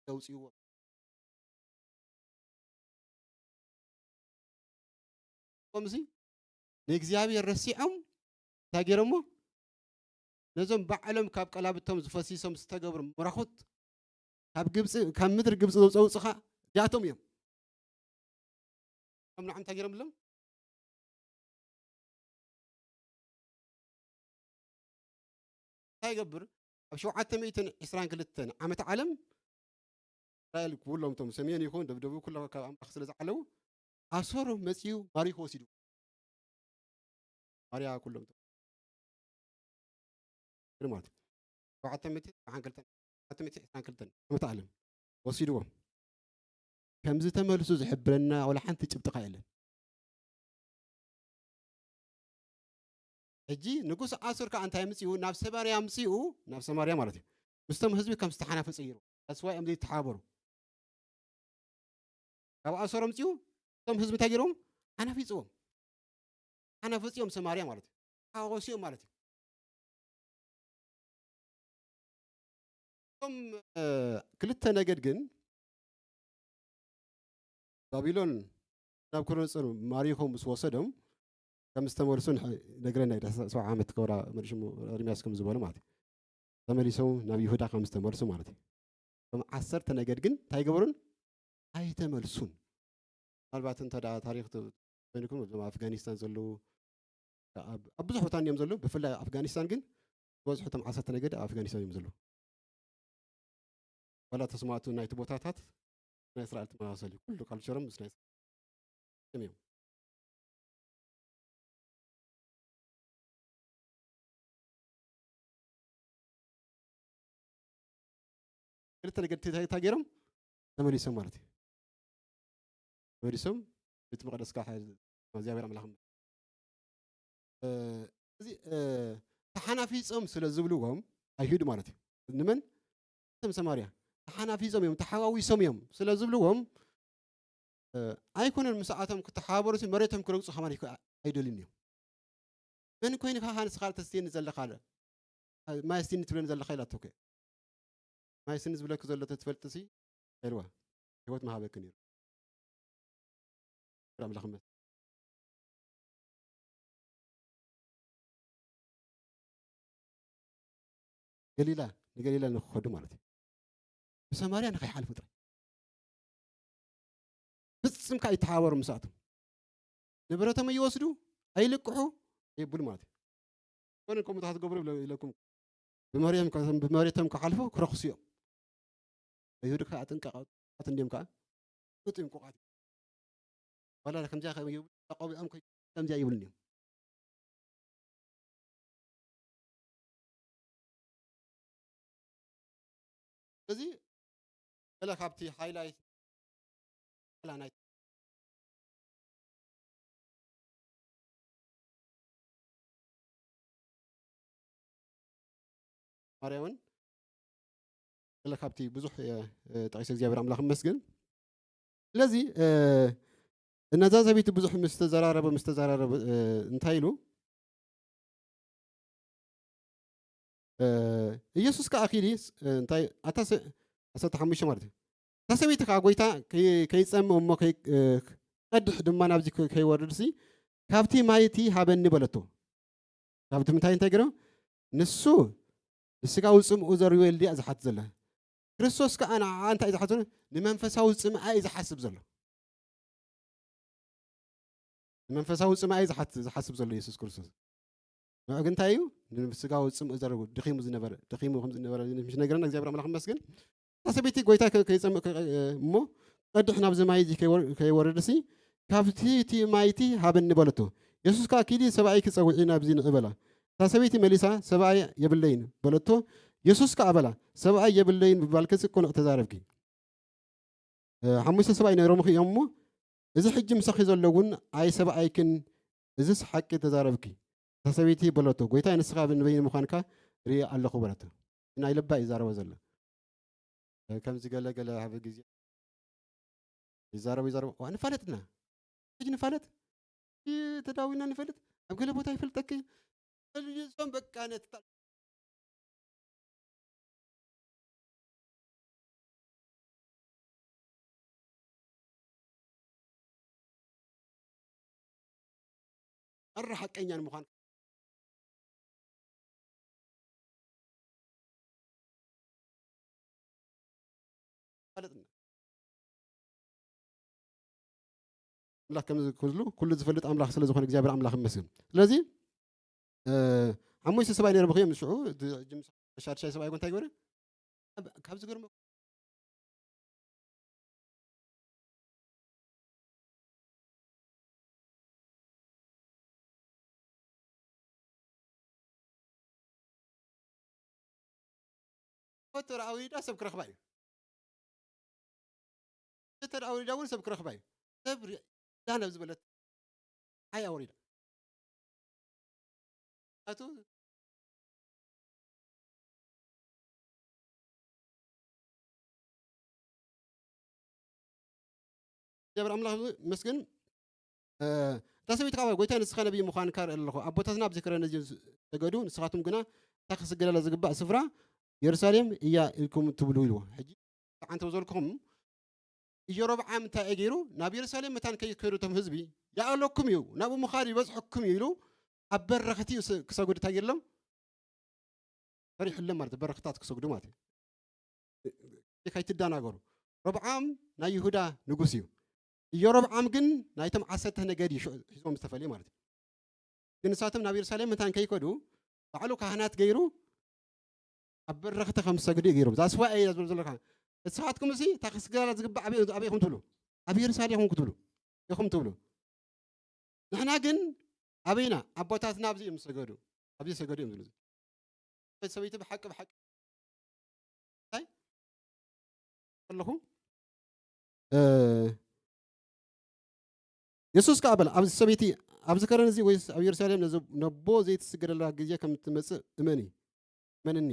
ዘውፅእዎ ከምዚ ንእግዚኣብሔር ረሲዖም እንታይ ገይሮሞ ነዞም ባዕሎም ካብ ቀላብቶም ዝፈሲሶም ዝተገብሩ መራኹት ካብ ግብፂ ካብ ምድሪ ግብፂ ዘውፀውፅኻ ያቶም እዮም ከም ንዓም እንታይ ገይሮም ብሎም እንታይ ይገብር ኣብ ሸውዓተ ሚእትን ዕስራን ክልተን ዓመት ዓለም እስራኤል ኩሎም ቶም ሰሜን ይኹን ደብደቡ ኩሎ ካብ ኣምላኽ ስለ ዝዓለዉ ኣሶር መጺኡ ማሪኹ ወሲዱ ማርያ ኩሎም ቶም ማለት ሸውዓተ ሚእቲ ዓን ክልተን ሸውዓተ ሚእቲ ዕስራን ክልተን ዓመት ዓለም ወሲድዎም ከም ዝተመልሱ ዝሕብረና ወላ ሓንቲ ጭብጥኻ የለን ሕጂ ንጉስ ኣሱር ከዓ እንታይ ምፅኡ ናብ ሰማርያ ምፅኡ ናብ ሰማርያ ማለት እዩ ምስቶም ህዝቢ ከም ዝተሓናፈ ፅይሩ ተስዋ እዮም ዘይተሓባበሩ ካብ ኣሶር ምፅኡ እቶም ህዝቢ እንታይ ገይሮም ሓናፊፅዎም ሓናፈፂኦም ሰማርያ ማለት እዩ ሓወሲኦም ማለት እዩ እቶም ክልተ ነገድ ግን ባቢሎን ናብ ክሮንፅር ማሪኾም ምስ ወሰዶም ከም ዝተመልሱ ነግረና ዩ ሰብዓ ዓመት ከብራ መሊሱ ኤርሚያስ ከም ዝበሉ ማለት እዩ ተመሊሶም ናብ ይሁዳ ከም ዝተመልሱ ማለት እዩ እቶም ዓሰርተ ነገድ ግን እንታይ ገበሩን ኣይተመልሱን ምናልባት እንተ ታሪክ ኮይንኩም እዞም ኣፍጋኒስታን ዘለዉ ኣብ ብዙሕ ቦታ እዮም ዘለዉ ብፍላይ ኣፍጋኒስታን ግን ዝበዝሑ እቶም ዓሰርተ ነገድ ኣብ ኣፍጋኒስታን እዮም ዘለዉ ዋላ ተስማቱ ናይቲ ቦታታት ናይ እስራኤል ተመሳሰል እዩ ኩሉ ካልቸሮም ምስ ናይ እዮም ክልተ ነገድ እንታይ ገይሮም ተመሊሶም ማለት እዩ ተመሊሶም ቤት መቅደስ ከዓ እግዚኣብሔር ኣምላኽ እዚ ተሓናፊፆም ስለ ዝብልዎም ኣይሁድ ማለት እዩ ንመን እቶም ሰማርያ ተሓናፊፆም እዮም ተሓዋዊሶም እዮም ስለ ዝብልዎም ኣይኮነን ምስኣቶም ክተሓባበሩ መሬቶም ክረግፁ ከማን ኣይደልን እዮም መን ኮይንካ ንስኻ ተስትየኒ ዘለኻ? ማይ ኣስትየኒ ትብለኒ ዘለኻ? ኢላቶ እኮ። ማይ ኣስትየኒ ዝብለኪ ዘሎ ተትፈልጥሲ፣ ኢልዋ፣ ህይወት ምሃበኪ ነይሩ። ኣምላኽ ይመስገን። ገሊላ፣ ንገሊላ ንክኸዱ ማለት እዩ። ብሰማርያ ንኸይሓልፉ ጥራይ። ፍጽም ከኣ ይተሓባበሩ ምስኣቶም። ንብረቶም ይወስዱ፣ ኣይልቅሑ፣ የብሉ ማለት እዩ። ኮነ ከምኡ ክትገብሩ ኢለ-፣ ኢለኩም። ብመሬቶም ከ-፣ ብመሬቶም ክሓልፉ ክረኽሱ እዮም። ኣይሁድ ከኣ ኣጥንቀቓት እንዲዮም ከኣ። ፍጹም ቁቓት። ዋላ ከምዚኣ ከም ይብሉ፣ ተቐቢዖም ከይ-፣ ከምዚኣ ይብሉን እዮም። እዚ ገለ ካብቲ ሃይላይት፣ ገለ ናይ ማርያ እውን ገለ ካብቲ ብዙሕ፣ እ፣ እ፣ ጠቒሰ እግዚኣብሔር ኣምላኽ ይመስገን። ስለዚ፣ እ፣ ነዛ ሰበይቲ ብዙሕ ምስ ተዘራረበ፣ ምስ ተዘራረበ፣ እ፣ እንታይ ኢሉ? እ፣ ኢየሱስ ከኣ ኪዲ፣ እ፣ እንታይ፣ ኣታ ሰ-፣ ዓሰርተ ሓሙሽተ ማለት እዩ። እታ ሰበይቲ ከኣ፣ "ጐይታ፣ ከይ-፣ ከይጸምእ እሞ ከይ-፣ እ፣ ክቐድሕ ድማ ናብዚ ከ-፣ ከይወርድሲ፣ ካብቲ ማይ እቲ ሃበኒ" በለቶ። ካብቲ ምንታይ እንታይ ገይሩ? ንሱ ንስጋዊ ጽምኡ ዘርወየሉ ድያ ዝሓት ዘላ? ክርስቶስ ከኣ ንዓኣ እንታይ እዩ ዝሓት ዘሎ? ንመንፈሳዊ ጽምኣ እዩ ዝሓስብ ዘሎ። ንመንፈሳዊ ጽምኣ እዩ ዝሓት-፣ ዝሓስብ ዘሎ የሱስ ክርስቶስ። ንዑ ግን እንታይ እዩ? ንስጋዊ ጽምኡ ዘርው-፣ ደኺሙ ዝነበረ፣ ደኺሙ ከም ዝነበረ ምሽ ነገረና እግዚኣብሔር ኣምላኽ ይመስገን። እታ ሰበይቲ፣ "ጐይታ፣ ከ-፣ ከይጸምእ ከ-፣ እሞ ቀድሕ ናብዚ ማይ እዚ ከይወር-፣ ከይወርድሲ ካብቲ እቲ ማይ እቲ ሃበኒ" በለቶ። የሱስ ከኣ፣ "ኪዲ ሰብኣይኪ ጸውዒ ናብዚ ንዒ" በላ። እታ ሰበይቲ መሊሳ፣ "ሰብኣይ የብለይን" በለቶ። የሱስ ከኣ በላ፣ "ሰብኣይ የብለይን ምባልኪሲ ቅኑዕ ተዛረብኪ። እ፣ ሓሙሽተ ሰብኣይ ነይሮምኺ እዮም እሞ፣ እዚ ሕጂ ምሳኺ ዘሎ እውን ኣይ ሰብኣይክን፣ እዝስ ሓቂ ተዛረብኪ።" እታ ሰበይቲ በለቶ፣ "ጐይታይ፣ ንስኻ ንበይኒ ምዃንካ ርእየ ኣለኹ" በለቶ። ናይ ልባ እዩ ዝዛረቦ ዘሎ። ከምዚ ገለ ገለ ኣብ ግዜ ይዛረቡ፣ ይዛረቡ። እዋ፣ ንፋለጥ ኢና። ሕጂ ንፋለጥ። እ፣ ተዳዊና ንፈልጥ። ኣብ ገለ ቦታ ይፈልጠኪ። እዞም በቃ ነቲ ኣረ ሓቀኛ ንምዃን ፋለጥና። ኣምላኽ ከም ኩሉ፣ ኩሉ ዝፈልጥ ኣምላኽ ስለ ዝኾነ እግዚኣብሔር ኣምላኽ ይመስገን። ስለዚ፣ እ፣ ሓሙሽተ ሰብኣይ ነይሮም እዮም፣ ንስዑ፣ እቲ ሕጂ ምስ ሻድሻይ ሰብኣይ እንታይ ገበረ? ካብ፣ ካብ ዝገርመ ፎቶ ኣውሪዳ ሰብ ክረኽባ እዩ። ፎቶ ኣውሪዳ እውን ሰብ ክረኽባ እዩ። ሰብ ሪ-፣ ዳን ኣብ ዝበለት ኣይ ኣውሪዳ። ኣቱ እግዚኣብሔር ኣምላኽ ይመስገን። እ፣ እታ ሰበይቲ ከዓ፣ "ጐይታ፣ ንስኻ ነቢይ ምዃንካ እርኢ ኣለኹ። ኣቦታትና ኣብዚ ከረን እዚ ሰገዱ፣ ንስኻትኩም ግና እታ ክስገደላ ዝግባእ ስፍራ የሩሳሌም እያ ኢልኩም ትብሉ" ኢልዎ። ሕጂ ኣንተ ዘለኩም ኢዮሮብዓም እንታይ እዩ ገይሩ? "ናብ የሩሳሌም መታን ከይከዱ እቶም ህዝቢ ይኣለኩም እዩ፣ ናብኡ ምኻድ ይበዝሐኩም እዩ" ኢሉ ኣብ በረኽቲ ስ-፣ ክሰግዱ እንታይ ገይርሎም? ፈሪሕሎም ማለት በረኽታት ክሰግዱ ማለት እዩ። ከይትደናገሩ። ሮብዓም ናይ ይሁዳ ንጉስ እዩ። ኢዮሮብዓም ግን ናይቶም ዓሰርተ ነገድ እዩ ሽዑ ሒዞም ዝተፈልየ ማለት እዩ። ግን ንሳቶም ናብ የሩሳሌም መታን ከይከዱ ባዕሉ ካህናት ገይሩ ኣብ በረኽቲ ከም ዝሰግዱ እዩ ገይሮም። ዛስዋ እየ ዝብል ዘለካ። ንስኻትኩም እዚ እታ ክስገዳ ዝግባእ ኣበይ፣ ኣበይ ኢኹም ትብሉ? ኣብ የሩሳሌም ኢኹም ክትብሉ፣ ኢኹም ትብሉ። ንሕና ግን ኣበይና? ኣቦታትና ኣብዚ እዮም ዝሰገዱ፣ ኣብዚ ይሰገዱ እዮም ዝብሉ። ሰበይቲ ብሓቂ፣ ብሓቂ እንታይ ኣለኹ? እ፣ የሱስ ከኣ በላ፣ "ኣብዚ ሰበይቲ፣ ኣብዚ ከረን እዚ ወይስ ኣብ የሩሳሌም ነዚ፣ ነቦ ዘይትስገደላ ግዜ ከም እትመጽእ እመኒ፣ እመንኒ።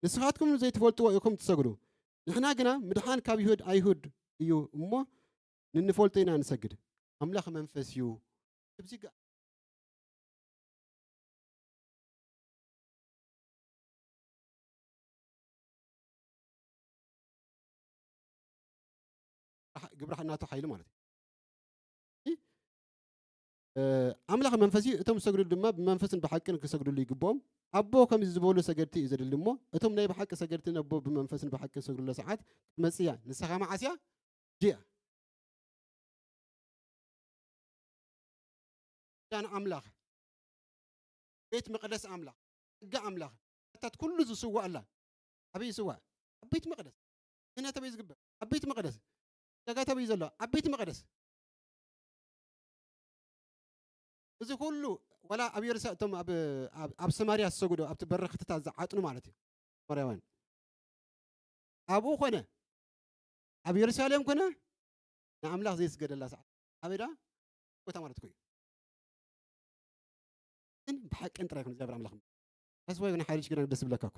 ንስኻትኩም ዘይትፈልጥዎ ኢኹም ትሰግዱ፣ ንሕና ግና ምድሓን ካብ ይሁድ፣ ኣይሁድ እዩ እሞ፣ ንንፈልጦ ኢና ንሰግድ። ኣምላኽ መንፈስ እዩ። ኣብዚ ጋ-" ግብረ ናቱ ሓይሊ ማለት እዩ። እ፣ ኣምላኽ መንፈስ እዩ፣ እቶም ዝሰግዱ ድማ ብመንፈስን ብሓቅን ክሰግድሉ ይግብኦም። ኣቦ ከምዚ ዝበሉ ሰገድቲ እዩ ዘድሊ እሞ፣ እቶም ናይ ብሓቂ ሰገድቲ ነቦ ብመንፈስን ብሓቅን ዝሰግዱላ ሰዓት ክትመጽእ እያ። ንስኻ መዓስ እያ? ሕጂ እያ። ኪዳን ኣምላኽ፣ ቤት መቕደስ ኣምላኽ፣ ጸጋ ኣምላኽ፣ ኣታት ኩሉ ዝስዋእ ኣላ። ኣበይ ይስዋእ? ኣብ ቤት መቕደስ። ክህነት ኣበይ ዝግበር? ኣብ ቤት መቕደስ። ጸጋ ኣበይ ዘሎ? ኣብ ቤት መቕደስ። እዚ ኩሉ ዋላ ኣብ የሩሳ-፣ እቶም ኣብ፣ ኣብ፣ ኣብ ሰማርያ ዝሰግዱ፣ ኣብቲ በረኽትታት ዝዓጥኑ ማለት እዩ። ሰማርያውያን። ኣብኡ ኮነ፣ ኣብ የሩሳሌም ኮነ፣ ንኣምላኽ ዘይስገደላ ሰዓት። ኣበይ ደኣ? ቦታ ማለት እኮ እዩ። ግን ብሓቅን ጥራይ ይኹን እግዚኣብሔር ኣምላኽ። ሓስባይ ግን ሓይልሽ ግና ደስ ይብለካ እኮ።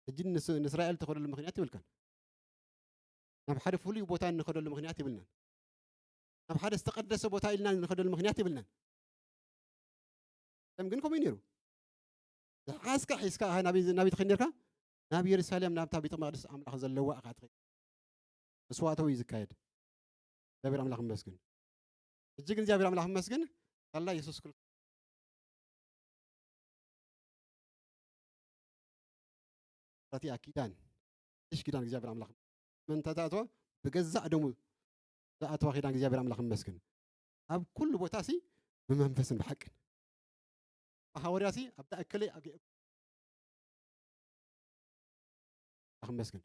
ሕጂ ንስ-፣ ንእስራኤል ትኸደሉ ምኽንያት ይብልካን። ናብ ሓደ ፍሉይ ቦታ እንኸደሉ ምኽንያት ይብልናን። ናብ ሓደ ዝተቐደሰ ቦታ ኢልና እንኸደሉ ምኽንያት ይብልናን። ከም ግን ከምኡ እዩ ነይሩ። ዝሓዝካ ሒዝካ፣ ኣህ፣ ናበይ፣ ናበይ ትኸይድ ነርካ? ናብ የሩሳሌም፣ ናብታ ቤተ መቕደስ ኣምላኽ ዘለዋ ኢኻ ትኸይድ። መስዋዕታዊ እዩ ዝካየድ። እግዚኣብሔር ኣምላኽ ይመስገን። ሕጂ ግን እግዚኣብሔር ኣምላኽ ይመስገን፣ ሳላ የሱስ ክርስቶስ ኣቲኣ ኪዳን፣ ሓድሽ ኪዳን እግዚኣብሔር ኣምላኽ መን ተኣትዋ? ብገዛእ ደሙ ዝኣትዋ ኪዳን እግዚኣብሔር ኣምላኽ ይመስገን። ኣብ ኩሉ ቦታ ሲ ብመንፈስን ብሓቅን። ሃዋርያ ሲ ኣብታ እከለይ ኣገ-፣ ኣምላኽ ይመስገን።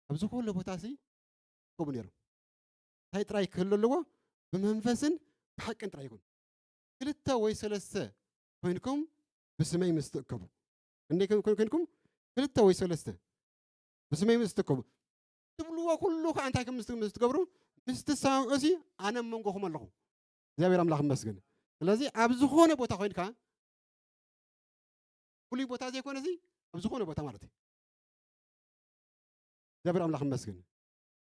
ኣብ ዝኾነ ቦታ ሲ ከምኡ ነይሮም። እንታይ ጥራይ ክህሉ ኣለዎ? ብመንፈስን ብሓቅን ጥራይ ይኹን። ክልተ ወይ ሰለስተ ኮይንኩም ብስመይ ምስ ትእከቡ። ክንደይ ኮን-፣ ኮን-፣ ኮይንኩም? ክልተ ወይ ሰለስተ ብስመይ ምስ ትእከቡ። ትብልዎ ኩሉ ከኣ እንታይ ከም ምስ-፣ ምስ ትገብሩ፣ ምስ ትሰማምዑ ሲ ኣነ ኣብ መንጎኹም ኣለኹ። እግዚኣብሔር ኣምላኽ ይመስገን። ስለዚ ኣብ ዝኾነ ቦታ ኮይንካ፣ ፍሉይ ቦታ ዘይኮነ ሲ ኣብ ዝኾነ ቦታ ማለት እዩ። እግዚኣብሔር ኣምላኽ ይመስገን።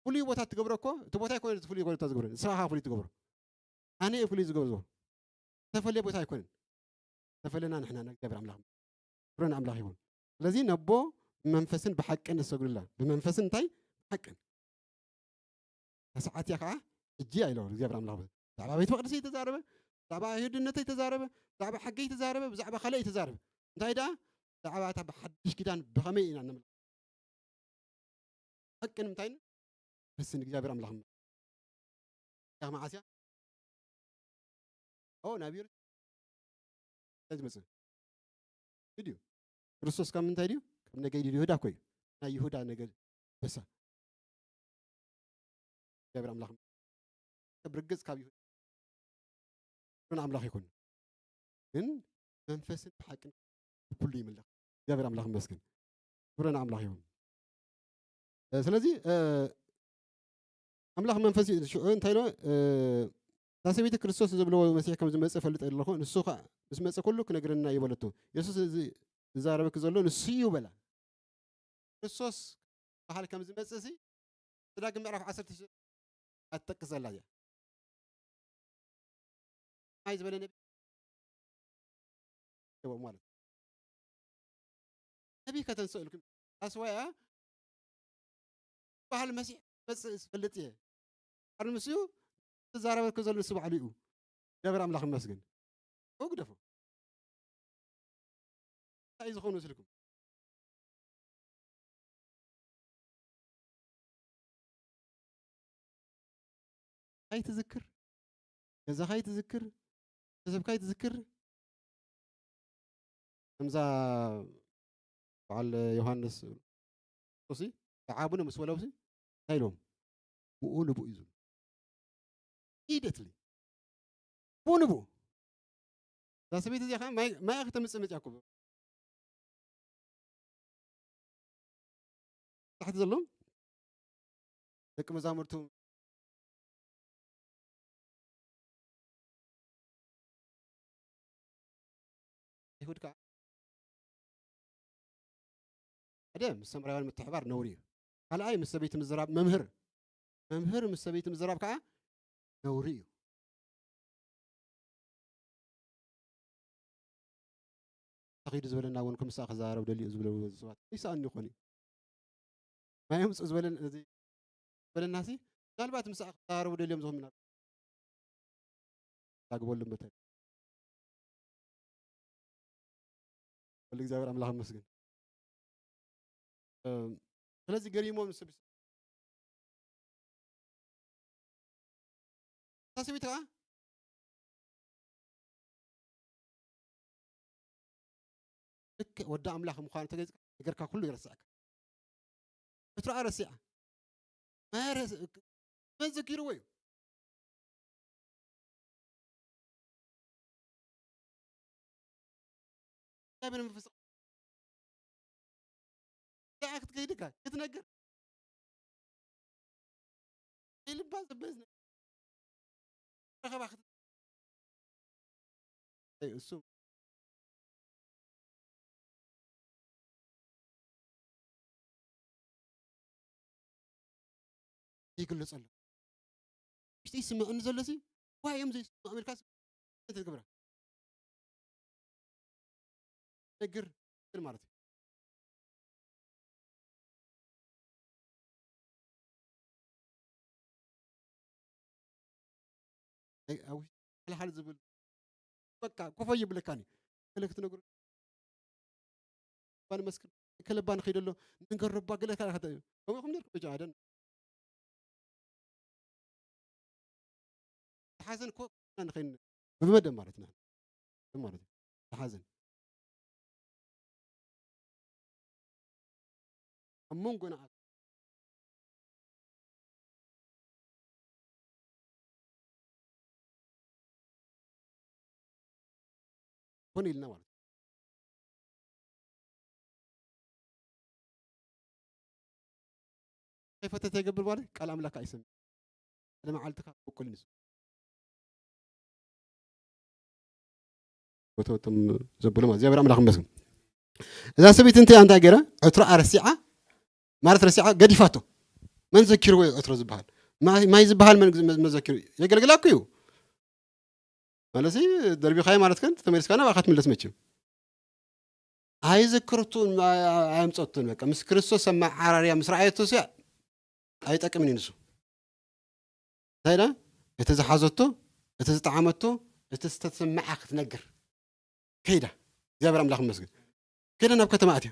ፍሉይ ቦታ ትገብሮ እኮ፣ እቲ ቦታ ኣይኮነ እቲ ፍሉይ ቦታ ዝገብሮ፣ ንስኻ ኢኻ ፍሉይ ትገብሮ። ኣነ እየ ፍሉይ ዝገብሮ። ዝተፈለየ ቦታ ኣይኮነን። ዝተፈለና ንሕና ኢና፣ እግዚኣብሔር ኣምላኽ። ክብሪ ንኣምላኽ ይኹን። ስለዚ ነቦ ብመንፈስን ብሓቅን ንሰግዱላ። ብመንፈስን እንታይ? ብሓቅን። እታ ሰዓት እያ ከዓ ሕጂ እያ ኢሎ እግዚኣብሔር ኣምላኽ። ብዛዕባ ቤት መቕደስ እየተዛረበ፣ ብዛዕባ ኣይሁድነት እየተዛረበ፣ ብዛዕባ ሕገ እየተዛረበ፣ ብዛዕባ ካልእ እየተዛረበ። እንታይ ደኣ? ብዛዕባ እታ ብሓድሽ ኪዳን ብኸመይ ኢና ነምልኽ? ሓቂ ንምንታይ? ንስን እግዚኣብሔር ኣምላኽ እያ። መዓስ እያ? ኦ፣ ናብ ይሁዳ እንታይ ዝመጽእ? ድዩ? ክርስቶስ ካብ ምንታይ ድዩ? ካብ ነገድ ይሁዳ እኮ እዩ። ናይ ይሁዳ ነገድ በሳ። እግዚኣብሔር ኣምላኽ። ብርግጽ ካብ ይሁዳ። ክብሪ ንኣምላኽ ይኹን። ግን መንፈስን ብሓቅን ኩሉ ይምለኽ። እግዚኣብሔር ኣምላኽ ይመስገን። ክብሪ ንኣምላኽ ይኹን። እ፣ ስለዚ፣ እ፣ ኣምላኽ መንፈስ እዩ። ሽዑ እንታይ ኢሎ? እ፣ እታ ሰበይቲ ክርስቶስ ዝብልዎ መሲሕ ከም ዝመጽእ እፈልጥ ኣለኹ። ንሱ ኸኣ ምስ መጸ ኩሉ ክነግረና እዩ በለቶ። የሱስ እዚ ዝዛረበኪ ዘሎ ንሱ እዩ በላ። ክርስቶስ በሃል ከም ዝመጽእ ሲ፣ እቲ ዳግም ምዕራፍ ዓሰርተ ኣትጠቅስ ዘላ እያ። ከማይ ዝበለ ነቢ ይህቦም ማለት እዩ። ነቢ ከተንስኦ ኢልኩም ኣስዋያ በሃል መሲሕ መጽእ ዝፈልጥ እየ። ኣር ምስኡ ትዛረበልኩ ዘሎ ንሱ ባዕሉ እዩ። እግዚኣብሔር ኣምላኽ ይመስገን። እው ግደፎ። እንታይ እዩ ዝኾኑ ስልኩም? ኣይትዝክር፣ ገዛኻ ኣይትዝክር፣ ቤተሰብካ ኣይትዝክር። ከምዛ በዓል ዮሃንስ እሱ ዓቡነ ምስ ወለውሲ እንታይ ኢሎም? ብኡ ንብኡ እዩ ዝብሉ። ኢደትሊ ብኡ ንብኡ። እዛ ሰበይቲ እዚኣ ኸዓ ማይ፣ ማይ ከተምጽእ መጽያ እኮ። ታሕቲ ዘሎም ደቂ መዛሙርቱ ኣይሁድ ከዓ ሓደ ምስ ሰማርያውያን ምትሕባር ነውሪ እዩ። ካልኣይ ምስ ሰበይቲ ምዝራብ፣ መምህር፣ መምህር ምስ ሰበይቲ ምዝራብ ከዓ ነውሪ እዩ። ተኺዱ ዝበለና እውን ከምሳ ክዛረብ ደልዩ ዝብለው ሰባት ይሰኣን ይኾን እዩ። ማይ ኣምፅኡ ዝበለን፣ እዚ ዝበለና ሲ ምናልባት ምስኣ ክተዛረቡ ደልዮም ዝኾኑ ምናልባት ዛግበሉ መተን። ወልድ እግዚኣብሔር ኣምላኽ ይመስገን። እም፣ ስለዚ ገሪሞም ንሰብ-፣ እታ ሰበይቲ ከዓ ልክዕ ወዲ ኣምላኽ ምዃኑ ተገይጽካ ነገርካ ኩሉ ይረስዐካ። ዕትሮኣ ረሲዓ። ማይ ረስ-፣ መን ዘኪርዎ እዩ? እግዚኣብሔር መንፈስ ደኣ ክትከይድ ኢልካ ክትነግር። ኢልባ ዘበዝ ረኸባ ክት-፣ ኣይ፣ እሱ ይግለጸሉ። ውሽጢ ይስምዐኒ ዘሎ ሲ፣ ዋይ እዮም ዘይስምዑ ኣሜሪካ ሲ፣ እንታይ ትገብራ? ነግር፣ ነግር ማለት እዩ። ኣይ፣ ኣብ ውሽጢ ሓልሓል ዝብል በቃ ኮፈ ይብለካኒ። ገለ ክትነግሩ ባን መስክር፣ ከለባ ንኸይደሎ፣ ንገረባ ገለ ካልእ ከተ-፣ ከምኡ ኢኹም ነርኩም ብቻ፣ ኣደን። ሓዘን እኮ ንኸይን ብመደብ ማለት ነው። ማለት ነው። ሓዘን። ኣብ መንጎና ኮነ ኢልና ማለት እዩ። ከይፈተተ ይገብር ማለት ቃል ኣምላክ ኣይሰምዕ። ሓደ መዓልቲ ካብ በቁል ንሱ። ቦታውቶም ዘብሎም እግዚኣብሔር ኣምላኽ ይመስገን። እዛ ሰበይቲ እንታይ እንታይ ገይራ? ዕትሮ ኣረሲዓ ማለት ረሲዓ ገዲፋቶ። መን ዘኪርዎ እዩ ዕትሮ ዝበሃል? ማይ፣ ማይ ዝበሃል መን መ-፣ መዘኪሩ? የገልግላኩ እዩ። ማለት ደርቢኻዮ ማለት ከን ተመሊስካ ናባኻ ትምለስ መችም። ኣይዘክርቱን፣ ኣይ-፣ ኣይ-፣ ኣየምጸቱን በቃ። ምስ ክርስቶስ ኣብ መዓራርያ ምስ ረኣየቶ ሲያ ኣይጠቅምን እዩ ንሱ። እንታይ ኢላ? እቲ ዝሓዘቶ፣ እቲ ዝጠዓመቶ፣ እቲ ዝተሰምዓ ክትነግር ከይዳ። እግዚኣብሔር ኣምላኽ ይመስገን። ከይዳ ናብ ከተማ ኣትያ።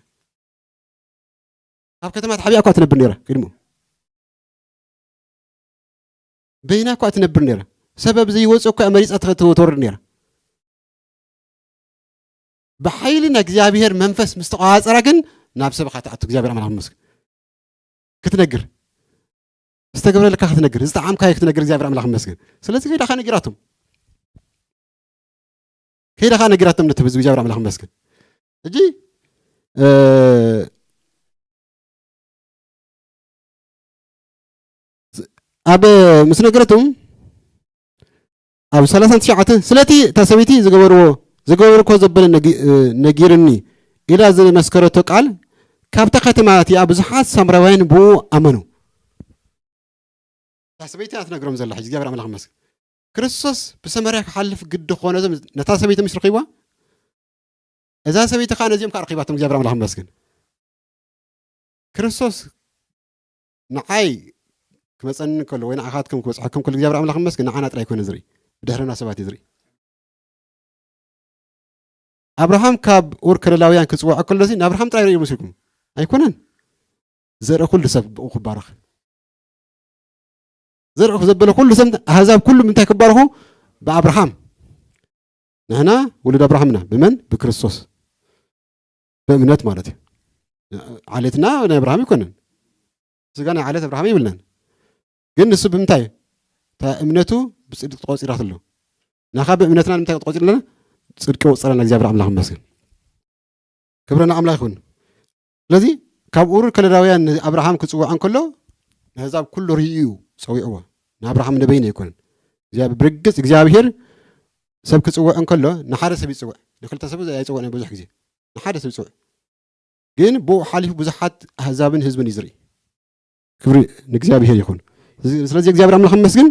ኣብ ከተማ ተሓቢኣ እኳ ትነብር ነይራ ቅድሙ። በይና እኳ ትነብር ነይራ። ሰበብ ዘይወጽእ እኳ መሪጻ ትኸ-፣ ትወርድ ነይራ። ብሓይሊ ናይ እግዚኣብሔር መንፈስ ምስ ተቋጻጸራ ግን ናብ ሰብኻ ትኣቱ። እግዚኣብሔር ኣምላኽ ይመስገን። ክትነግር። ዝተገብረልካ ክትነግር፣ ዝጠዓምካዮ ክትነግር እግዚኣብሔር ኣምላኽ ይመስገን። ስለዚ ከይዳ ኸኣ ነጊራቶም። ከይዳ ኸኣ ነጊራቶም ነቲ ህዝቢ እግዚኣብሔር ኣምላኽ ይመስገን። ሕጂ፣ እ፣ ኣብ ምስ ነገረቶም ኣብ ሰላሳን ትሽዓተ ስለቲ እታ ሰበይቲ ዝገበርዎ፣ ዝገበርኮ ዘበለ ነጊ-፣ እ፣ ነጊርኒ ኢላ ዝመስከረቶ ቃል ካብታ ከተማ እቲኣ ብዙሓት ሳምራውያን ብኡ ኣመኑ። እታ ሰበይቲ እያ ትነግሮም ዘላ። ሕጂ እግዚኣብሔር ኣምላኽ ይመስገን። ክርስቶስ ብሰማርያ ክሓልፍ ግዲ ኮነ። እዞም ነታ ሰበይቲ ምስ ረኺብዋ፣ እዛ ሰበይቲ ከኣ ነዚኦም ከኣ ረኺባቶም። እግዚኣብሔር ኣምላኽ ይመስገን። ክርስቶስ ንዓይ ክመጸኒ ከሎ ወይ ንዓኻትኩም ክበጽሐኩም ከሎ እግዚኣብሔር ኣምላኽ ይመስገን፣ ንዓና ጥራይ ኮነ ዝርኢ፣ ብድሕረና ሰባት እዩ ዝርኢ። ኣብርሃም ካብ ኡር ከለዳውያን ክጽውዖ ከሎሲ ንኣብርሃም ጥራይ ርእዩ መስልኩም? ኣይኮነን። ዘርኢ ኩሉ ሰብ ብኡ ክባረኽ። ዘርኢ ዘበለ ኩሉ ሰብ፣ ኣህዛብ ኩሉ ምንታይ ክባረኹ? ብኣብርሃም። ንሕና ውሉድ ኣብርሃም ኢና። ብመን? ብክርስቶስ። ብእምነት ማለት እዩ። ዓሌትና ናይ ኣብርሃም ኣይኮነን። ስጋ ናይ ዓሌት ኣብርሃም ይብልናን። ግን ንሱ ብምንታይ? እታ እምነቱ ብጽድቂ ተቖጺራትሉ። ናኻ ብእምነትና ንምንታይ ተቖጺርለና? ጽድቂ ወጸረና እግዚኣብሔር ኣምላኽ ይመስገን። ክብሪ ንኣምላኽ ይኹን። ስለዚ ካብ ኡር ከለዳውያን ንኣብርሃም ክጽውዖ እንከሎ፣ ንኣህዛብ ኩሉ ርእዩ እዩ ጸዊዕዎ። ንኣብርሃም ንበይኑ ኣይኮነን። እግዚኣብ-፣ ብርግጽ እግዚኣብሔር ሰብ ክጽውዕ እንከሎ ንሓደ ሰብ ይጽውዕ። ንክልተ ሰብ ኣይጽውዕን ብዙሕ ግዜ። ንሓደ ሰብ ይጽውዕ። ግን ብኡ ሓሊፉ ብዙሓት ኣህዛብን ህዝብን እዩ ዝርኢ። ክብሪ ንእግዚኣብሔር ይኹን። እዚ፣ ስለዚ እግዚኣብሔር ኣምላኽ ይመስገን።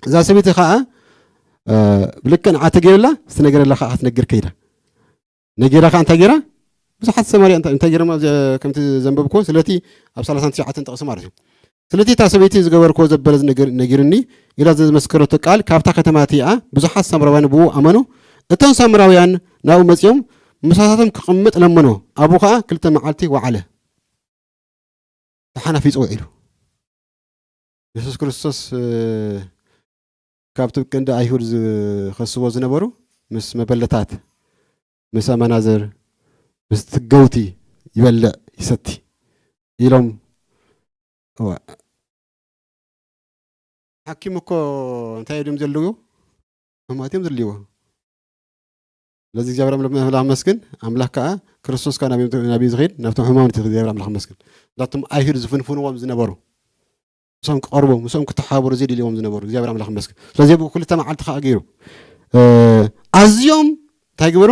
እዛ ሰበይቲ ኸዓ፣ እ፣ ብልክዕ ንዓ ተገይርላ፣ ዝተነገረላ ኸዓ ክትነግር ከይዳ። ነጊራ ኸዓ እንታይ ገይራ? ብዙሓት ሰማርያ እንታይ፣ እንታይ ገይሮም ኣብዚ ከምቲ ዘንበብኩዎ፣ ስለቲ ኣብ ሰላሳን ትሽዓተን ጥቕሲ ማለት እዩ። ስለዚ እታ ሰበይቲ ዝገበርክዎ ዘበለ ነገር ነጊርኒ ኢላ ዘመስከረቶ ቃል ካብታ ከተማ እቲኣ ብዙሓት ሳምራውያን ብኡ ኣመኑ። እቶም ሳምራውያን ናብኡ መጺኦም ምሳታቶም ክቕምጥ ለመኖ። ኣብኡ ኸኣ ክልተ መዓልቲ ወዓለ። ተሓናፊጹ ውዒሉ። የሱስ ክርስቶስ፣ እ፣ ካብቲ ቀንዲ ኣይሁድ ዝኸስዎ ዝነበሩ ምስ መበለታት፣ ምስ ኣመናዝር፣ ምስ ትገውቲ ይበልዕ ይሰቲ ኢሎም። እዋ፣ ሓኪም እኮ እንታይ እዮም ዘለዉ? ሕማማት እዮም ዘድልይዎ። ስለዚ እግዚኣብሔር ኣምላኽ ኣመስግን። ኣምላኽ ከኣ ክርስቶስ ከኣ ናበይ፣ ናበይ ዝኸይድ? ናብቶም ሕማማት እግዚኣብሔር ኣምላኽ ኣመስግን። ናብቶም ኣይሁድ ዝፍንፍንዎም ዝነበሩ፣ ምስኦም ክቐርቡ፣ ምስኦም ክተሓባበሩ ዘድልይዎም ዝነበሩ እግዚኣብሔር ኣምላኽ ኣመስግን። ስለዚ ብኡ ክልተ መዓልቲ ከኣ ገይሩ፣ እ፣ ኣዝዮም እንታይ ግበሩ?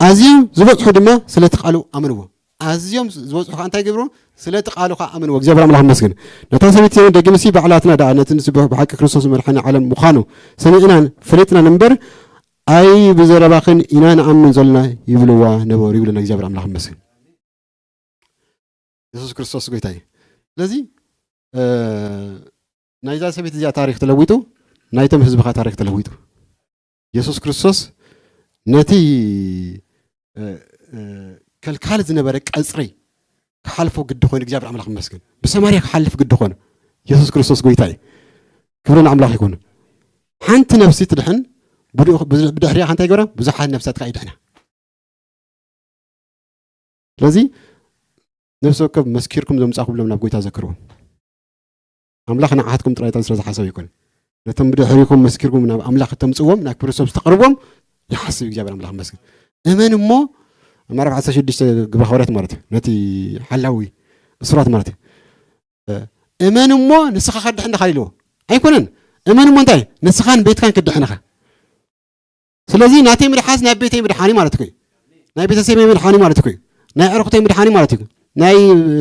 ኣዝዮም ዝበጽሑ ድማ ስለቲ ቃሉ ኣመንዎ። ኣዝዮም ዝበጽሑ ከኣ እንታይ ግብሩ? ስለቲ ቃሉ ከኣ ኣመንዎ። እግዚኣብሔር ኣምላኽ ኣመስግን። ነታ ሰበይቲ እውን ደጊምሲ ባዕላትና ደኣ ነቲ ንሱ ብሓቂ ክርስቶስ መድሓኒ ዓለም ምዃኑ ሰሚዕናን ፈሊጥናን እምበር፣ ኣይ ብዘረባኽን ኢና ንኣምን ዘሎና ይብልዋ ነበሩ ይብለና እግዚኣብሔር ኣምላኽ ኣመስግን። የሱስ ክርስቶስ ጎይታ እዩ። ስለዚ፣ እ፣ ናይዛ ሰበይቲ እዚኣ ታሪኽ ተለዊጡ፣ ናይቶም ህዝብኻ ታሪኽ ተለዊጡ። የሱስ ክርስቶስ ነቲ፣ እ፣ እ፣ ከልካሊ ዝነበረ ቀጽሪ ክሓልፎ ግዲ ኮይኑ እግዚኣብሔር ኣምላኽ ይመስገን። ብሰማርያ ክሓልፍ ግዲ ኮይኑ። የሱስ ክርስቶስ ጎይታ እዩ። ክብሪ ንኣምላኽ ይኹን። ሓንቲ ነፍሲ ትድሕን፣ ብድኡ-፣ ብድሕሪኣ እንታይ ይገብራ? ብዙሓት ነፍሳት ከኣ ይድሕና። ስለዚ ነፍሲ ወከፍ መስኪርኩም ዘምጻእኩምሎም ናብ ጎይታ ዘክርዎም። ኣምላኽ ንዓኻትኩም ጥራይ ስለ ዝሓሰብ ኣይኮነን። ነቶም ብድሕሪኩም መስኪርኩም ናብ ኣምላኽ እተምጽእዎም፣ ናብ ክርስቶስ ተቕርቦም ይሓስብ እግዚኣብሔር ኣምላኽ ይመስገን። እመን እሞ፣ ኣብ ምዕራፍ ዓሰርተ ሽዱሽተ ግብረ ሃዋርያት ማለት እዩ፣ ነቲ ሓላዊ እሱራት ማለት እዩ። እመን እሞ ንስኻ ከድሕን ዲኻ ኢልዎ። ኣይኮነን። እመን እሞ እንታይ? ንስኻን ቤትካን ክድሕን ኢኻ። ስለዚ ናተይ ምድሓንስ ናይ ቤተይ ምድሓን እዩ ማለት እኮ እዩ። ናይ ቤተሰበይ ምድሓን እዩ ማለት እኮ እዩ። ናይ ኣዕሩኽተይ ምድሓን እዩ ማለት እዩ። ናይ፣ እ፣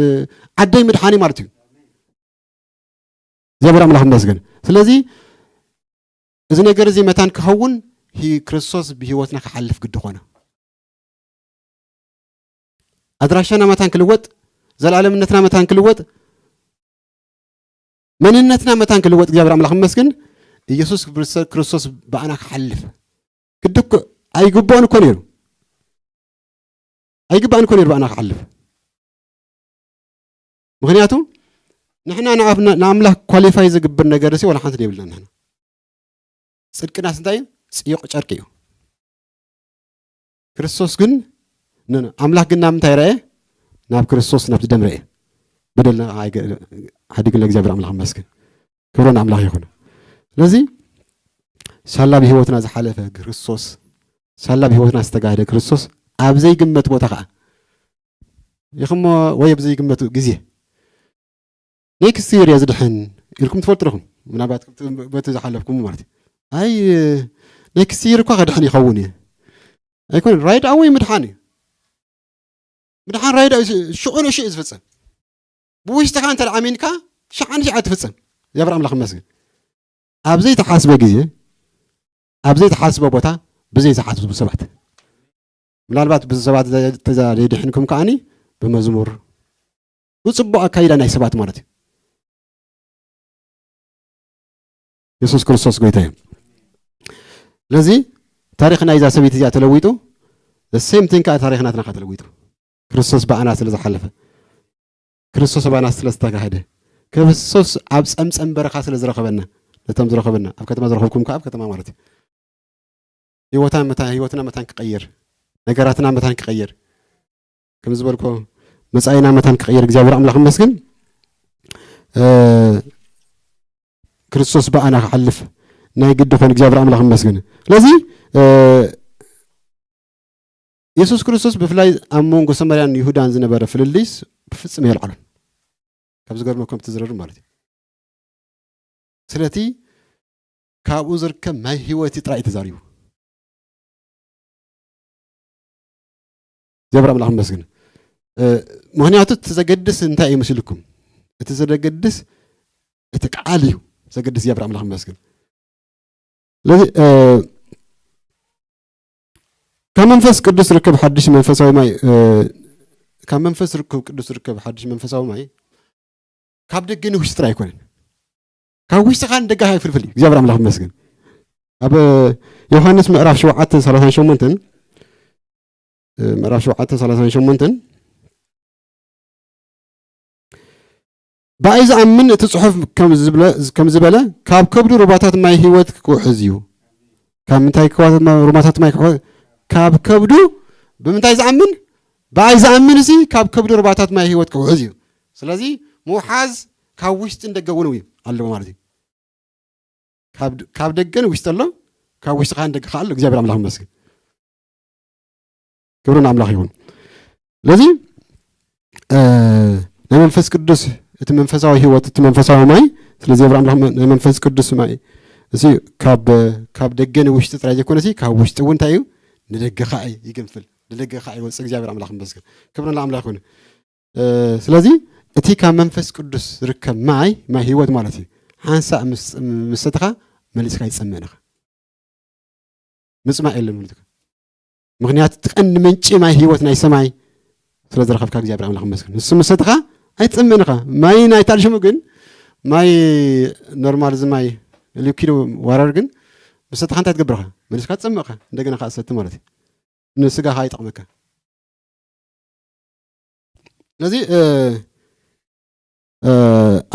ዓደይ ምድሓን እዩ ማለት እዩ። እግዚኣብሔር ኣምላኽ ይመስገን። ስለዚ እዚ ነገር እዚ መታን ክኸውን ሂ-፣ ክርስቶስ ብህይወትና ክሓልፍ ግዲ ኾነ። ኣድራሻና መታን ክልወጥ፣ ዘላለምነትና መታን ክልወጥ፣ መንነትና መታን ክልወጥ እግዚኣብሔር ኣምላኽ ይመስገን። ኢየሱስ ክርስቶስ ብኣና ክሓልፍ ግዲ እኮ ኣይግብኦን እኮ ነይሩ። ኣይግባእን እኮ ነይሩ ብኣና ክሓልፍ። ምኽንያቱ ንሕና ንኣብ-፣ ንኣምላኽ ኳሊፋይ ዝግብር ነገር ሲ ዋላ ሓንቲ የብልና ንሕና። ጽድቅናስ እንታይ እዩ? ጽዩቕ ጨርቂ እዩ። ክርስቶስ ግን፣ ን-፣ ን-፣ ኣምላኽ ግን ናብ ምንታይ ረኣየ? ናብ ክርስቶስ፣ ናብቲ ደም ረኣየ። በደልና ኣይገ-፣ ሓዲግና እግዚኣብሔር ኣምላኽ ይመስገን። ክብሪ ንኣምላኽ ይኹን። ስለዚ ሳላ ብህይወትና ዝሓለፈ ክርስቶስ፣ ሳላ ብህይወትና ዝተጋህደ ክርስቶስ ኣብ ዘይግመት ቦታ ኸዓ ኢኹሞ ወይ ኣብ ዘይግመቱ ግዜ ኔክስት ይር እየ ዝድሕን ኢልኩም ትፈልጡ ዲኹም? ምናልባት በቲ ዝሓለፍኩም ማለት እዩ። ኣይ ኔክስት ይር እኳ ከድሕን ይኸውን እየ። ኣይኮነን፣ ራይድ ኣወይ ምድሓን እዩ። ምድሓን ራይድ ኣወይ ሽዑ ንሽዑ እዩ ዝፍጸም። ብውሽጥኻ እንተ ደኣ ኣሚንካ ሽዓ ንሽዓ ትፍጸም። እግዚኣብሔር ኣምላኽ ይመስገን። ኣብ ዘይተሓስበ ግዜ፣ ኣብ ዘይተሓስበ ቦታ፣ ብዘይ ዝሓስቡ ሰባት። ምናልባት ብሰባት ዘ-፣ ተዛ-፣ ዘይድሕንኩም ከኣኒ ብመዝሙር፣ ብጽቡቕ ኣካይዳ ናይ ሰባት ማለት እዩ። የሱስ ክርስቶስ ጎይታ እዩ። ስለዚ ታሪኽ ናይዛ ሰበይቲ እዚኣ ተለዊጡ፣ the same thing ከኣ ታሪኽ ናትና ከኣ ተለዊጡ። ክርስቶስ ብኣና ስለ ዝሓለፈ፣ ክርስቶስ ብኣና ስለ ዝተጋህደ፣ ክርስቶስ ኣብ ጸምጸም በረኻ ስለ ዝረኸበና፣ ነቶም ዝረኸበና፣ ኣብ ከተማ ዝረኸብኩም ከኣ ኣብ ከተማ ማለት እዩ። ህይወትና መታ-፣ ህይወትና መታን ክቐይር፣ ነገራትና መታን ክቐይር፣ ከም ዝበልኮ መጻኢና መታን ክቐይር እግዚኣብሔር ኣምላኽ ይመስገን። እ፣ ክርስቶስ ብኣና ክሓልፍ ናይ ግዲ ኾነ እግዚኣብሔር ኣምላኽ ይመስገን። ስለዚ፣ እ፣ የሱስ ክርስቶስ ብፍላይ ኣብ መንጎ ሰማርያን ይሁዳን ዝነበረ ፍልልይስ ብፍጽም የልዓሎን። ካብ ዝገርመኩም ትዝረሩ ማለት እዩ። ስለቲ ካብኡ ዝርከብ ናይ ህይወት ጥራይ እዩ ተዛሪቡ። እግዚኣብሔር ኣምላኽ ይመስገን። እ፣ ምኽንያቱ እቲ ዘገድስ እንታይ እዩ መሲልኩም? እቲ ዘገድስ እቲ ቃል እዩ ዘገድስ። እግዚኣብሔር ኣምላኽ ይመስገን። ስለዚ፣ እ፣ ካብ መንፈስ ቅዱስ ርከብ ሓድሽ መንፈሳዊ ማይ፣ እ፣ ካብ መንፈስ ርክብ ቅዱስ ርከብ ሓድሽ መንፈሳዊ ማይ ካብ ደገ ንውሽጢ ጥራይ ኣይኮነን። ካብ ውሽጥኻ ንደገኻ ይፍልፍል እዩ። እግዚኣብሔር ኣምላኽ ይመስገን። ኣብ ዮሃንስ ምዕራፍ ሸውዓተ ሰላሳን ሸሞንተን፣ ምዕራፍ ሸውዓተ ሰላሳን ሸሞንተን፣ "ብኣይ ዝኣምን እቲ ጽሑፍ ከም ዝብለ-፣ ከም ዝበለ ካብ ከብዱ ሩባታት ማይ ህይወት ክውሕዝ እዩ።" ካብ ምንታይ ክዋ-፣ ማ-፣ ሩባታት ማይ ክውሕ-፣ ካብ ከብዱ ብምንታይ ዝኣምን? ብኣይ ዝኣምን እዚ ካብ ከብዱ ሩባታት ማይ ህይወት ክውሕዝ እዩ። ስለዚ ምውሓዝ ካብ ውሽጥን ደገ እውን እዩ ኣለዎ ማለት እዩ። ካብ ድ-፣ ካብ ደገን ውሽጢ ኣሎ፣ ካብ ውሽጢ ኻን ደገ ኸዓ ኣሎ። እግዚኣብሔር ኣምላኽ ይመስገን። ክብሪ ንኣምላኽ ይኹን። ስለዚ፣ እ፣ ናይ መንፈስ ቅዱስ፣ እቲ መንፈሳዊ ህይወት፣ እቲ መንፈሳዊ ማይ፣ ስለዚ እግዚኣብሔር ኣምላኽ መ-፣ ናይ መንፈስ ቅዱስ ማይ፣ እዚ ካብ፣ ካብ ደገ ንውሽጢ ጥራይ ዘይኮነ፣ እዚ ካብ ውሽጢ እውን እንታይ እዩ? ንደገ ኸዓ ይግንፍል፣ ንደገ ኸዓ ይወፅእ። እግዚኣብሔር ኣምላኽ ይመስገን። ክብሪ ንኣምላኽ ይኹን። እ፣ ስለዚ እቲ ካብ መንፈስ ቅዱስ ዝርከብ ማይ፣ ማይ ህይወት ማለት እዩ። ሓንሳእ ምስ፣ ምስ ሰተኻ መሊስካ ኣይትጸምእን ኢኻ። ምጽማእ የለን ማለት እዩ። ምኽንያቱ እቲ ቀንዲ ምንጪ ማይ ህይወት ናይ ሰማይ ስለ ዝረኸብካ እግዚኣብሔር ኣምላኽ ይመስገን። ንሱ ምስ ሰተኻ ኣይትጸምእን ኢኻ። ማይ ናይ ታልሽሙ ግን፣ ማይ ኖርማል፣ እዚ ማይ ሊኪድ ዋረር ግን ምስ ሰተኻ እንታይ ትገብር ኢኻ? መሊስካ ትጸምእ ኢኻ። እንደገና ከኣ ትሰቲ ማለት እዩ። ንስጋኻ ይጠቕመካ። ስለዚ፣ እ፣ እ፣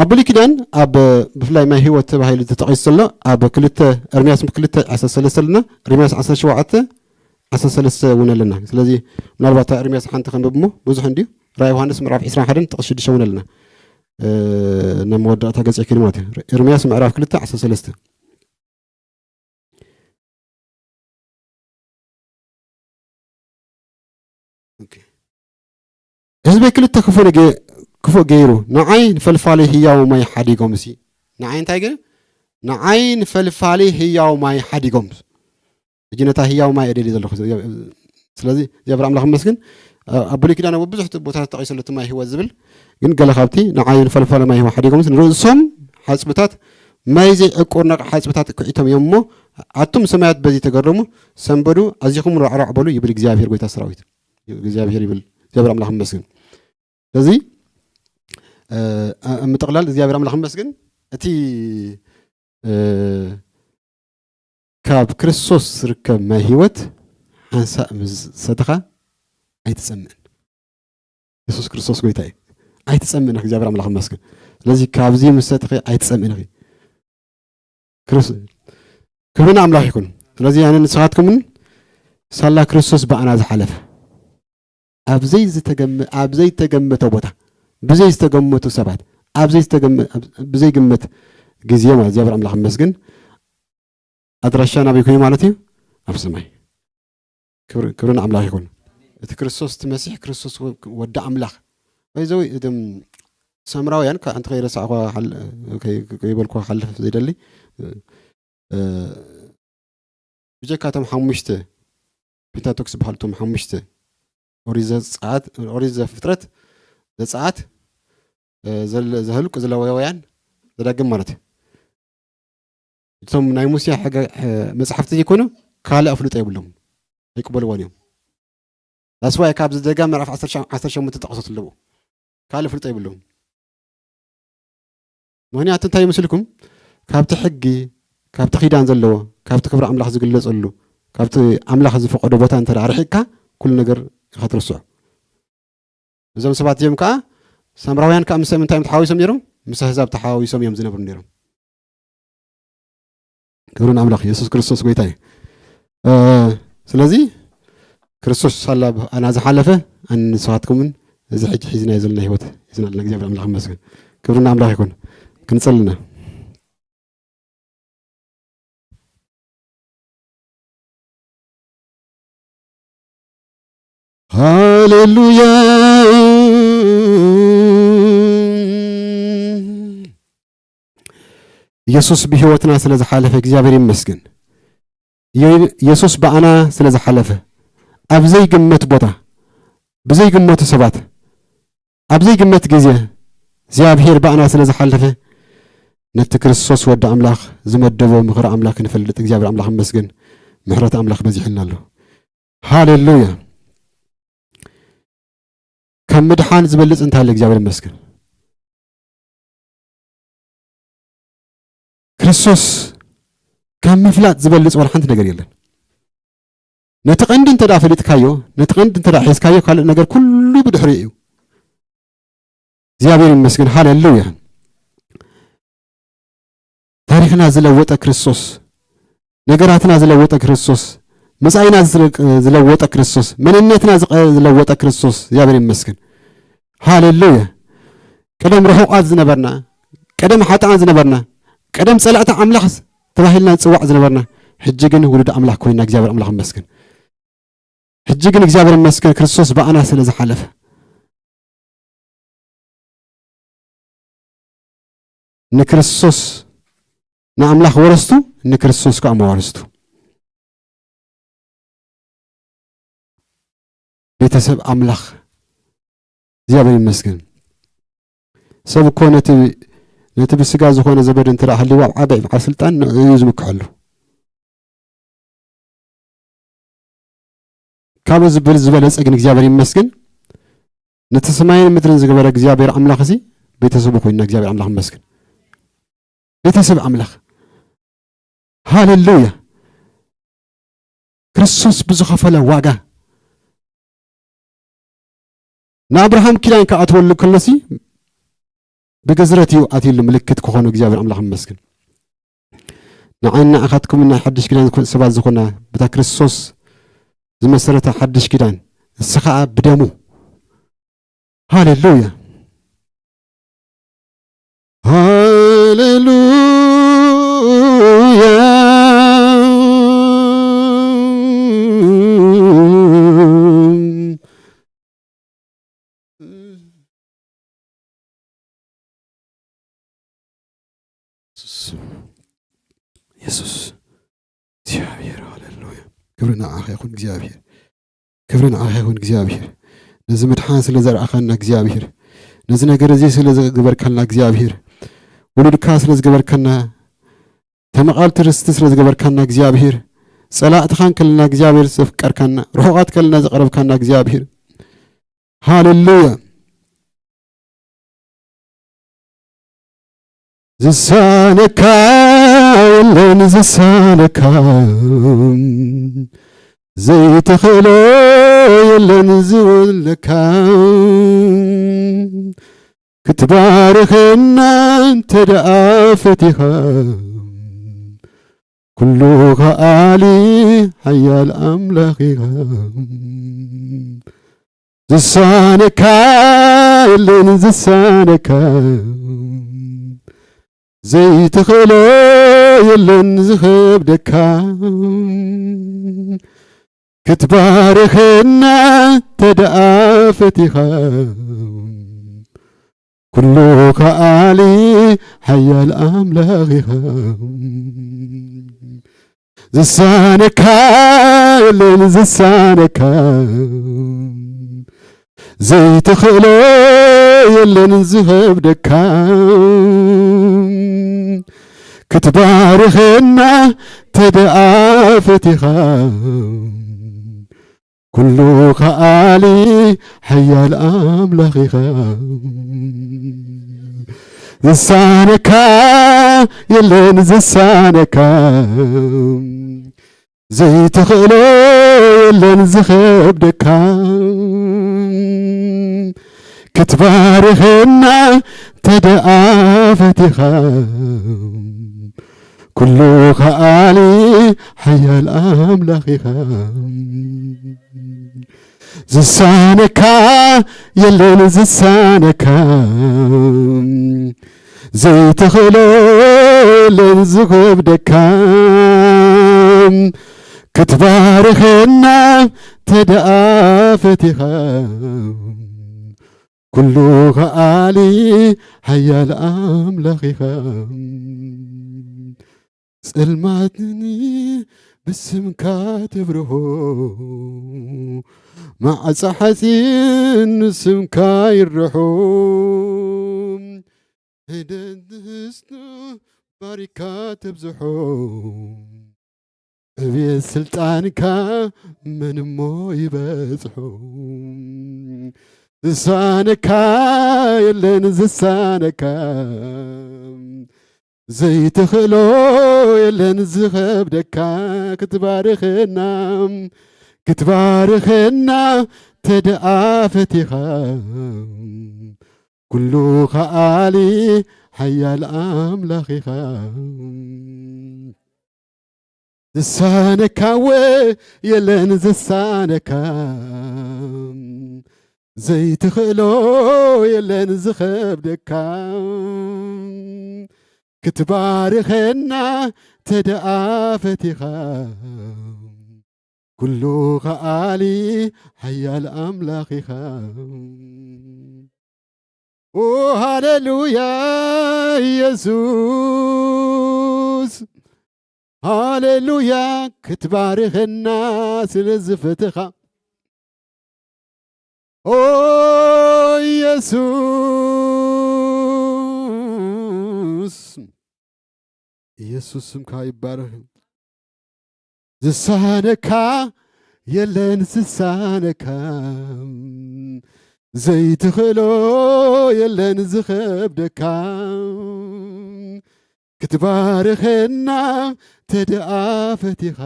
ኣብ ብሉይ ኪዳን ኣብ ብፍላይ ማይ ህይወት ተባሂሉ ተጠቒሱ ዘሎ ኣብ ክልተ፣ ኤርምያስ ክልተ ዓሰርተ ሰለስተ ኣለና፣ ኤርምያስ ዓሰርተ ሸውዓተ ዓሰርተ ሰለስተ እውን ኣለና። ስለዚ ምናልባት ኤርምያስ ሓንቲ ከንብብ እሞ ብዙሕ እንድዩ። ራእይ ዮሃንስ ምዕራፍ ዕስራን ሓደን ጥቕሲ ሽዱሽተ እውን ኣለና። እ፣ ናብ መወዳእታ ገጽ ይከይድ ማለት እዩ። ኤርምያስ ምዕራፍ ክልተ ዓሰርተ ሰለስተ። ኦኬ። ህዝበይ ክልተ ክፉእ ነገ-፣ ክፉእ ገይሩ፣ ንዓይ ንፈልፋሊ ህያው ማይ ሓዲጎምሲ። ንዓይ እንታይ ገ-? ንዓይ ንፈልፋሊ ህያው ማይ ሓዲጎም። ሕጂ ነታ ህያው ማይ እደሊ ዘለኹ። ስለዚ እግዚኣብሔር ኣምላኽ ይመስገን። ኣብ ብሉይ ኪዳን ኣብ ብዙሕ ቦታታት ተጠቒሱ ኣሎ እቲ ማይ ህይወት ዝብል፣ ግን ገለ ካብቲ ንዓይ ንፈልፋሊ ማይ ህይወት ሓዲጎምስ ንርእሶም ሓጽብታት ማይ ዘይዕቁር ነቕ ሓጽብታት ክዒቶም እዮም እሞ፣ ኣቱም ሰማያት በዚ ተገረሙ፣ ሰንበዱ፣ ኣዚኹም ራዕራዕ በሉ ይብል እግዚኣብሔር ጐይታ ሰራዊት። እግዚኣብሔር ይብል፣ እግዚኣብሔር ኣምላኽ ይመስገን። ስለዚ፣ እ፣ ኣብ ምጥቕላል እግዚኣብሔር ኣምላኽ ይመስገን። እቲ፣ እ፣ ካብ ክርስቶስ ዝርከብ ማይ ህይወት ሓንሳእ ምስ ሰተኻ ኣይትጸምእን። የሱስ ክርስቶስ ጐይታ እዩ። ኣይትጸምእን ኢኺ፣ እግዚኣብሔር ኣምላኽ ይመስገን። ስለዚ ካብዚ ምስ ሰተኺ ኣይትጸምእን ኢኺ። ክርስ-፣ ክብሪ ንኣምላኽ ይኹን። ስለዚ ኣነ ንስኻትኩምን ሳላ ክርስቶስ ብኣና ዝሓለፈ ኣብ ዘይዝተገመ-፣ ኣብ ዘይተገመተ ቦታ፣ ብዘይ ዝተገመቱ ሰባት፣ ኣብ ዘይዝተገመ-፣ ኣብ፣ ብዘይግመት ግዜ ማለት እግዚኣብሔር ኣምላኽ ይመስገን። ኣድራሻ ናበይ ኮይኑ ማለት እዩ? ኣብ ሰማይ። ክብሪ፣ ክብሪ ንኣምላኽ ይኹን። እቲ ክርስቶስ፣ እቲ መሲሕ ክርስቶስ ወ-፣ ወዲ ኣምላኽ። ባይዘወይ፣ እቶም ሰምራውያን፣ ከ-፣ ኣንቲ ከይረሳዕኳ ሓል-፣ ከይ-፣ ከይበልኳ ክሓልፍ ዘይደሊ፣ እ፣ ብጀካ እቶም ሓሙሽተ፣ ፔንታቶክስ ዝበሃሉ እቶም ሓሙሽተ፣ ኦሪት ዘጸኣት፣ ኦሪት ዘፍጥረት፣ ዘጸኣት፣ እ፣ ዘለ-፣ ዘኍልቁ፣ ዘሌዋውያን፣ ዘዳግም ማለት እዩ። እቶም ናይ ሙሴ ሕገ-፣ ሕ-፣ መጻሕፍቲ ዘይኮኑ ካልእ ኣፍልጦ የብሎም፣ ኣይቅበልዎን እዮም። That's why ካብዚ ዘዳግም ምዕራፍ ዓሰርተ ሸ-፣ ዓሰርተ ሸሞንተ ጠቕሶት ኣለዎ። ካልእ ፍልጦ የብሎም። ምኽንያቱ እንታይ ይመስልኩም? ካብቲ ሕጊ፣ ካብቲ ኪዳን ዘለዎ፣ ካብቲ ክብሪ ኣምላኽ ዝግለጸሉ፣ ካብቲ ኣምላኽ ዝፈቐዶ ቦታ እንተ ደኣ ርሒቕካ፣ ኩሉ ነገር ኢኻ ትርስዖ። እዞም ሰባት እዚኦም ከኣ፣ ሳምራውያን ከኣ ምስ ምንታይ እዮም ተሓዋዊሶም ነይሮም? ምስ ኣህዛብ ተሓዋዊሶም እዮም ዝነብሩ ነይሮም። ክብሪ ንኣምላኽ፣ የሱስ ክርስቶስ ጐይታ እዩ። እ፣ ስለዚ ክርስቶስ ሳላ ብኣና ዝሓለፈ፣ ኣነ ንስኻትኩምን እዚ ሕጂ ሒዝናዮ ዘለና ህይወት ሒዝና ኣለና። እግዚኣብሔር ኣምላኽ ይመስገን። ክብሪ ንኣምላኽ ይኹን። ክንጸሊ ኢና። ሃሌሉያ። ኢየሱስ ብህይወትና ስለ ዝሓለፈ እግዚኣብሔር ይመስገን። የ-፣ ኢየሱስ ብኣና ስለ ዝሓለፈ፣ ኣብ ዘይግመት ቦታ፣ ብዘይግመቱ ሰባት፣ ኣብ ዘይግመት ግዜ እግዚኣብሔር ብኣና ስለ ዝሓለፈ፣ ነቲ ክርስቶስ ወዲ ኣምላኽ ዝመደቦ ምኽሪ ኣምላኽ ክንፈልጥ እግዚኣብሔር ኣምላኽ ይመስገን። ምሕረት ኣምላኽ በዚሑልና ኣሎ። ሃሌሉያ። ካብ ምድሓን ዝበልጽ እንታይ ኣሎ? እግዚኣብሔር ይመስገን። ክርስቶስ ካብ ምፍላጥ ዝበልጽ ዋላ ሓንቲ ነገር የለን። ነቲ ቀንዲ እንተ ደኣ ፈሊጥካዮ፣ ነቲ ቀንዲ እንተ ደኣ ሒዝካዮ፣ ካልእ ነገር ኩሉ ብድሕሪኡ እዩ። እግዚኣብሔር ይመስገን። ሃሌሉያ። ታሪኽና ዝለወጠ ክርስቶስ፣ ነገራትና ዝለወጠ ክርስቶስ፣ መጻኢና ዝለ-፣ ዝለወጠ ክርስቶስ፣ መንነትና ዝቐ-፣ ዝለወጠ ክርስቶስ፣ እግዚኣብሔር ይመስገን። ሃሌሉያ። ቀደም ርሑቓት ዝነበርና፣ ቀደም ሓጥኣን ዝነበርና፣ ቀደም ጸላእቲ ኣምላኽ ተባሂልና ንጽዋዕ ዝነበርና፣ ሕጂ ግን ውሉድ ኣምላኽ ኮይና፣ እግዚኣብሔር ኣምላኽ ይመስገን። ሕጂ ግን እግዚኣብሔር ይመስገን፣ ክርስቶስ ብኣና ስለ ዝሓለፈ። ንክርስቶስ ንኣምላኽ ወረስቱ፣ ንክርስቶስ ከኣ መዋርስቱ። ቤተሰብ ኣምላኽ እግዚኣብሔር ይመስገን። ሰብ እኮ ነቲ፣ ነቲ ብስጋ ዝኾነ ዘመድ እንተ ደኣ ሃልይዎ ኣብ ዓቢ በዓል ስልጣን ንዕኡ እዩ ዝምክሐሉ። ካብኡ ዝብል ዝበለጸ ግን እግዚኣብሔር ይመስገን፣ ነቲ ሰማይን ምድርን ዝገበረ እግዚኣብሔር ኣምላኽ እዚ ቤተሰቡ ኮይንና እግዚኣብሔር ኣምላኽ ይመስገን። ቤተሰብ ኣምላኽ። ሃሌሉያ። ክርስቶስ ብዝኸፈለ ዋጋ ንኣብርሃም ኪዳን ክኣትወሉ ከሎሲ ብግዝረት እዩ ኣትዩሉ፣ ምልክት ክኾኑ እግዚኣብሔር ኣምላኽ ይመስገን። ንዓይን ንዓኻትኩም ናይ ሓድሽ ኪዳን ዝኾ-፣ ሰባት ዝኾና፣ በታ ክርስቶስ ዝመሰረተ ሓድሽ ኪዳን፣ እሱ ኸኣ ብደሙ። ሃሌሉያ። ሃሌሉያ። የሱስ፣ እግዚኣብሔር፣ ሃሌሉያ። ክብሪ ንዓኻ ይኹን እግዚኣብሔር። ክብሪ ንዓኻ ይኹን እግዚኣብሔር። ነዚ ምድሓን ስለ ዘርኣኻና እግዚኣብሔር። ነዚ ነገር እዚ ስለ ዝገበርካልና እግዚኣብሔር። ውሉድካ ስለ ዝገበርካና፣ ተመቓልቲ ርስቲ ስለ ዝገበርካና እግዚኣብሔር። ጸላእትኻ እንከለና እግዚኣብሔር ዘፍቀርካና፣ ርሑቓት ከለና ዘቐረብካና እግዚኣብሔር። ሃሌሉያ። ዝሳነካ የለን ዝሳነካ፣ ዘይትኽእሎ የለን ዝውለካ። ክትባርኸና እንተ ደኣ ፈቲኻ፣ ኩሉ ከኣሊ ሓያል ኣምላኽ ኢኻ። ዝሳነካ የለን ዝሳነካ፣ ዘይትኽእሎ የለን ዝኸብደካ። ክትባርኸና ተደኣ ፈቲኻ፣ ኩሉ ከኣሊ ሓያል ኣምላኽ ኢኻ። ዝሳነካ የለን ዝሳነካ፣ ዘይትኽእሎ የለን ዝኸብደካ። ክትባርኸና ተደኣ ፈቲኻ፣ ኩሉ ከኣሊ ሓያል ኣምላኽ ኢኻ። ዝሳነካ የለን ዝሳነካ፣ ዘይትኽእሎ የለን ዝኸብደካ። ክትባርኸና ተደኣ ፈቲኻ፣ ኩሉ ከኣሊ ሓያል ኣምላኽ ኢኻ። ዝሳነካ የለን ዝሳነካ፣ ዘይትኽእሎ የለን ዝኸብደካ። ክትባርኸና ተደኣ ፈቲኻ፣ ኩሉ ከኣሊ ሓያል ኣምላኽ ኢኻ። ጸልማትኒ ብስምካ ተብርሆ፣ ማዕጾ ሓጺን ንስምካ ይርሖ። ሕደት ትሕዝቶ ባሪካ ተብዝሖ፣ ዕብየት ስልጣንካ መን እሞ ይበጽሖ። ዝሳነካ የለን ዝሳነካ፣ ዘይትኽእሎ የለን ዝኸብደካ ክትባርኸና፣ ክትባርኸና ተደኣ ፈቲኻ። ኩሉ ከኣሊ ሓያል ኣምላኽ ኢኻ። ዝሳነካወ የለን ዝሳነካ፣ ዘይትኽእሎ የለን ዝኸብደካ። ክትባርኸና ተደኣ ፈቲኻ፣ ኩሉ ከኣሊ ሓያል ኣምላኽ ኢኻ። ኦ ሃሌሉያ ኢየሱስ፣ ሃሌሉያ፣ ክትባርኸና ስለ ዝፈተኻ። ኦ ኢየሱስ፣ ኢየሱስ ስምካ ይባረኽ። ዝሳነካ የለን ዝሳነካ፣ ዘይትኽእሎ የለን ዝኸብደካ። ክትባርኸና ተደኣ ፈቲኻ፣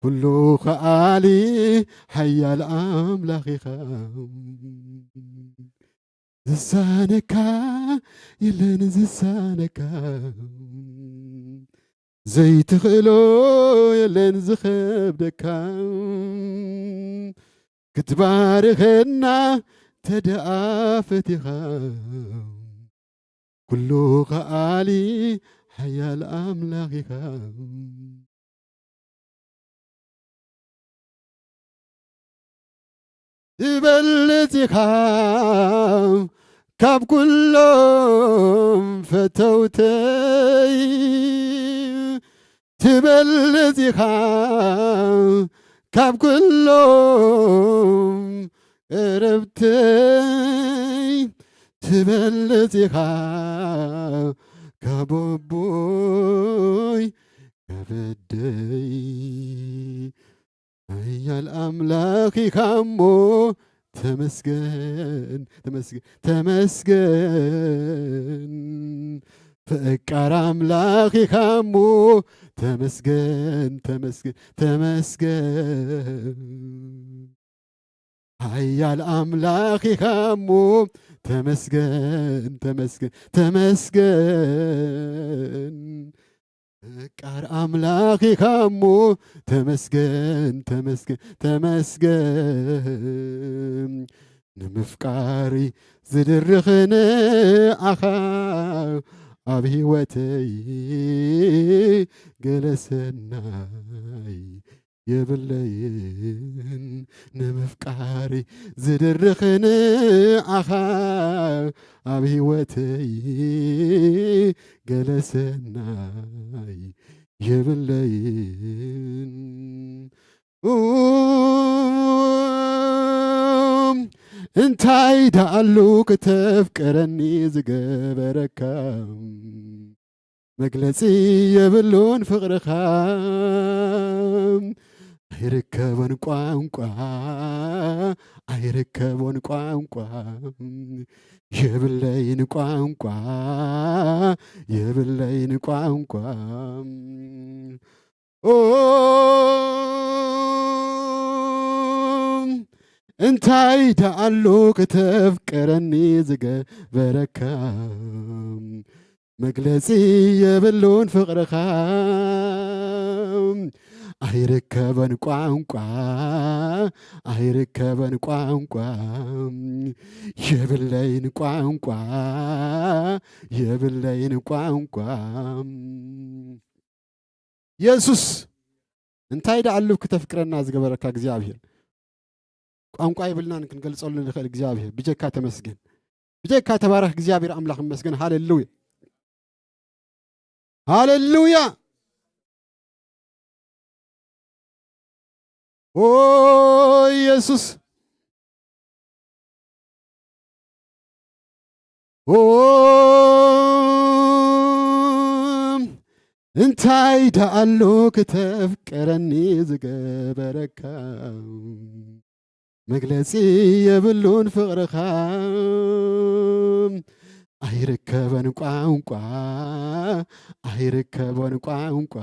ኩሉ ከኣሊ ሓያል ኣምላኽ ኢኻ። ዝሳነካ የለን ዝሳነካ፣ ዘይትኽእሎ የለን ዝኸብደካ። ክትባርኸና ተደኣ ፈቲኻ፣ ኩሉ ከኣሊ ሓያል ኣምላኽ ኢኻ። ትበልጽ ኢኻ ካብ ኩሎም ፈተውተይ፣ ትበልጽ ኢኻ ካብ ኩሎም ቀረብተይ፣ ትበልጽ ኢኻ ካብ ኣቦይ ካብ ኣደይ። ሓያል ኣምላኽ ኢኻ እሞ ተመስገን፣ ተመስገን፣ ተመስገን። ፈቃር ኣምላኽ ኢኻ እሞ ተመስገን፣ ተመስገን፣ ተመስገን። ሓያል ኣምላኽ ኢኻ እሞ ተመስገን፣ ተመስገን፣ ተመስገን። ፈቃር ኣምላኽ ኢኻ እሞ ተመስገን፣ ተመስገን፣ ተመስገን። ንምፍቃር ዝድርኽ ንዓኻ ኣብ ህይወተይ ገለ ሰናይ የብለይን። ንምፍቃር ዝድርኽ ንዓኻ ኣብ ህይወተይ ገለ ሰናይ የብለይን። ኡም፣ እንታይ ደኣሉ ክተፍቅረኒ ዝገበረካ? መግለጺ የብሉን ፍቕርኻ። ኣይርከቦን ቋንቋ፣ ኣይርከቦን ቋንቋ። የብለይን ቋንቋ፣ የብለይን ቋንቋ። ኦ፣ እንታይ ደኣሉ ክተፍቅረኒ ዝገበረካ? መግለጺ የብሉን ፍቕርኻ። ኣይርከበን ቋንቋ፣ ኣይርከበን ቋንቋ። የብለይን ቋንቋ፣ የብለይን ቋንቋ። የሱስ እንታይ ደኣሉ ክተፍቅረና ዝገበረካ እግዚኣብሔር። ቋንቋ የብልናን ክንገልጸሉ ንኽእል እግዚኣብሔር። ብጀካ ተመስገን። ብጀካ ተባረኽ እግዚኣብሔር ኣምላኽ ይመስገን። ሃሌሉያ። ሃሌሉያ። ኦ የሱስ። ኦ እንታይ ደኣሉ ክተፍቅረኒ ዝገበረካ። መግለጺ የብሉን ፍቕርኻ። ኣይርከበን ቋንቋ ኣይርከቦን ቋንቋ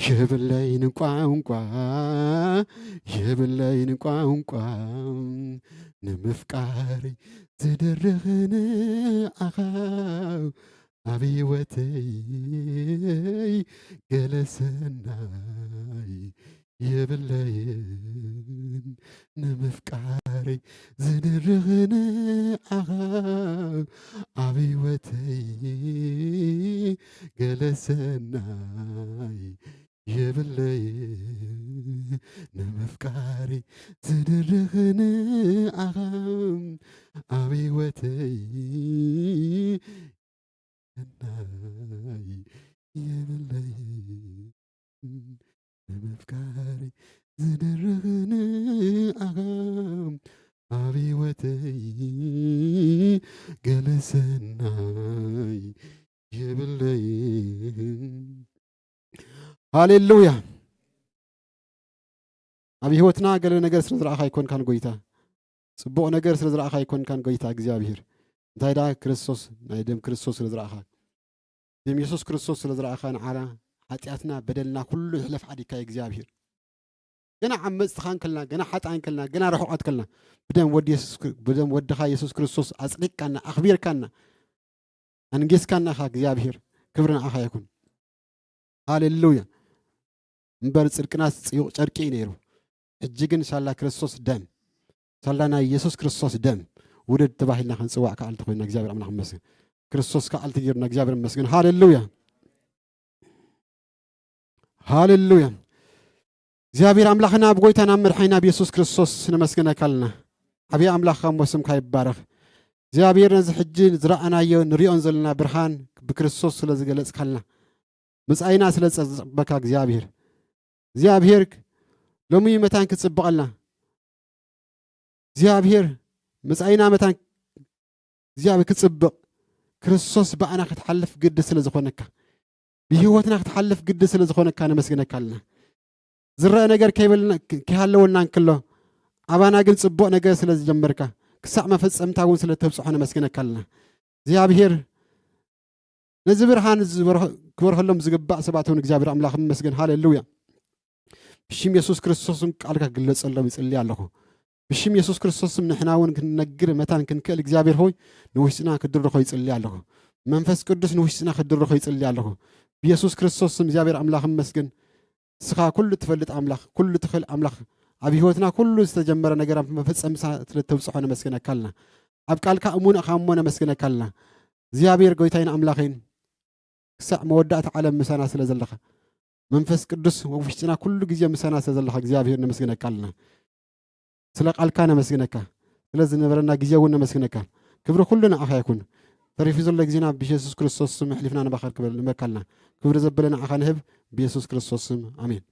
የብለይን ቋንቋ የብለይን ቋንቋ ንምፍቃር ዝድርኽ ንኣኻ ኣብ ህይወተይ ገለ ሰናይ የብለይን ንምፍቃረይ ዝድርኽ ንኣኻ ኣብ ህይወተይ ገለ ሰናይ የብለይን ንምፍቃረይ ዝድርኽ ንኣኻ ኣብ ህይወተይ ሰናይ የብለይን ንምፍቃረይ ዝድርኽ ንኣኻ ኣብ ህይወተይ ገለ ሰናይ የብለይን። ሃሌሉያ። ኣብ ህይወትና ገለ ነገር ስለ ዝረኣኻ ኣይኮንካን ጎይታ፣ ጽቡቕ ነገር ስለ ዝረኣኻ ኣይኮንካን ጎይታ እግዚኣብሔር። እንታይ ደኣ ክርስቶስ፣ ናይ ደም ክርስቶስ ስለ ዝረኣኻ፣ ደም የሱስ ክርስቶስ ስለ ዝረኣኻ ንዓና ሓጢኣትና በደልና ኩሉ ይሕለፍ ዓዲካ እግዚኣብሔር። ገና ዓመጽትኻ እንከልና፣ ገና ሓጥኣን ከልና፣ ገና ርሑቓት ከልና ብደም ወዲ የሱስ ክር- ብደም ወድኻ የሱስ ክርስቶስ ኣጽዲቅካና ኣኽቢርካና ኣንጌስካና ኢኻ እግዚኣብሔር። ክብሪ ንዓኻ ይኹን። ሃሌሉያ። እምበር ጽድቅናስ ጽዩቕ ጨርቂ እዩ ነይሩ። ሕጂ ግን ሳላ ክርስቶስ ደም፣ ሳላ ናይ የሱስ ክርስቶስ ደም ውደድ ተባሂልና ክንጽዋዕ ከኣልቲ ኮይና እግዚኣብሔር ኣምላኽ ይመስገን። ክርስቶስ ከኣልቲ ገይሩና እግዚኣብሔር ይመስገን። ሃሌሉያ። ሃሌሉያ። እግዚኣብሔር ኣምላኽና ኣብ ጎይታና ኣብ መድሓኒና ኣብ የሱስ ክርስቶስ ነመስግነካ ኣለና። ዓብዪ ኣምላኽ ካብ ሞስምካ ይባረኽ። እግዚኣብሔር ነዚ ሕጂ ዝረኣናዮ ንሪኦን ዘለና ብርሃን ብክርስቶስ ስለ ዝገለጽካልና፣ ምጻኢና ስለ ዝጸበካ እግዚኣብሔር እግዚኣብሔር ሎሚ መታን ክጽብቐልና እግዚኣብሔር ምጻኢና መታን እግዚኣብሔር ክጽብቕ ክርስቶስ ብኣና ክትሓልፍ ግዲ ስለ ዝኾነካ ብህይወትና ክትሓልፍ ግዲ ስለ ዝኾነካ ነመስግነካ ኣለና። ዝረአ ነገር ከይበልና ከይሃለወልና እንክሎ ኣባና ግን ጽቡቕ ነገር ስለ ዝጀመርካ ክሳዕ መፈጸምታ እውን ስለ ተብጽሖ ነመስግነካ ኣለና እግዚኣብሔር። ነዚ ብርሃን ዝበርህ- ክበርሀሎም ዝግባእ ሰባት እውን እግዚኣብሔር ኣምላኽ ይመስገን። ሃሌሉያ። ብሽም የሱስ ክርስቶስን ቃልካ ክግለጸሎም ይጽሊ ኣለኹ። ብሽም የሱስ ክርስቶስም ንሕና እውን ክንነግር መታን ክንክእል እግዚኣብሔር ሆይ ንውሽጥና ክድርኾ ይጽሊ ኣለኹ። መንፈስ ቅዱስ ንውሽጥና ክድርኾ ይጽሊ ኣለኹ። ብየሱስ ክርስቶስ ስም እግዚኣብሔር ኣምላኽ ይመስገን። ንስኻ ኩሉ ትፈልጥ ኣምላኽ፣ ኩሉ ትኽእል ኣምላኽ፣ ኣብ ህይወትና ኩሉ ዝተጀመረ ነገር ኣብ መፈጸምታ ስለ ተብጽሖ ነመስግነካ ኣለና። ኣብ ቃልካ እሙን እኻ እሞ ነመስግነካ ኣለና። እግዚኣብሔር ጎይታይን ኣምላኸይን ክሳዕ መወዳእታ ዓለም ምሳና ስለ ዘለኻ መንፈስ ቅዱስ ኣብ ውሽጥና ኩሉ ግዜ ምሳና ስለ ዘለኻ እግዚኣብሔር ነመስግነካ ኣለና። ስለ ቃልካ ነመስግነካ፣ ስለ ዝነበረና ግዜ እውን ነመስግነካ። ክብሪ ኩሉ ንዓኻ ይኩን። ተሪፉ ዘሎ ግዜና ብየሱስ ክርስቶስ ስም ኣሕሊፍና ንባኻር ክበል ንመካልና ክብሪ ዘበለ ንዓኻ ንህብ ብየሱስ ክርስቶስ ስም ኣሜን።